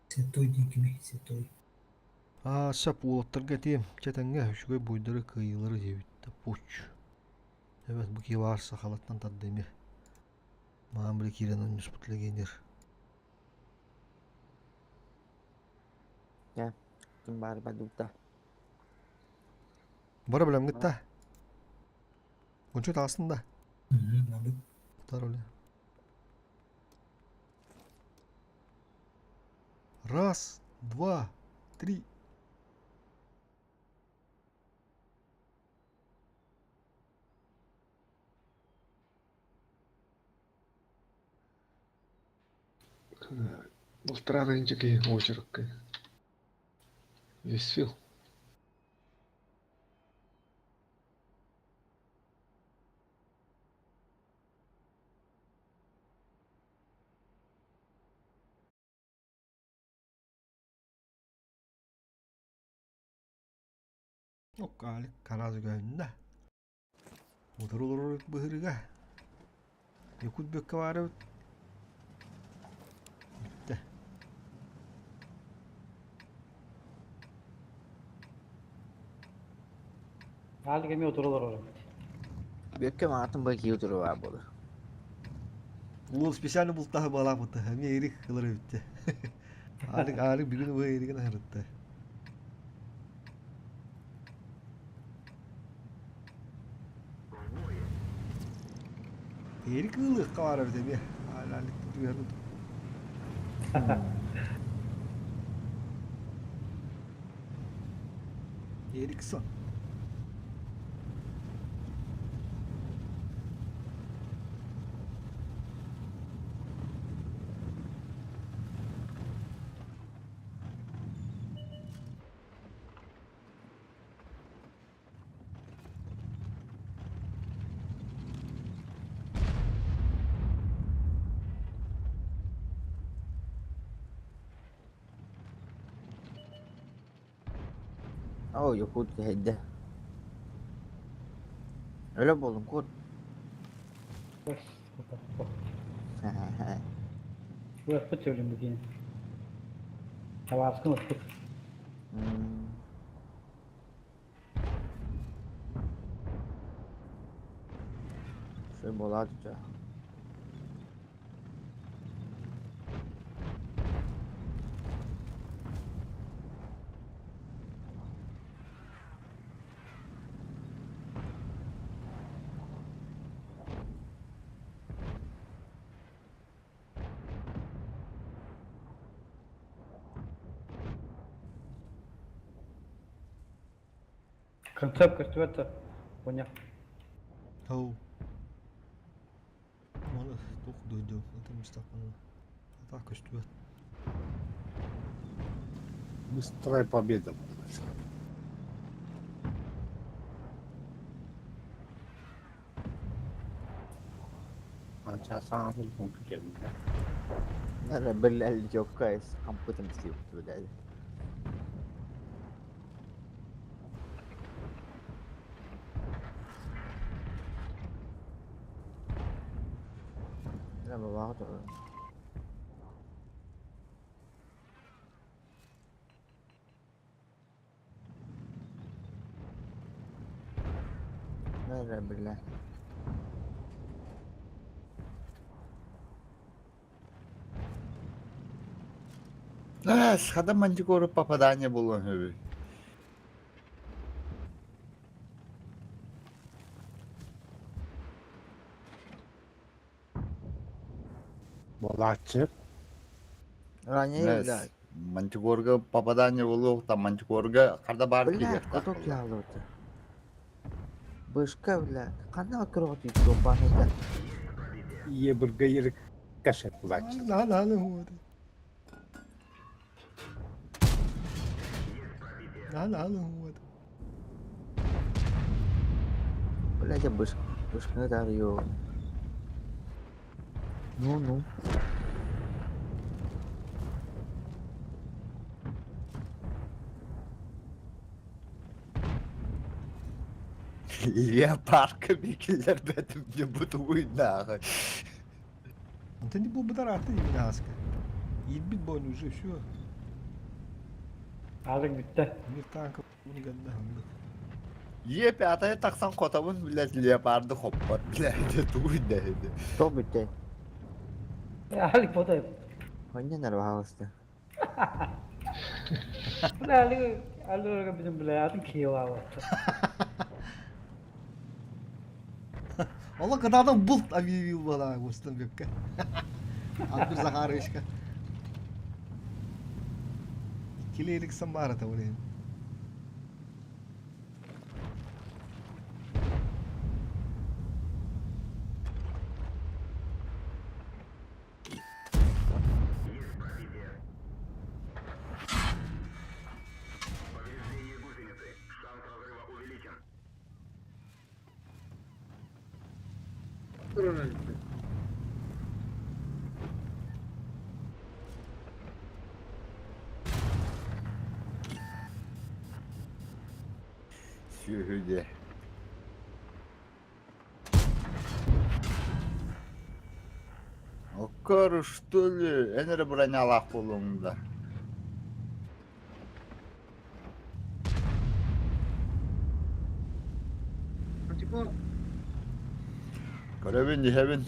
Святой диэн кимий? Святой. Аа, сөп уолаттарга этиэм, чэтэҥҥэ үчүгэй буйдары кыайыылары диэбит да пуч. Эбэт бу киһи сахалаттан тарда эмиэ. Маам били киирэн онньуспут легионер. Дьэ, ким баар бардыбыта. Бары билэмҥит да? Гунчу таҕыстын да? Тар оле. Раз, два, три. Балтараа тыһыынча киһи уочаракка. Весфил. Оккаалик караз көһүннэ. Утары олорор быһырыга. Якут бөккө баар эбит. Бүттэ. Аалик эмиэ утары олорор эбит. Бүөккэ маҕатын бу киһи утары баар буолар. Уол специально бултаһы баалаах Эмиэ Эрик ылар эбит. Аалик Аалик бүгүн бу Эригин аһарытта. Эрик ыылыахха баар эбит эмиэ. Аалик түгэр курдук. Эриксон. Оо, Якут кэһэйдэ. Өлө буоллум кут. Ыаппыт сөбүлүн бүгүн. Табааскын ыппыт. Шөй буолаат дьэ. Концепт көстүбэт да понял. Ау. Маны туох дойду это местах А так көстүбэт. Быстрая победа была. Анча саҥа күтэммитэ. Эрэ биллэллиокка хампытым сиэбит Эрэ бабаҕа турар. Эрэ биллэ. Ээ, хада мантикора попадание буолуон сөбүй. Буолааччы. Ранее, блядь. Мантикорга попадание булуох, там Мантикорга харда баар Блядь, киириэхтээх каток буолла. яллыбыта. Бышка, блядь. Ханна көрөҕүт туоппаныйда. Ийэ бырга ерик кашет булааччы. На на на вот. На на на вот. Блядь, я быш... бышканы дарью. Ну, ну. Леопарка бикиллэрбэтим не бутугуйнааҕы. Антон не был бы дарахты не minaска. Ебит бойну уже все. Алык бүттэ. Мир танков никогда. Е пятая тахсан хотабын, блядь, леопарды хоппот, блядь, тугуйда. Тоқ бүтте. Алик ботой. Хонья нарвалысты. Бля, Алик, Алик bizim бля, атын киев алды. Allah kadardan bult объявил bana Густан Бекка. Абдур Захаровичка. Килерик Самара то блин. Сүһүдэ. Оккор, что ли? Эн эрэ бронялаах буолуоҥ да. Көрөбүн, иһэбин.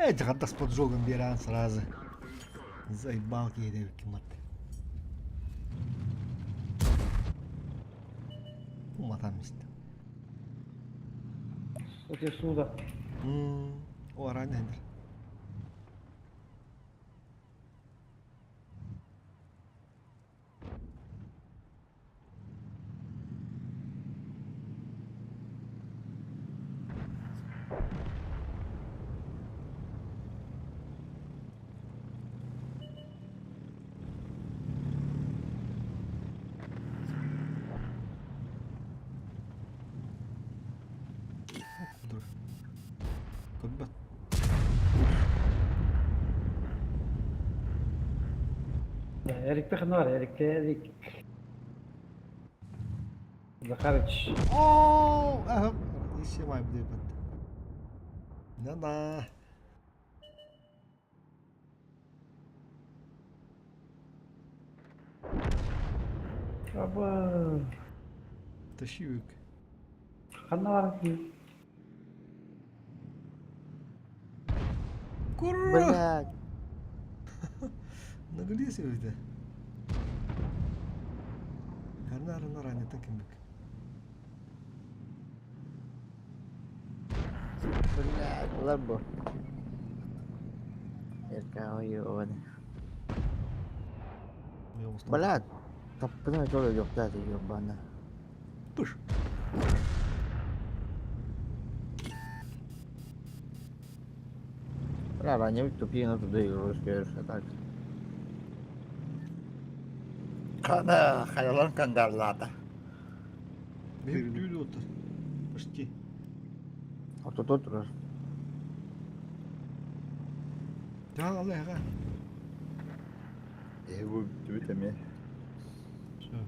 Эти хатта с поджогом беран сразу. Заебал кемат. Уматан мест. Оте суда. О, ранее. Көрбөт. Эрик Пехнар, Эрик, Эрик. Захарыч. О, ага. Еще май будет. Да-да. Аба. Тащивик. Ханна Курва! Блядь. Наглись это. Арна арна ране таким бик. Блядь, булар бу. Эрка ой Блядь. Таппына жол yok да ебана. Пыш. Бля, ранее тупее на туда и русская так. Хана хайаларын кангаллаата. Биһи бүтүү дуоттар. Почти. Ортото турар. Даа алла эҕэ. Эһи бу бүттүбүт эмиэ. Все.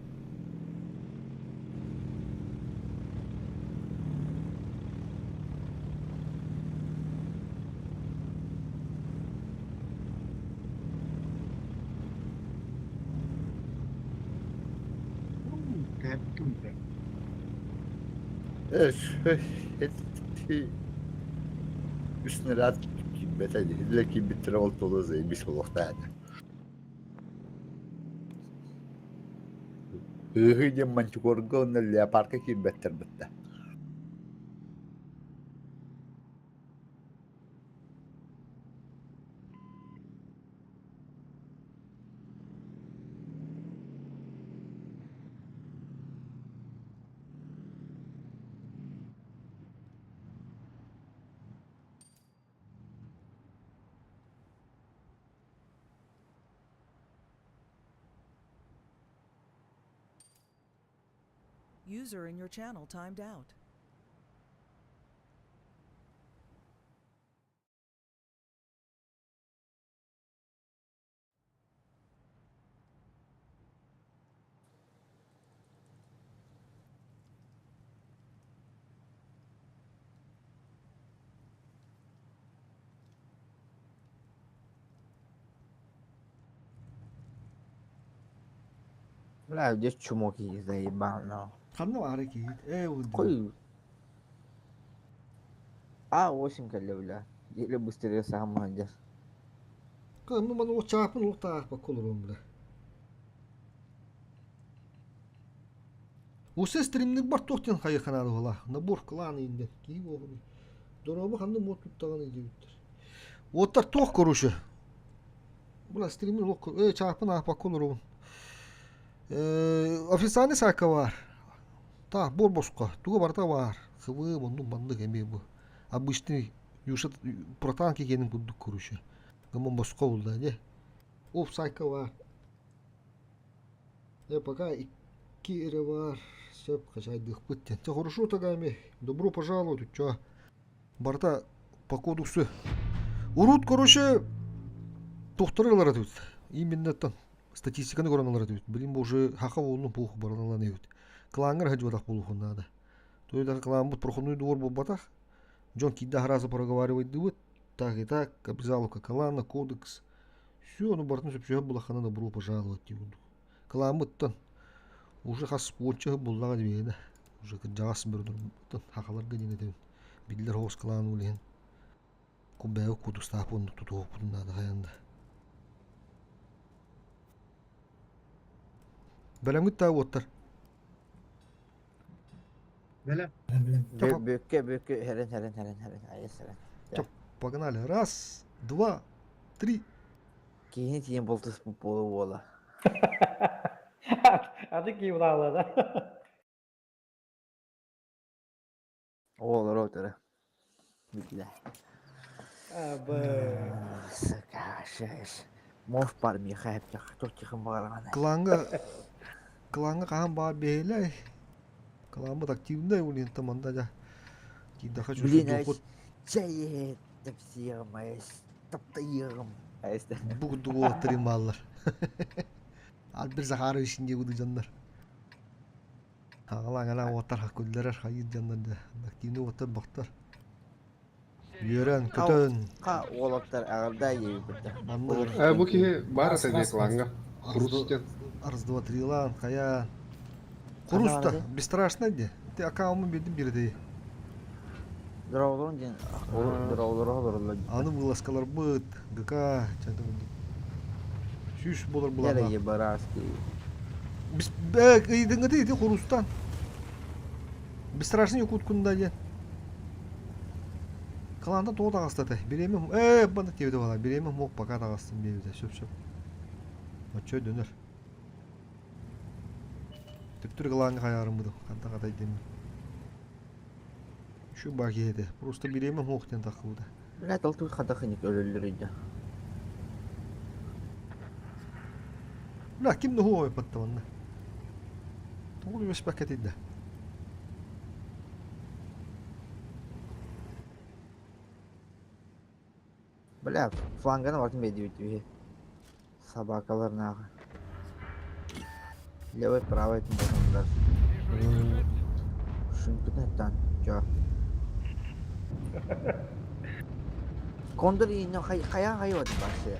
Үс нырат киирбэтэ илэ киирбиттэрэ ол толу заебись буолуохтаах этэ. Ыһыы диэн Мантикорга уонна леопардка киирбэттэр бытта. User in your channel timed out. Бля, здесь чмо киһи заебал, но. Ханна баара киһит? Ээ уһун. Кой. А8 кэллэ, бля. Еле быстрее сам молодец. Кыһын маны чаапын уохтаах олоруом бля. Усе стримник бар туох диэн хайыханаары була. Набор клан инден. Киһи буолуну. Дорообу ханны муот туттаҕын диэбиттэр. Уоттар туох короче. Була стримин олох э чаапын аапакка олоробун. Э официальный саакка бар. Так, буор босхо. Туга барыта баар. Хыбы, оннук маннык эмиэ бу. Обычный юша протанки киэнин курдук короче. Гыммын босхо булла дьэ. Оп саакка баар. Э пока икки эрэ баар. Сөп хачайдыахпыт диэн. Чэ хорошо тогда эми. Добро пожаловать, чё. Барыта по кодексу. Урут, короче, тохторы ылар этибит. Именно там статистиканы көрөн ылар этибит. Билин бу уже хаха буоллун пух баран ылан эбит. Клаҥҥар сылдьыбатах буолуохун наада. То клааммыт проходной двор буолбатах. Дьон киирдэ сразу проговаривайдыбыт. Так и так, обязаловка клана, кодекс. Все, ну барытын сөпсөһө булаххана добро пожаловать дии курдук. Кылааммыттан уже хас уонча буллаҕа дибиэнэ. Уже кырдьаҕас бөрөлөрбүттэн хахаларга диэн этэбин. Биллэр оҕус кылаан ол иһин куббээҕи кудустаах оннук тутуһуохпутун наада хайаан да. Бэлэмҥит даа уоттар? Бэлэм. Бүккэ бүккэ хэрэн хэрэн хэрэн хэрэн айас хэрэн. Погнали. Раз, два, три. Киһини тиийэн бултуспут буола буола. Аты киһи булаалла да. Оҕолоро утары. Биллэ. Абы. Сука, шеш. Мов бар миэхэ эптэх, туох баҕараҕын. Клаҥҥа клаҥҥа хаһан баар биһилэй. Клааммыт активнай улиента манда дьа. Киирдэхэ Блин, чуть-чуть чэй тэпсиэҕим, айс, таптайыаҕым. Айс. Бу курдук уолаттар бааллар. Альберт Захарович дии курдук дьоннор. Аҕалаан уоттар күллэрэр хайыыр дьоннор да активный уоттар бохтор. Үөрэн, көтөн. Ха уолаттар аҕырда диэбиппит. Э, бу киһи баар этэ диye клаҥҥа. Курус диэн. Раз, два, три лан, хайа. Куруста, бесстрашно де. Ты аккаунтун бердим бирдей. Дроолорун диэн, дроолору олороллор. Аны вылазкаларбыт, ГК, чанта Сүүс болар булана. Яра ебараски. Бис ыйдыңгыты ити курустан. Бесстрашный якуткунда диэн. Кланда тоҕо таҕыстата. Бириэмэ ээ банда тиэбитэ буолар. Бириэмэ муох пока таҕыстым диэбитэ. Сөп сөп. Оччо дөнөр. Түптүр кылааҥҥа хайаарыммытым. Ханта хатай дэммин. Şu баа киһи Просто бириэмэ муох диэн таххыбыта. Бля, толтуй хата хыник өлөллөр өйдө. Бля, ким да хуой паттаванна. Тоҕо түбэспэккэ тиийдэ. Бля, фланганы бартын бэйдибит үһү. Собакалар нахуй. Левый, правый тумбатандар. Шүнкүтүн чё. Кондор инно хайа хайа вот вообще.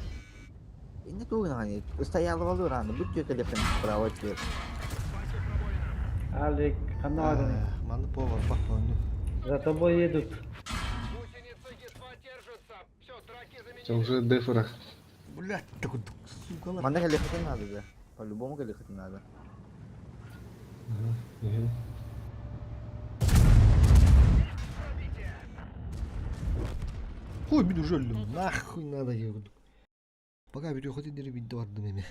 Инне тугун Стояла валураны, будь телефон правый тир. Алик, ханна бардын? Манны повар бак За тобой едут. Это уже дефера. Блядь, такой, сука. Манна кэлиэххитин надо да. По-любому кэлиэххитин надо. Ага. Хуй мин уже өллүм. Нахуй надо я Пока видео хотин дири видео бардым эми.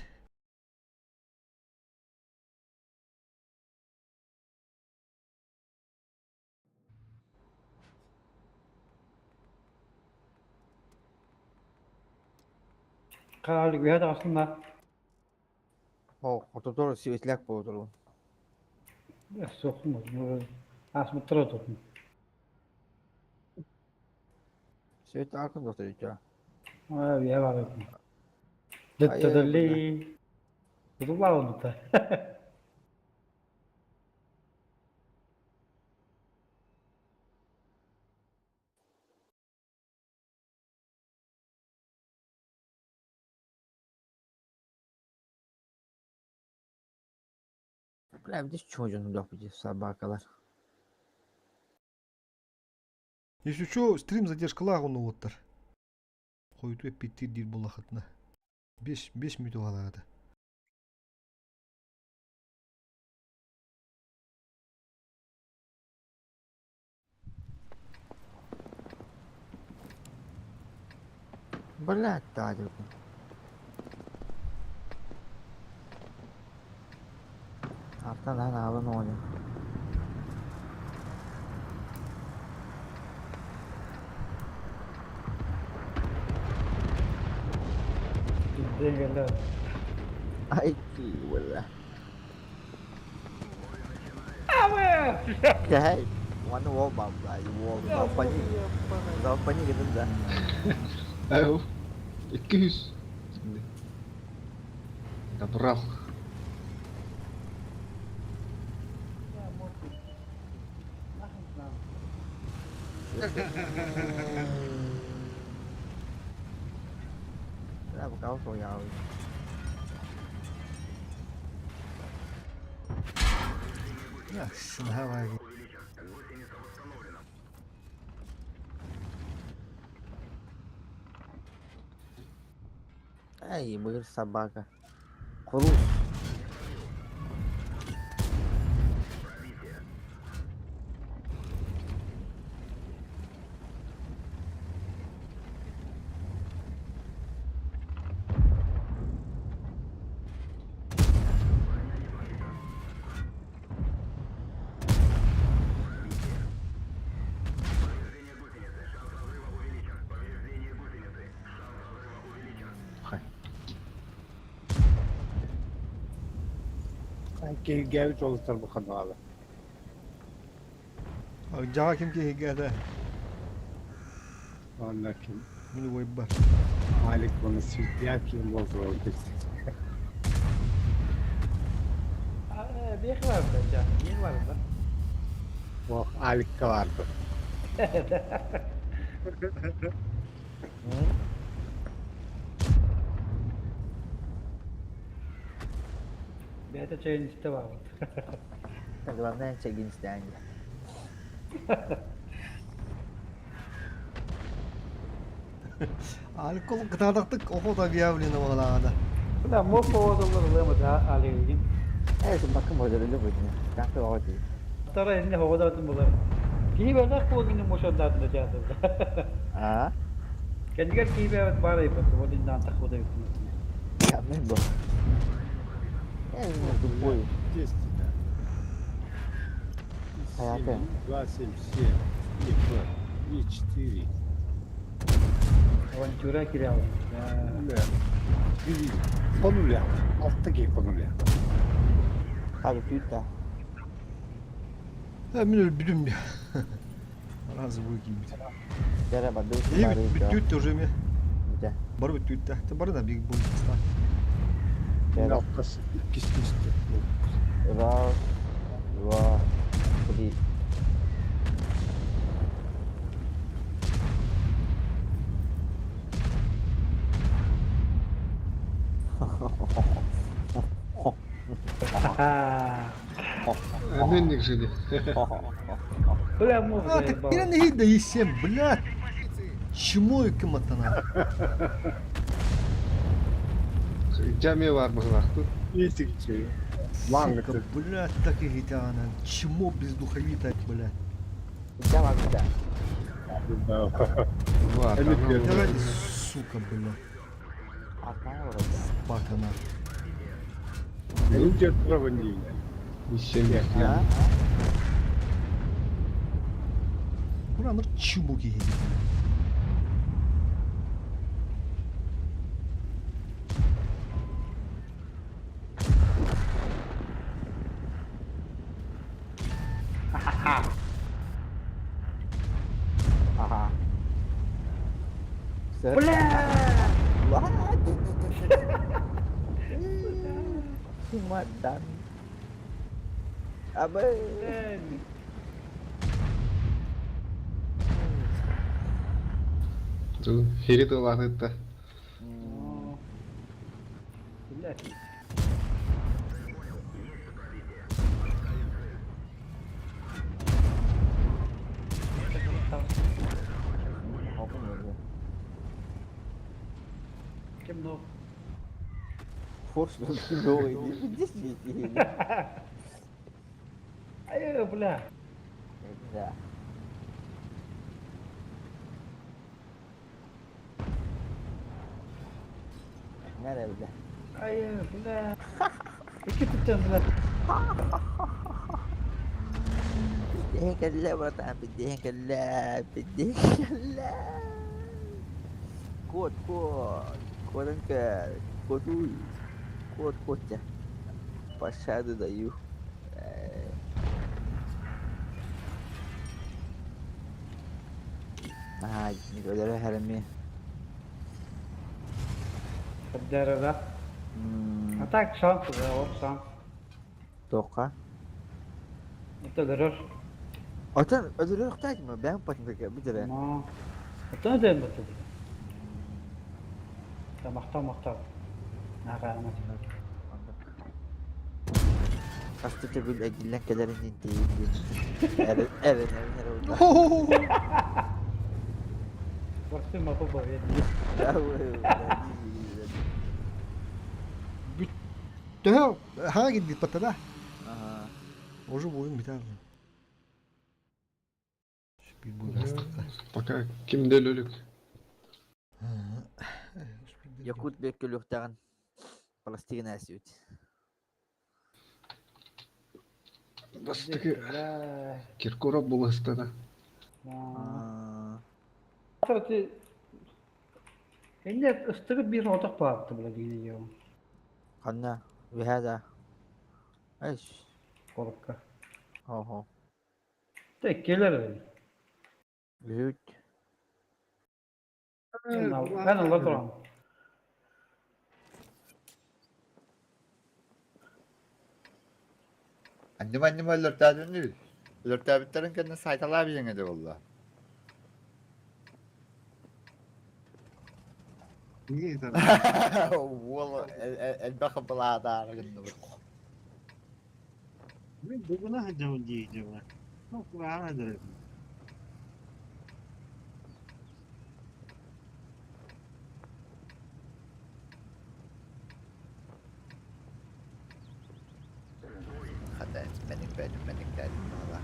Алик, үһэ таҕыстын О, хототор светляк болотор. Суохпун Асмыттар отутун. Свет акын доктор чё. Аа, үһэ барыбын. Дыттыдылли. Тутулла онута. Бля, здесь чё жон собакалар. Если что, стрим задержкалаах оннуоттар. Хойуту эппиттир диир буоллахытына. 5 мүнүүтэ хаалаата. Блядь, Тадик. Артан ана оня. Дегелер. Ай, бля. Кай, one wall бабла, wall, запани. Запани гидин да. Ау. 200. Добрал. Бля, пока ушел я. Сынхавай. Эй, мыр собака. Курус. Киһиргээбит уолаттар бу ханнаҕала. Жаға ким киһиргээтэ? Онно ким? Мин уойбар. Алик оны светляк ким болду Биэх бар да, жа. Биэх бар да. Ох, Аликка барды. Бэйэтэ чэйин истэ баабыт. Главное, чэгин истээн. Алкоголь кытаанахтык охота объявлено буолаҕына. Бля, мог поводоллар ылыамыт Алигин. Эй, бакым бодорулу будет. Как ты вот. Тара инне хоҕодоотун булар. Киһи бэлэх буогини мошондаатын театр. А? Кэннигэр киһи бэйэбит баар айбат, вот иннаан тахбыта бүттүн. Я был. Эй, ну тупой. 10, да. Понятно. 2, 7, 7, 3, 2, 3, 4. Авантюра кириалын. Конуля. Алта кей конуля. Хали түйті. Мин өлбүтүм я. Разы бу кийбит. Дәрі барды. Бүттүүт уже ме. Бар бүттүүт та. Бар да биг бу. Алтас иккис мисте. Раз, два, три. Обменник жили. Бля, мух А, так кирен да есем, блядь. Чмо ким атана. Жаме бар бығылақты. Сука, блядь, так и гитана. Чмо бездуховитое, блядь. Давай, сука, блядь. Собака на. Бураныр чмо киһи. Ага. Бля! Madan. Абы. Хери тыланыта. Блядь. Кем но? Форс новый. Ай, бля. Да. Nerede бля? Ай, бля. İki tutacağım бля. بديك لا братан, بديك لا بديك لا كود كود كود انك كود كود كود Пошаду даю. Ай, не говорю, Харами. Да. А так шанс, да, вот шанс. Тоқа. Это дорож. Отан, ödülü yoktu mı? Ben patladık bir lira. Ma. Это да это. Да махта махта. Нага махта. Hasta tөгүл әгиллән кэлэрин интейин. Эрен эрен эрен. Барсы мапа бар. Төһө хаҥа киирбит баттада. Ага. Уже буйун битэр. Пока кимде өлүк. Якут бек көлүктаган Палестина әсүт. Бастыгы Киркоров буластана. Кстати, Инде ыстыгы бир отак баапты бля деген Ханна, вихада. Эш. Корокка. Охо. Тек келер. Үт. Ben Allah duram. Annem annem өлөртәдүн үл. Өлөртәбиттерин кэннэ сайталаа биэҥэ болла. Уол элбэх былаадаар гынныбыт. Мен бүгүн ахадьабын диэйдибэ. Ну, кураана дэрэ. Хата меник бэдим меник бэдим бала.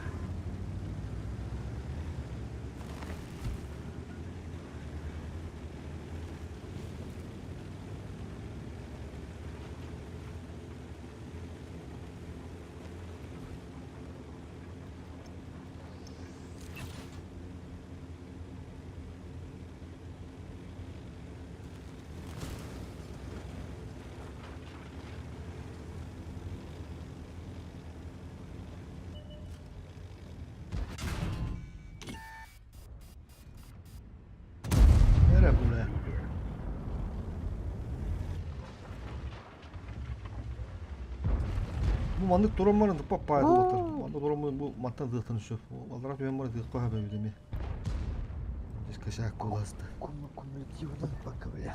маннык туран баран туппа паайдылаттар. Манна туран бу мантан тыахтан сөп. Аллара түһэн баран тыахха хөп эбит эмиэ. Здесь косяк куласта. Кумулятивно пока, бля.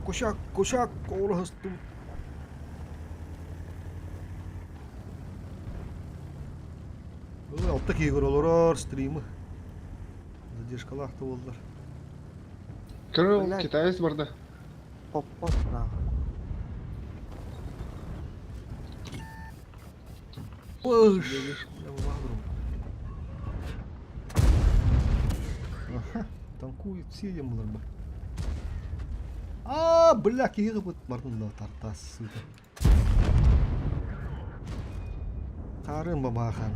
Косяк, косяк, оҕолоһустубут. Алта киһи көрө олорор стримы. Задержкалаах да буоллар. Көрө китаец барда. Поппот нахуй. Пыш! Аха, танкует все булар бу. А, бля, киһи быт бардын да тартас сыта. Хаарыан бабаахан.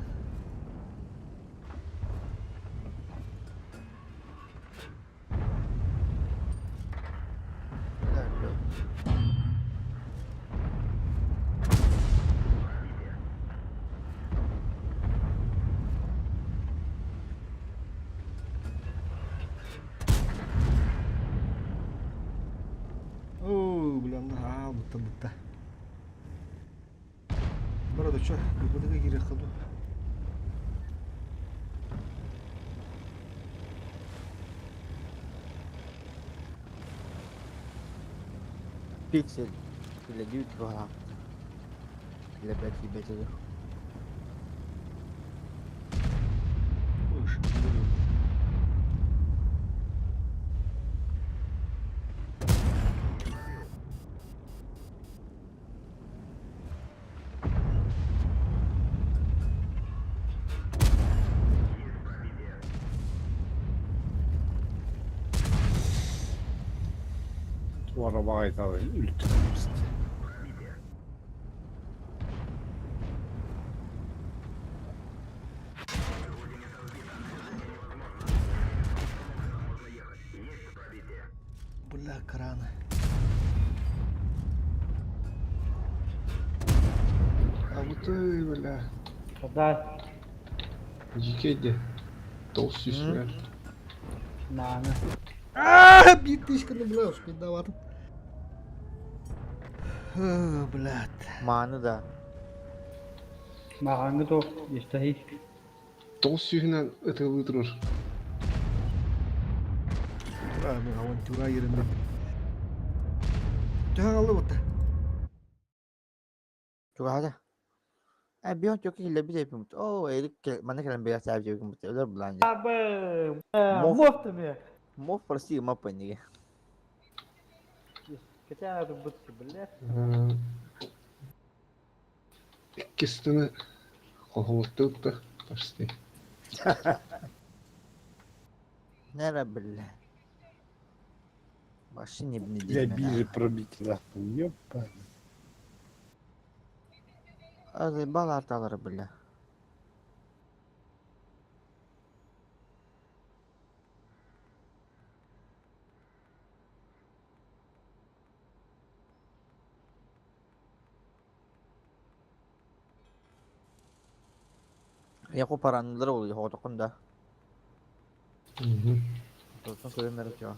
Оо, бля, аа, бутта бутта. Бара чё, бытыга киириэххэ дуу. Пиксель. Для 9 килограмм. Для 5 ебать. Выше. Туора баҕайыталын үлтүрүппүт. Бля, краны. А вот и, бля. Да. Дикий Толстый бля. Мааны. А, биир тысячканы бля, успейдаватым. Блядь. Мааны да. Мағаңы то истахи. Толстый ытылы турар. Тура, мен авантюра yerinde. Төһө алды бутта. Чугаһада. Э, бион чөкө хилле бит эпим. О, эрик мана кэлэн бэйэ сааб жебикин бут. Өлөр булан. Абы. Мов. Мов мне. Мов прости, мапа неге. Хотя это будет, блядь. Иккистini хоһуоттуутта почти. Нера бля. Вообще не Для биржи пробить нахуй, ёпа. Заебал арталары, бля. Яку паранылар ол хоғытықын да. Тосын көремер чё.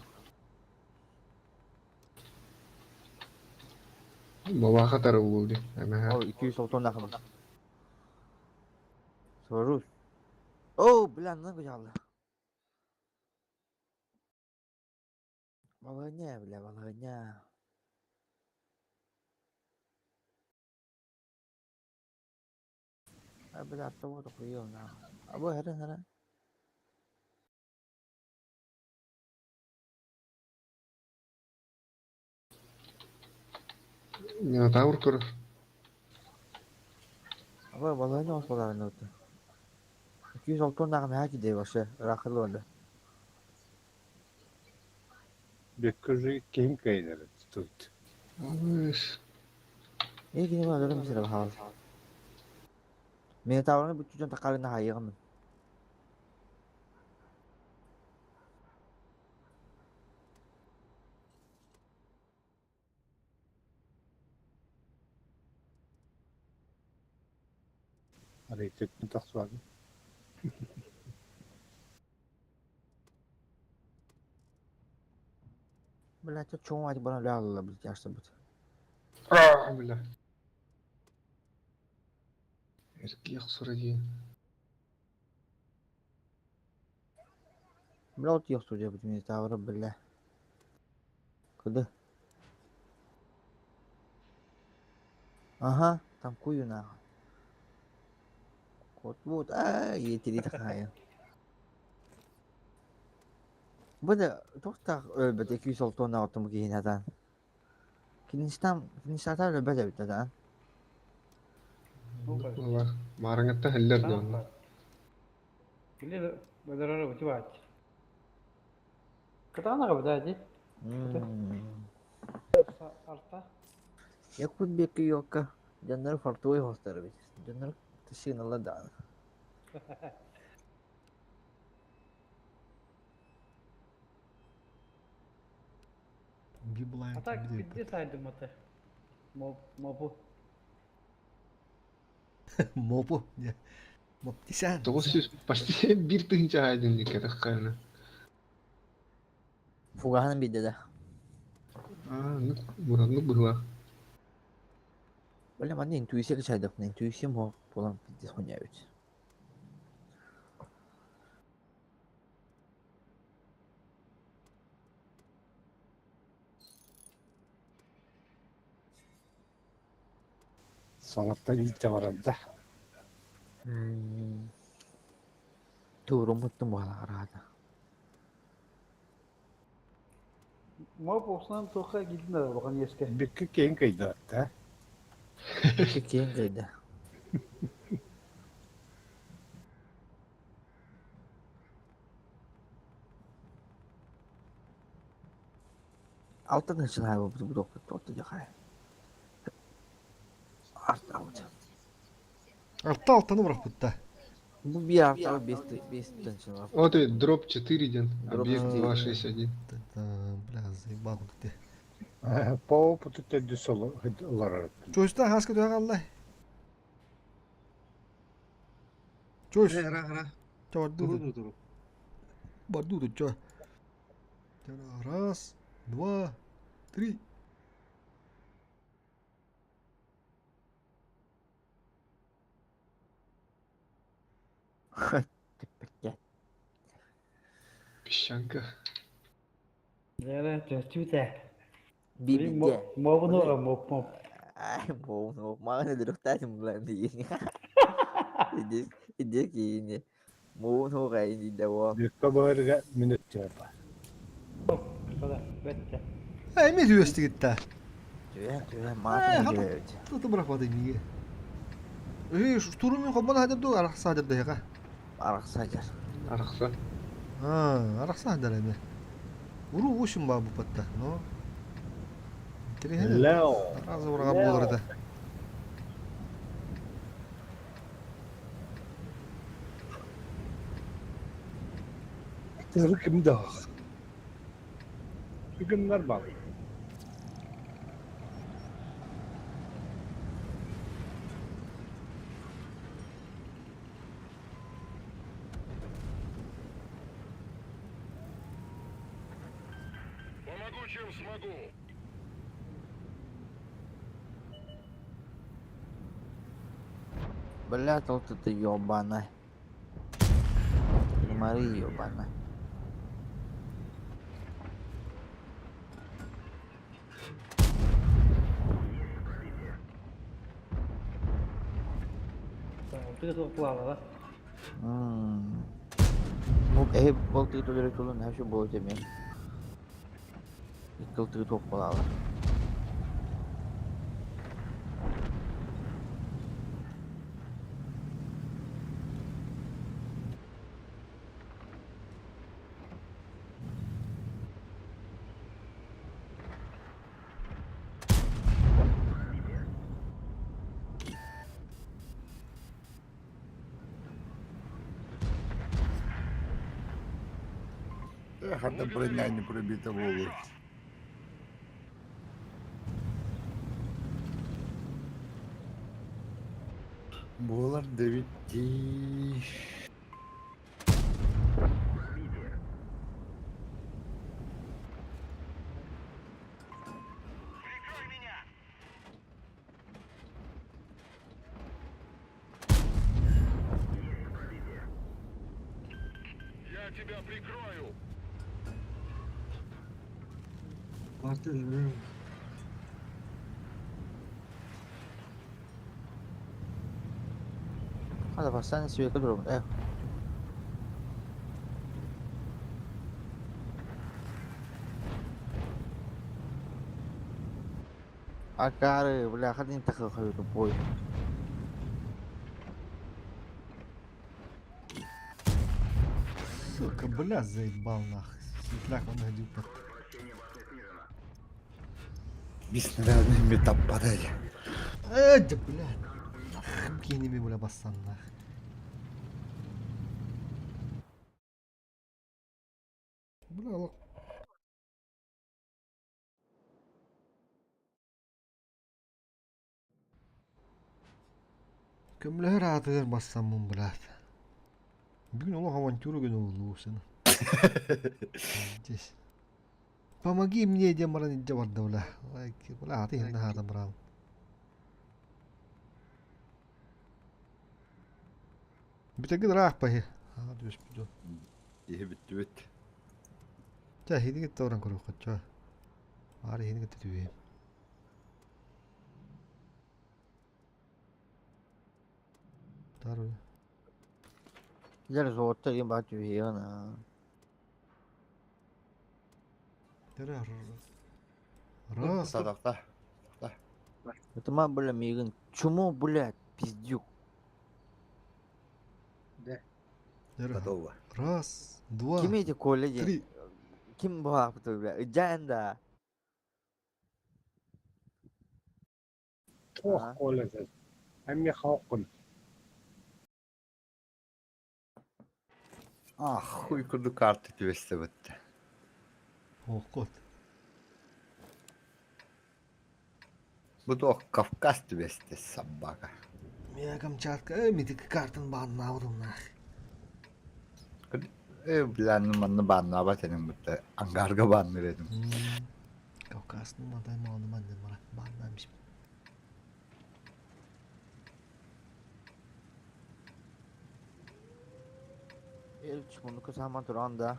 Бабаха тары булды. Әмә. О, 290 нахын. Сорус. О, бля, ну гуялы. Балыня, бля, балыня. А, бля, от хуёв, на. А бу хәрен, хәрен. Минотавр көрөр. А бу балыня ос баларны өтө. 290 нахын хаки де вообще, рахыл oldu. Беккөжі кем кайнар тут. Алыш. İyi ki ne var bir hal. Minotaur'un bu çocuğun takarını hayığımın. Арай төттүн тахсуады. Бля, çok çoğun acı bana lağla bir yaşta bu. А, бля. Эргийэ охсоро диэн. Бля, вот я судья, блин, тавра, бля. Куда? Ага, там кую нахуй. Вот, вот, а, етери такая. Бу да туохтаах өлбөт 206 киһини атаан. Кинистан кинистата өлбөт эбит атаан. Балар маарыҥҥаттан иһиллэр дии онно. Били бадарара бутубаат. Кытаанах эбит дии. Арта. Якут бекки йокка дьоннор фартовой хостор эбит. Дьоннор тысыыналар даҕаны. Библайн А так где сайдым это? Мопу. Мопу. Моптисян. 900 почти биир тыһыынча аайдын диккэтэх хайана. Фугаһынан биирдэ да. Аа, ну, мураннык быһылаах. Бля, манна интуиция кычайдахпына интуициям суох буолан пиздец хуйня эбит. Саҥаттан илдьэ барарда. Тууруммуттум буолараата. Моп осынан туохха киирдин да улахан иэскэ. Бүккэ киэҥ кыйдаатта. Бүккэ киэҥ кыйда. Алта начинаю буду дихай. Артаут. Алта алтаны бырахпытта. Бу биир артаут бес бес тынчылар. Вот и дроп 4 ден, объект 261. Бля, заебал ты. По опыту төрдүс олорор. Чойста хаска төһө хаалла? Чойс. Чорду. Барду чо. Раз, два, три. Песчанка. Дээрэ төстүүтэ. Би Мобуну моп моп. Ай, мобуну маҕан өлөрөхтаатым булан диин. Иди иди киини. Мобуну гайни да Бүккэ быһырга мүнөттүөр ба. Бэтте. Эй, ми түөстигитта. Түһэ түһэ маатын түһэбит. Туту бырахпаты миге. Эй, штурмин хоббана хадыр ду арахса хадыр дыга. Арахса хадыр. Арахса. А, арахса хадыр эми. Уру ушун ба бу патта, но. Лео. Разы урага болор это. Тыры ким да. Бүгүннэр бал. Помогу, чем смогу. Бля, тут ты ёбаная. Мари ёбаная. Ты тут плавала. Ну, эй, бол ты төлөрө тулун хашу бол теме. Иккил ты топ болала. Хата броня не пробита волу. Буолар дэбиттии. Hadi bak sen sürekli durun. Eh. Акаары, бля, хадин тахы тупой. Сука, бля, заебал нах. Светляк он ходил под... Беснарядный метаппадель. Э, да, бля. Нах, кенеме, бля, бассан нах. Бля, лох. Көмлөһөр аатыгар бассаммын, брат. Бүгүн олох авантюра күнү буоллу сена. Здесь. Помоги мне диэн баран илдьэ барда бля. Бля, аты иһин наһаатан бараан. Бүтэргин ыраах баһы. Аа, түбэспит дьон. Иһи бүттүбүт. Чэ, иһини кытта баран көрүөххэ, чэ. Баар иһини кытта түбэһиэм. Второй. Дьэр золото диэн баар түбэһиэҕин аа. Раз. Садақта. Это ма, бля, миигин чмо, блядь, пиздюк. Готово. Раз, два, Ким эти Коля диэн? три. Ким баҕаахпыт бля? Ыдьаан да. Туох Коля дэн. Эмиэ хооккун. Ах, хуй курдук карта түбэстэ бытта. Ох, кот. Бу туох Кавказ түбэстэ собака. Я Камчатка, митик картын бааннаабытым нах. Э, бля, ну манна бааннаабат этим бытта. Ангарга баанныр этим. Кавказның матай малны манны мара бааннаамиш. Эл чмонуку сааман туран да.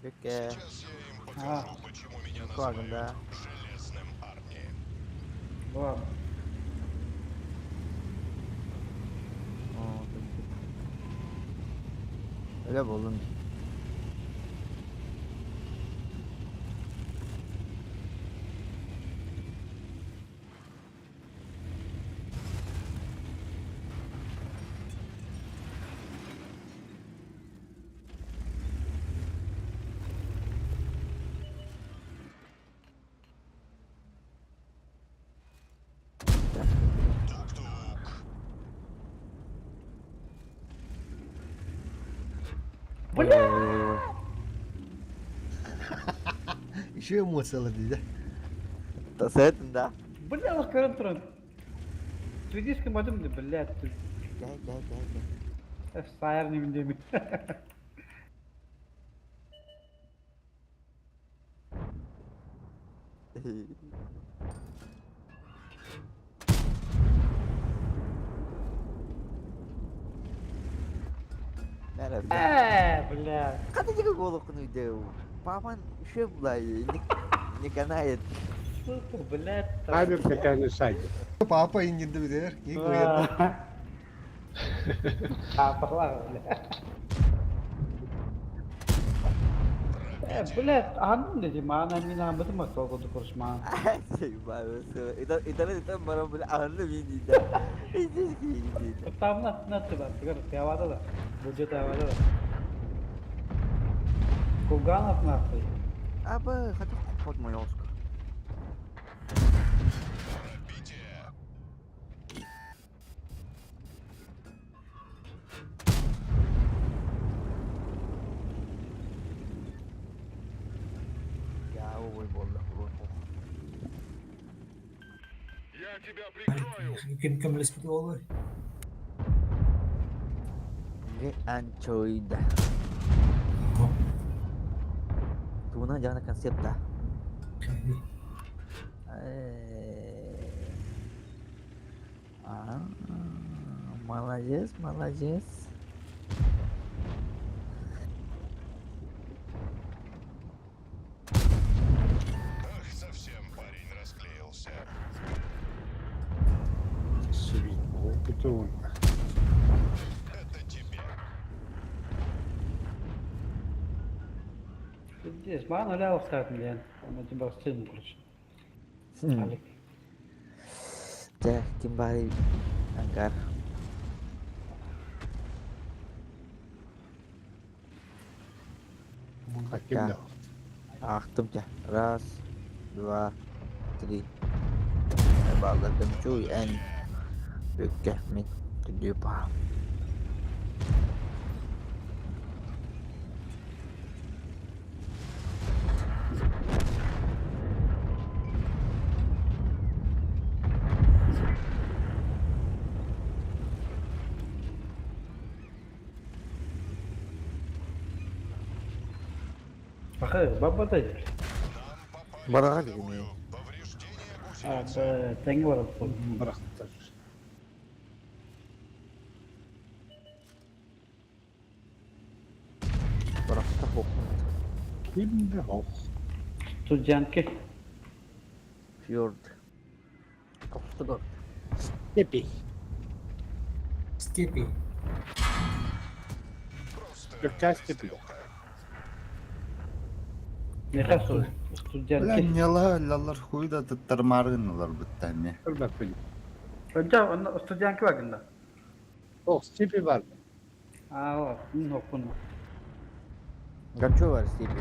Бүкке. Куагын да. Ладно. Öyle buldum. Бля! Еще эмоциялар дейді. Тасайтын да. Бля, олох көрөн туран. Свидиски мадым да, блядь. Gel gel gel gel. Сайар немин деми. Nerede? Э, бля. Хата диге головкunu үйде. Папан еще бля, не не канает. Сука, блядь. Хабир такая сайт. Папа индирді бітер. Ең көрген. Папа, бля. Э, блядь, анын деди, мана мин амбытым толгоду курушман. Şey var. İnternet bana böyle anlı bir dedi. Hiç ki Тамна натты бар, тигер тявада да. Бюджет тавада да. Куганов нахуй. Abi hadi kapatma yolculuk. Ya oy bolла. Ким көмөлөспүт болбой. Ne anchoida. Туна жана концепта. А. Молодец, молодец. Опыту. Пиздец, маған öyle охтатын диэн. Оны тибастын короче. Алик. Дьэ, ким баарый ангар. Хаким да. Аахтым чэ. Раз, два, три. Бааллардым чуй эн бүккэ мин түдүү паа. Баха, баба да дир. Бараҕа дигини. А, тэҥи барар буол. Бырахтар. Барахта хохмут. Ким да хох. Студентки. Фьорд. Тохтугор. Степи. Степи. Какая степи? Меха Бля, студентки. нела лалар хуй да таттармаргыналар буттами. Көрбөппүн. Önce onu студентки багында. Ох, степи бар. А, о, ну, куну. Гамчо бар степи.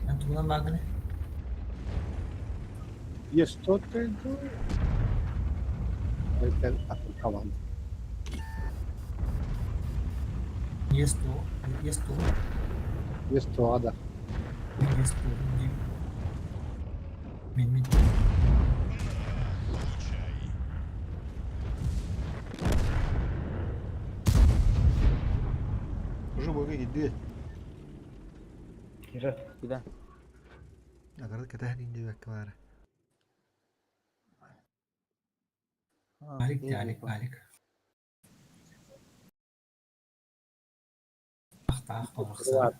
Эн тугунан баагыны? Есть тот иду. Это атаковал. Есть то, есть то, Есть то ада. есть то. Мин мин. Уже бойга киирдибит. Кира. Кида. Агарды кэтэһэн индибэккэ баара. Алик, Алик, Алик. Ахтаах барахсан.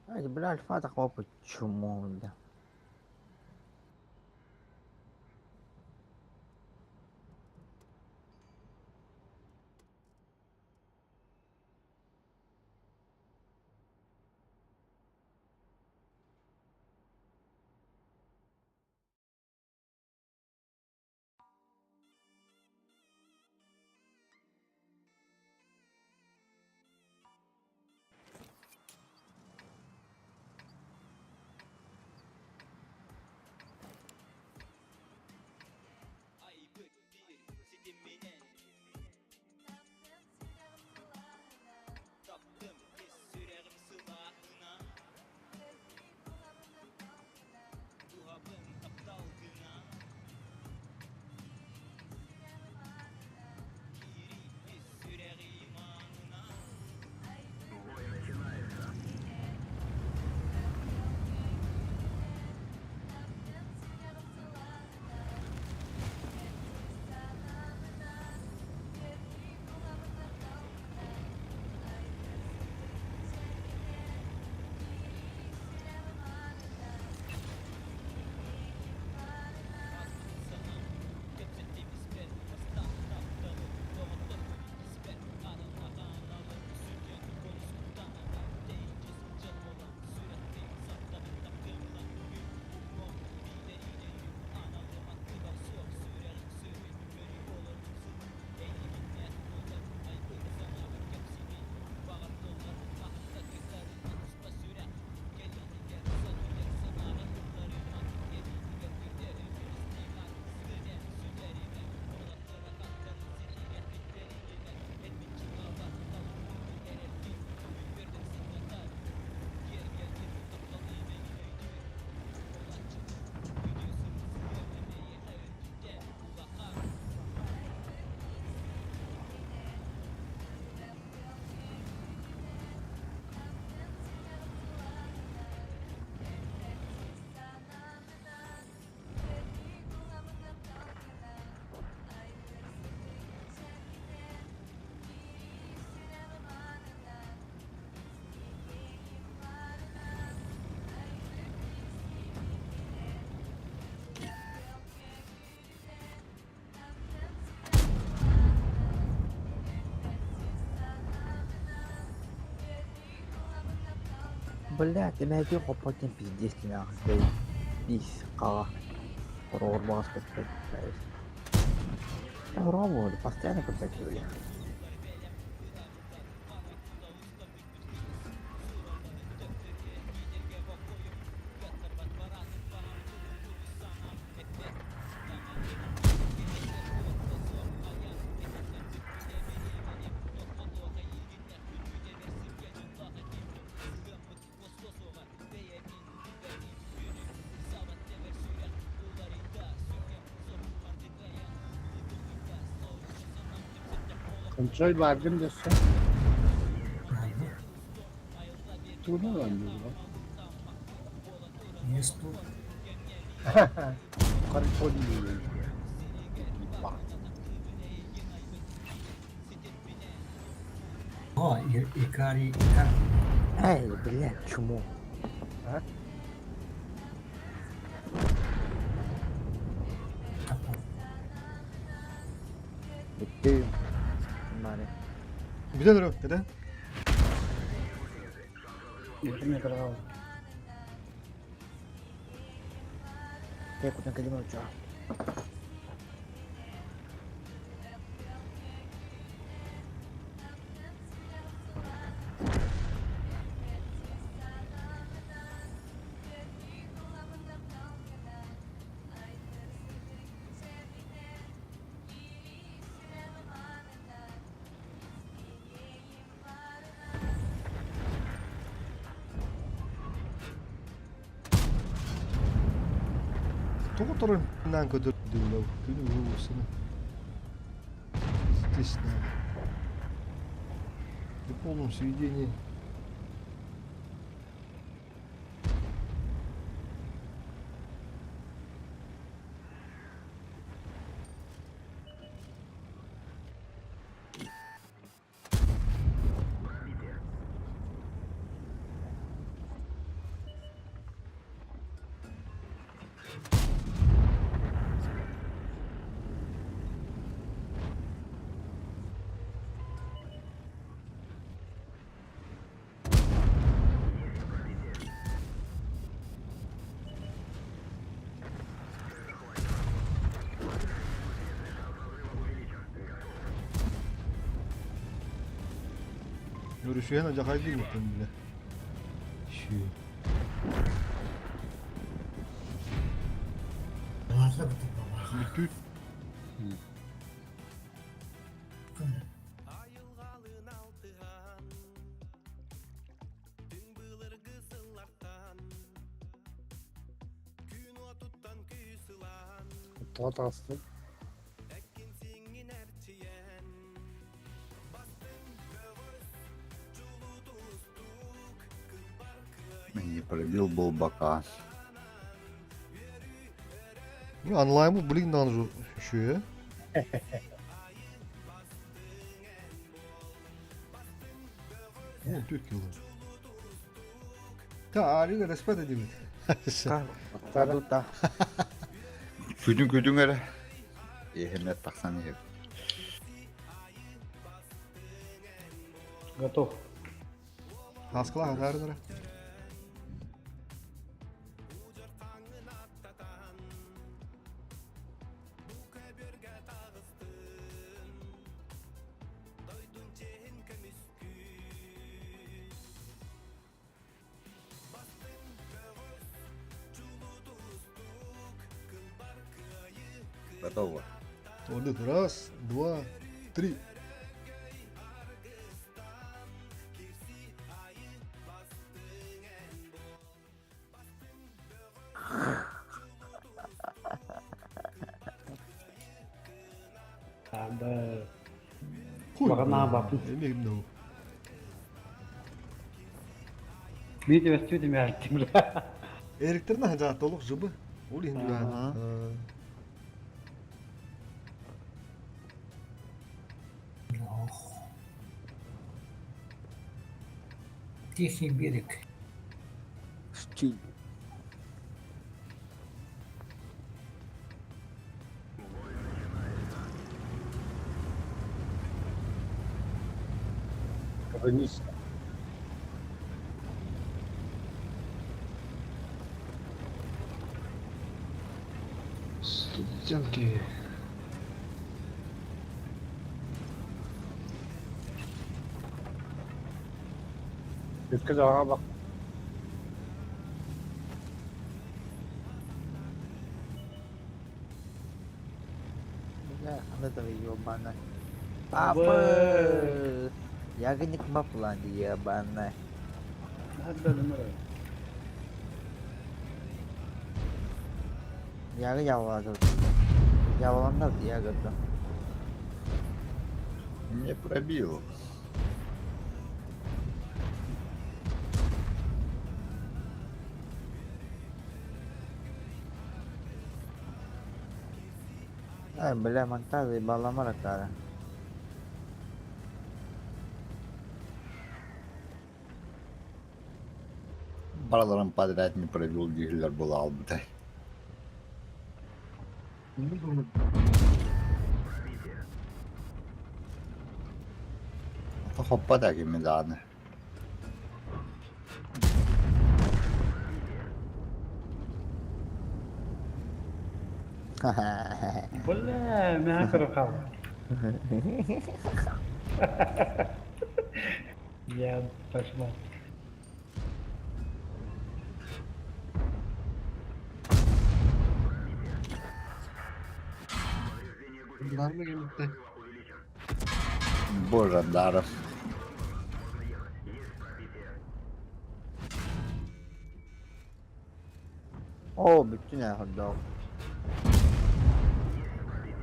Ай, бля, альфа так почему, бля. Блядь, эмээки хоппот диэн пиздец диэн Бис хаҕа. Хороҕор баҕас көппөт. Хороҕо буолар, постоянно көппөт бля. Кончой бардым десе. Тугу оонньууллар? Месту. Контроллуур. О, Икари, Икари. Эй, блядь, чмо. А? Бүттүм. Маны. Бүтэн өрө, кэтэн. Те кутан кэлим очоо. Тоҕо туран көтөр дииллэр күнү уһуусуна. Естественно. При полном сведении. Görüşüyen acakay değil mi bile? Şu. Бүтүт. Тоҕо таҕыстым? Не пробил болбака. Ну, онлайн блин дан еще. О, түт кило. Та, Алина, респект edeyim. Та. Күдүн күдүн эрэ. Иһимет тахсан иһэр. Готов. Хаскала хатаарынара. Готово. Вот раз, два, три. Да. Хуй. Бағана бапын. Эмигим ну. Мен де өстүдүм әлтим. Эриктерин хажаат толук жыбы. Ол ихин дүгән. Тихий берег. Штиль. Хрониста. Стенки. Өткө даҕа бак. Бля, она этого ебаная. Папа! Ягодник Мапланди ебаная. Ягы яллады. Ялландар ягода. Не пробил. Ай, бля, монтажа ебала маракара. Бараларын подряд не пробил дилер была албытай. Хоппа да кими дааны. Бля, мягко рукав. Я пошла. Жандармы келбитте. Боже, жандарм. О, бүттүн ээ, хордоох.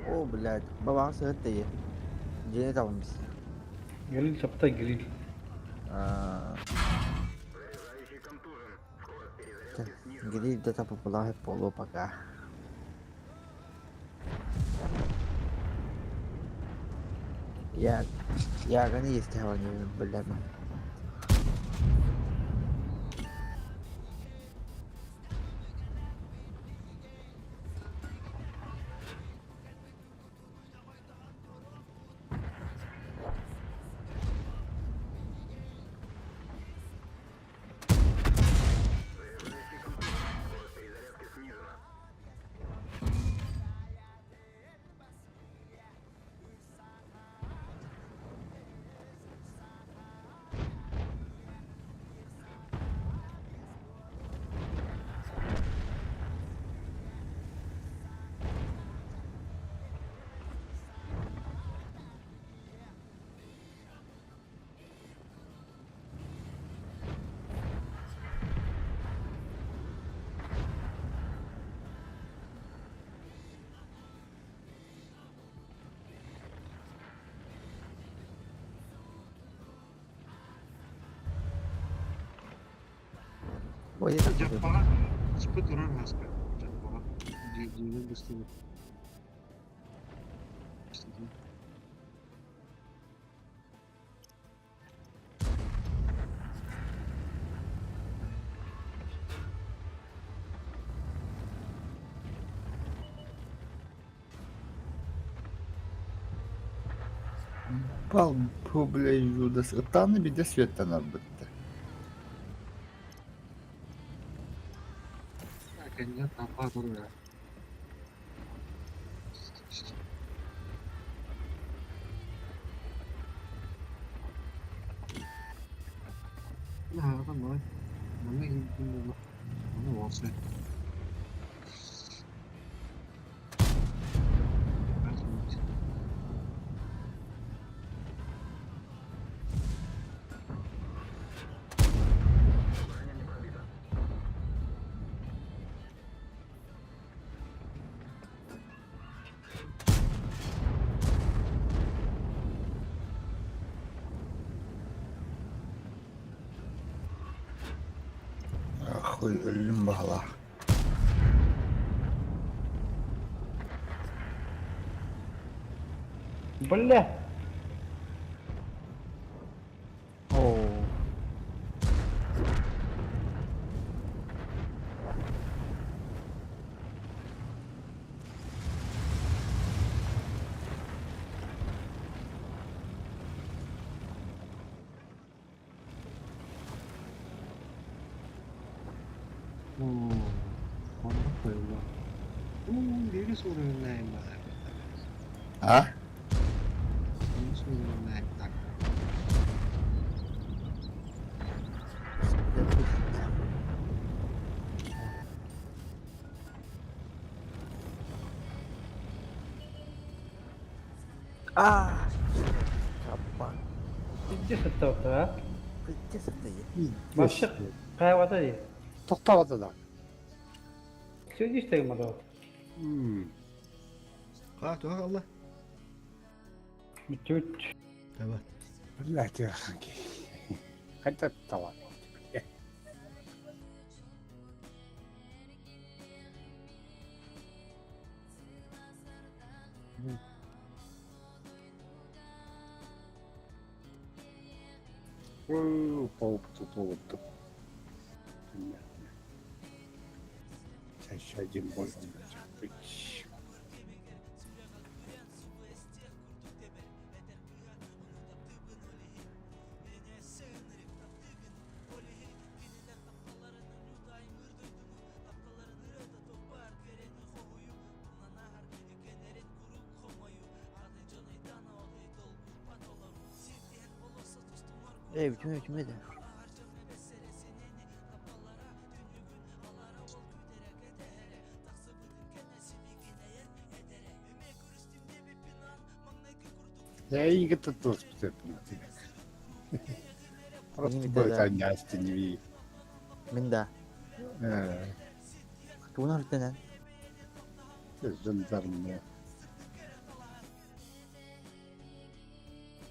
О, блядь, бабаҕа сыһыт дии. Дьиэни табаммыс. Гриль сапта гриль. Аа. Гриль да тапапалаах буолуо пока. Я ягоны есть блядь. Ой, это Жаппаға спы турар маска. Жаппаға. Дүйнен быстыбы. Бал бу бля Юдас. Ыттааны биде светтен арбытты. Кенде тапа турар. Наҕа Манна киирдим буолла. Аны уолсай. Хуй өлүм баһала. Бля! О. Оо, онно қойылды. Уу, бері соры. А? А, Каппа. Иди сыттабыта. Где сыттайы? Башык кайвата ди. Тоқтавата да. Сөз истеген мадау. Ха, туха қалла? Бүтүт. Давай. Блядь, ханки. Қайта тауар. Ой, паук тут Понятно. Сейчас еще один можно быть. Ey bütün bütün de. Я и не тут Просто Мин будет да. анясты не ви. Мин да. Тугун артынан. Жандармы.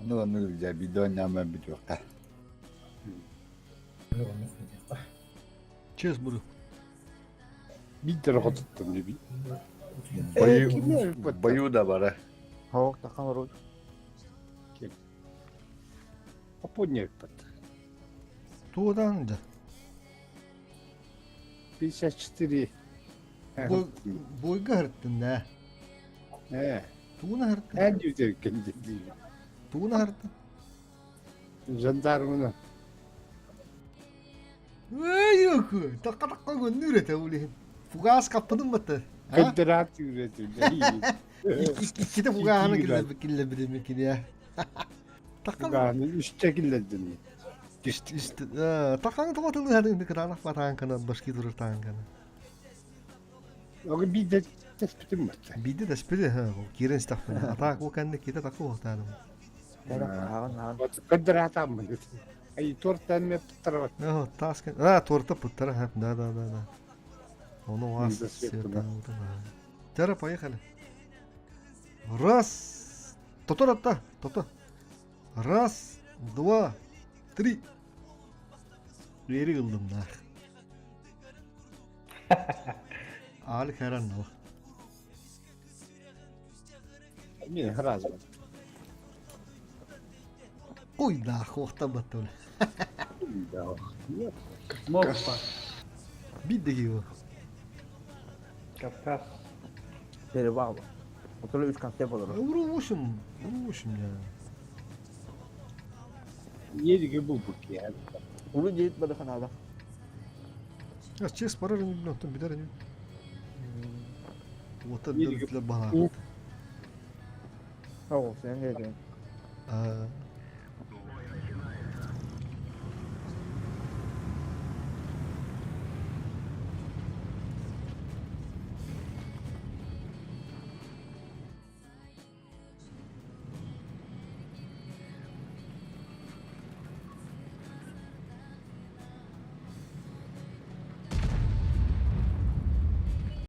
Аны аны дьэ видео ньаама бүтүөххэ. Чес буду. Бидер хотуттан би. Баю, баю да бара. Хоок тахан орут. Апоня пат. Туодан да. 54. Бойга хырттын да. Э. Тугуна хырттын. Эн жүзер кенде. Тугуна хырттын. Жандармына. Эй, yok. Takka takka gönlü ürete ulihin. Fugas kappadın mı? Кандидат үйрөтү. İki de fugahana kille kille bir mi ya. Takka Фуганы үстә килледин. İşte işte takkan tomatını hadi indi kıranak batağın başki durur tağın kana. Ога бидер теспитим бат. Биде de spili ha kiren stafını. Atak o kendi kite takı oğtanım. Кандидат аммын. Ай тортан ме птарват. Oh, taskin. Ha torta puttara ha. Да да да да. Onu вас. Да, светло, Тера, поехали. Раз. Тото ратта. Тото. Раз, два, три. Veri kıldım da. Ali Keren ne Мин раз. Ой да, хохта баттı. Да. Моппа. Bir de gibi. Кавказ. Перевал. Отолу үч концепт olur. Vurulmuşum. Vurulmuşum ya. Едиге бу бук я. Ulu дейт бады ханада. Ya chess parar ne bilmiyorum bir de ne. Vata Едиге bir bana. Хоок сен дедин. Aa.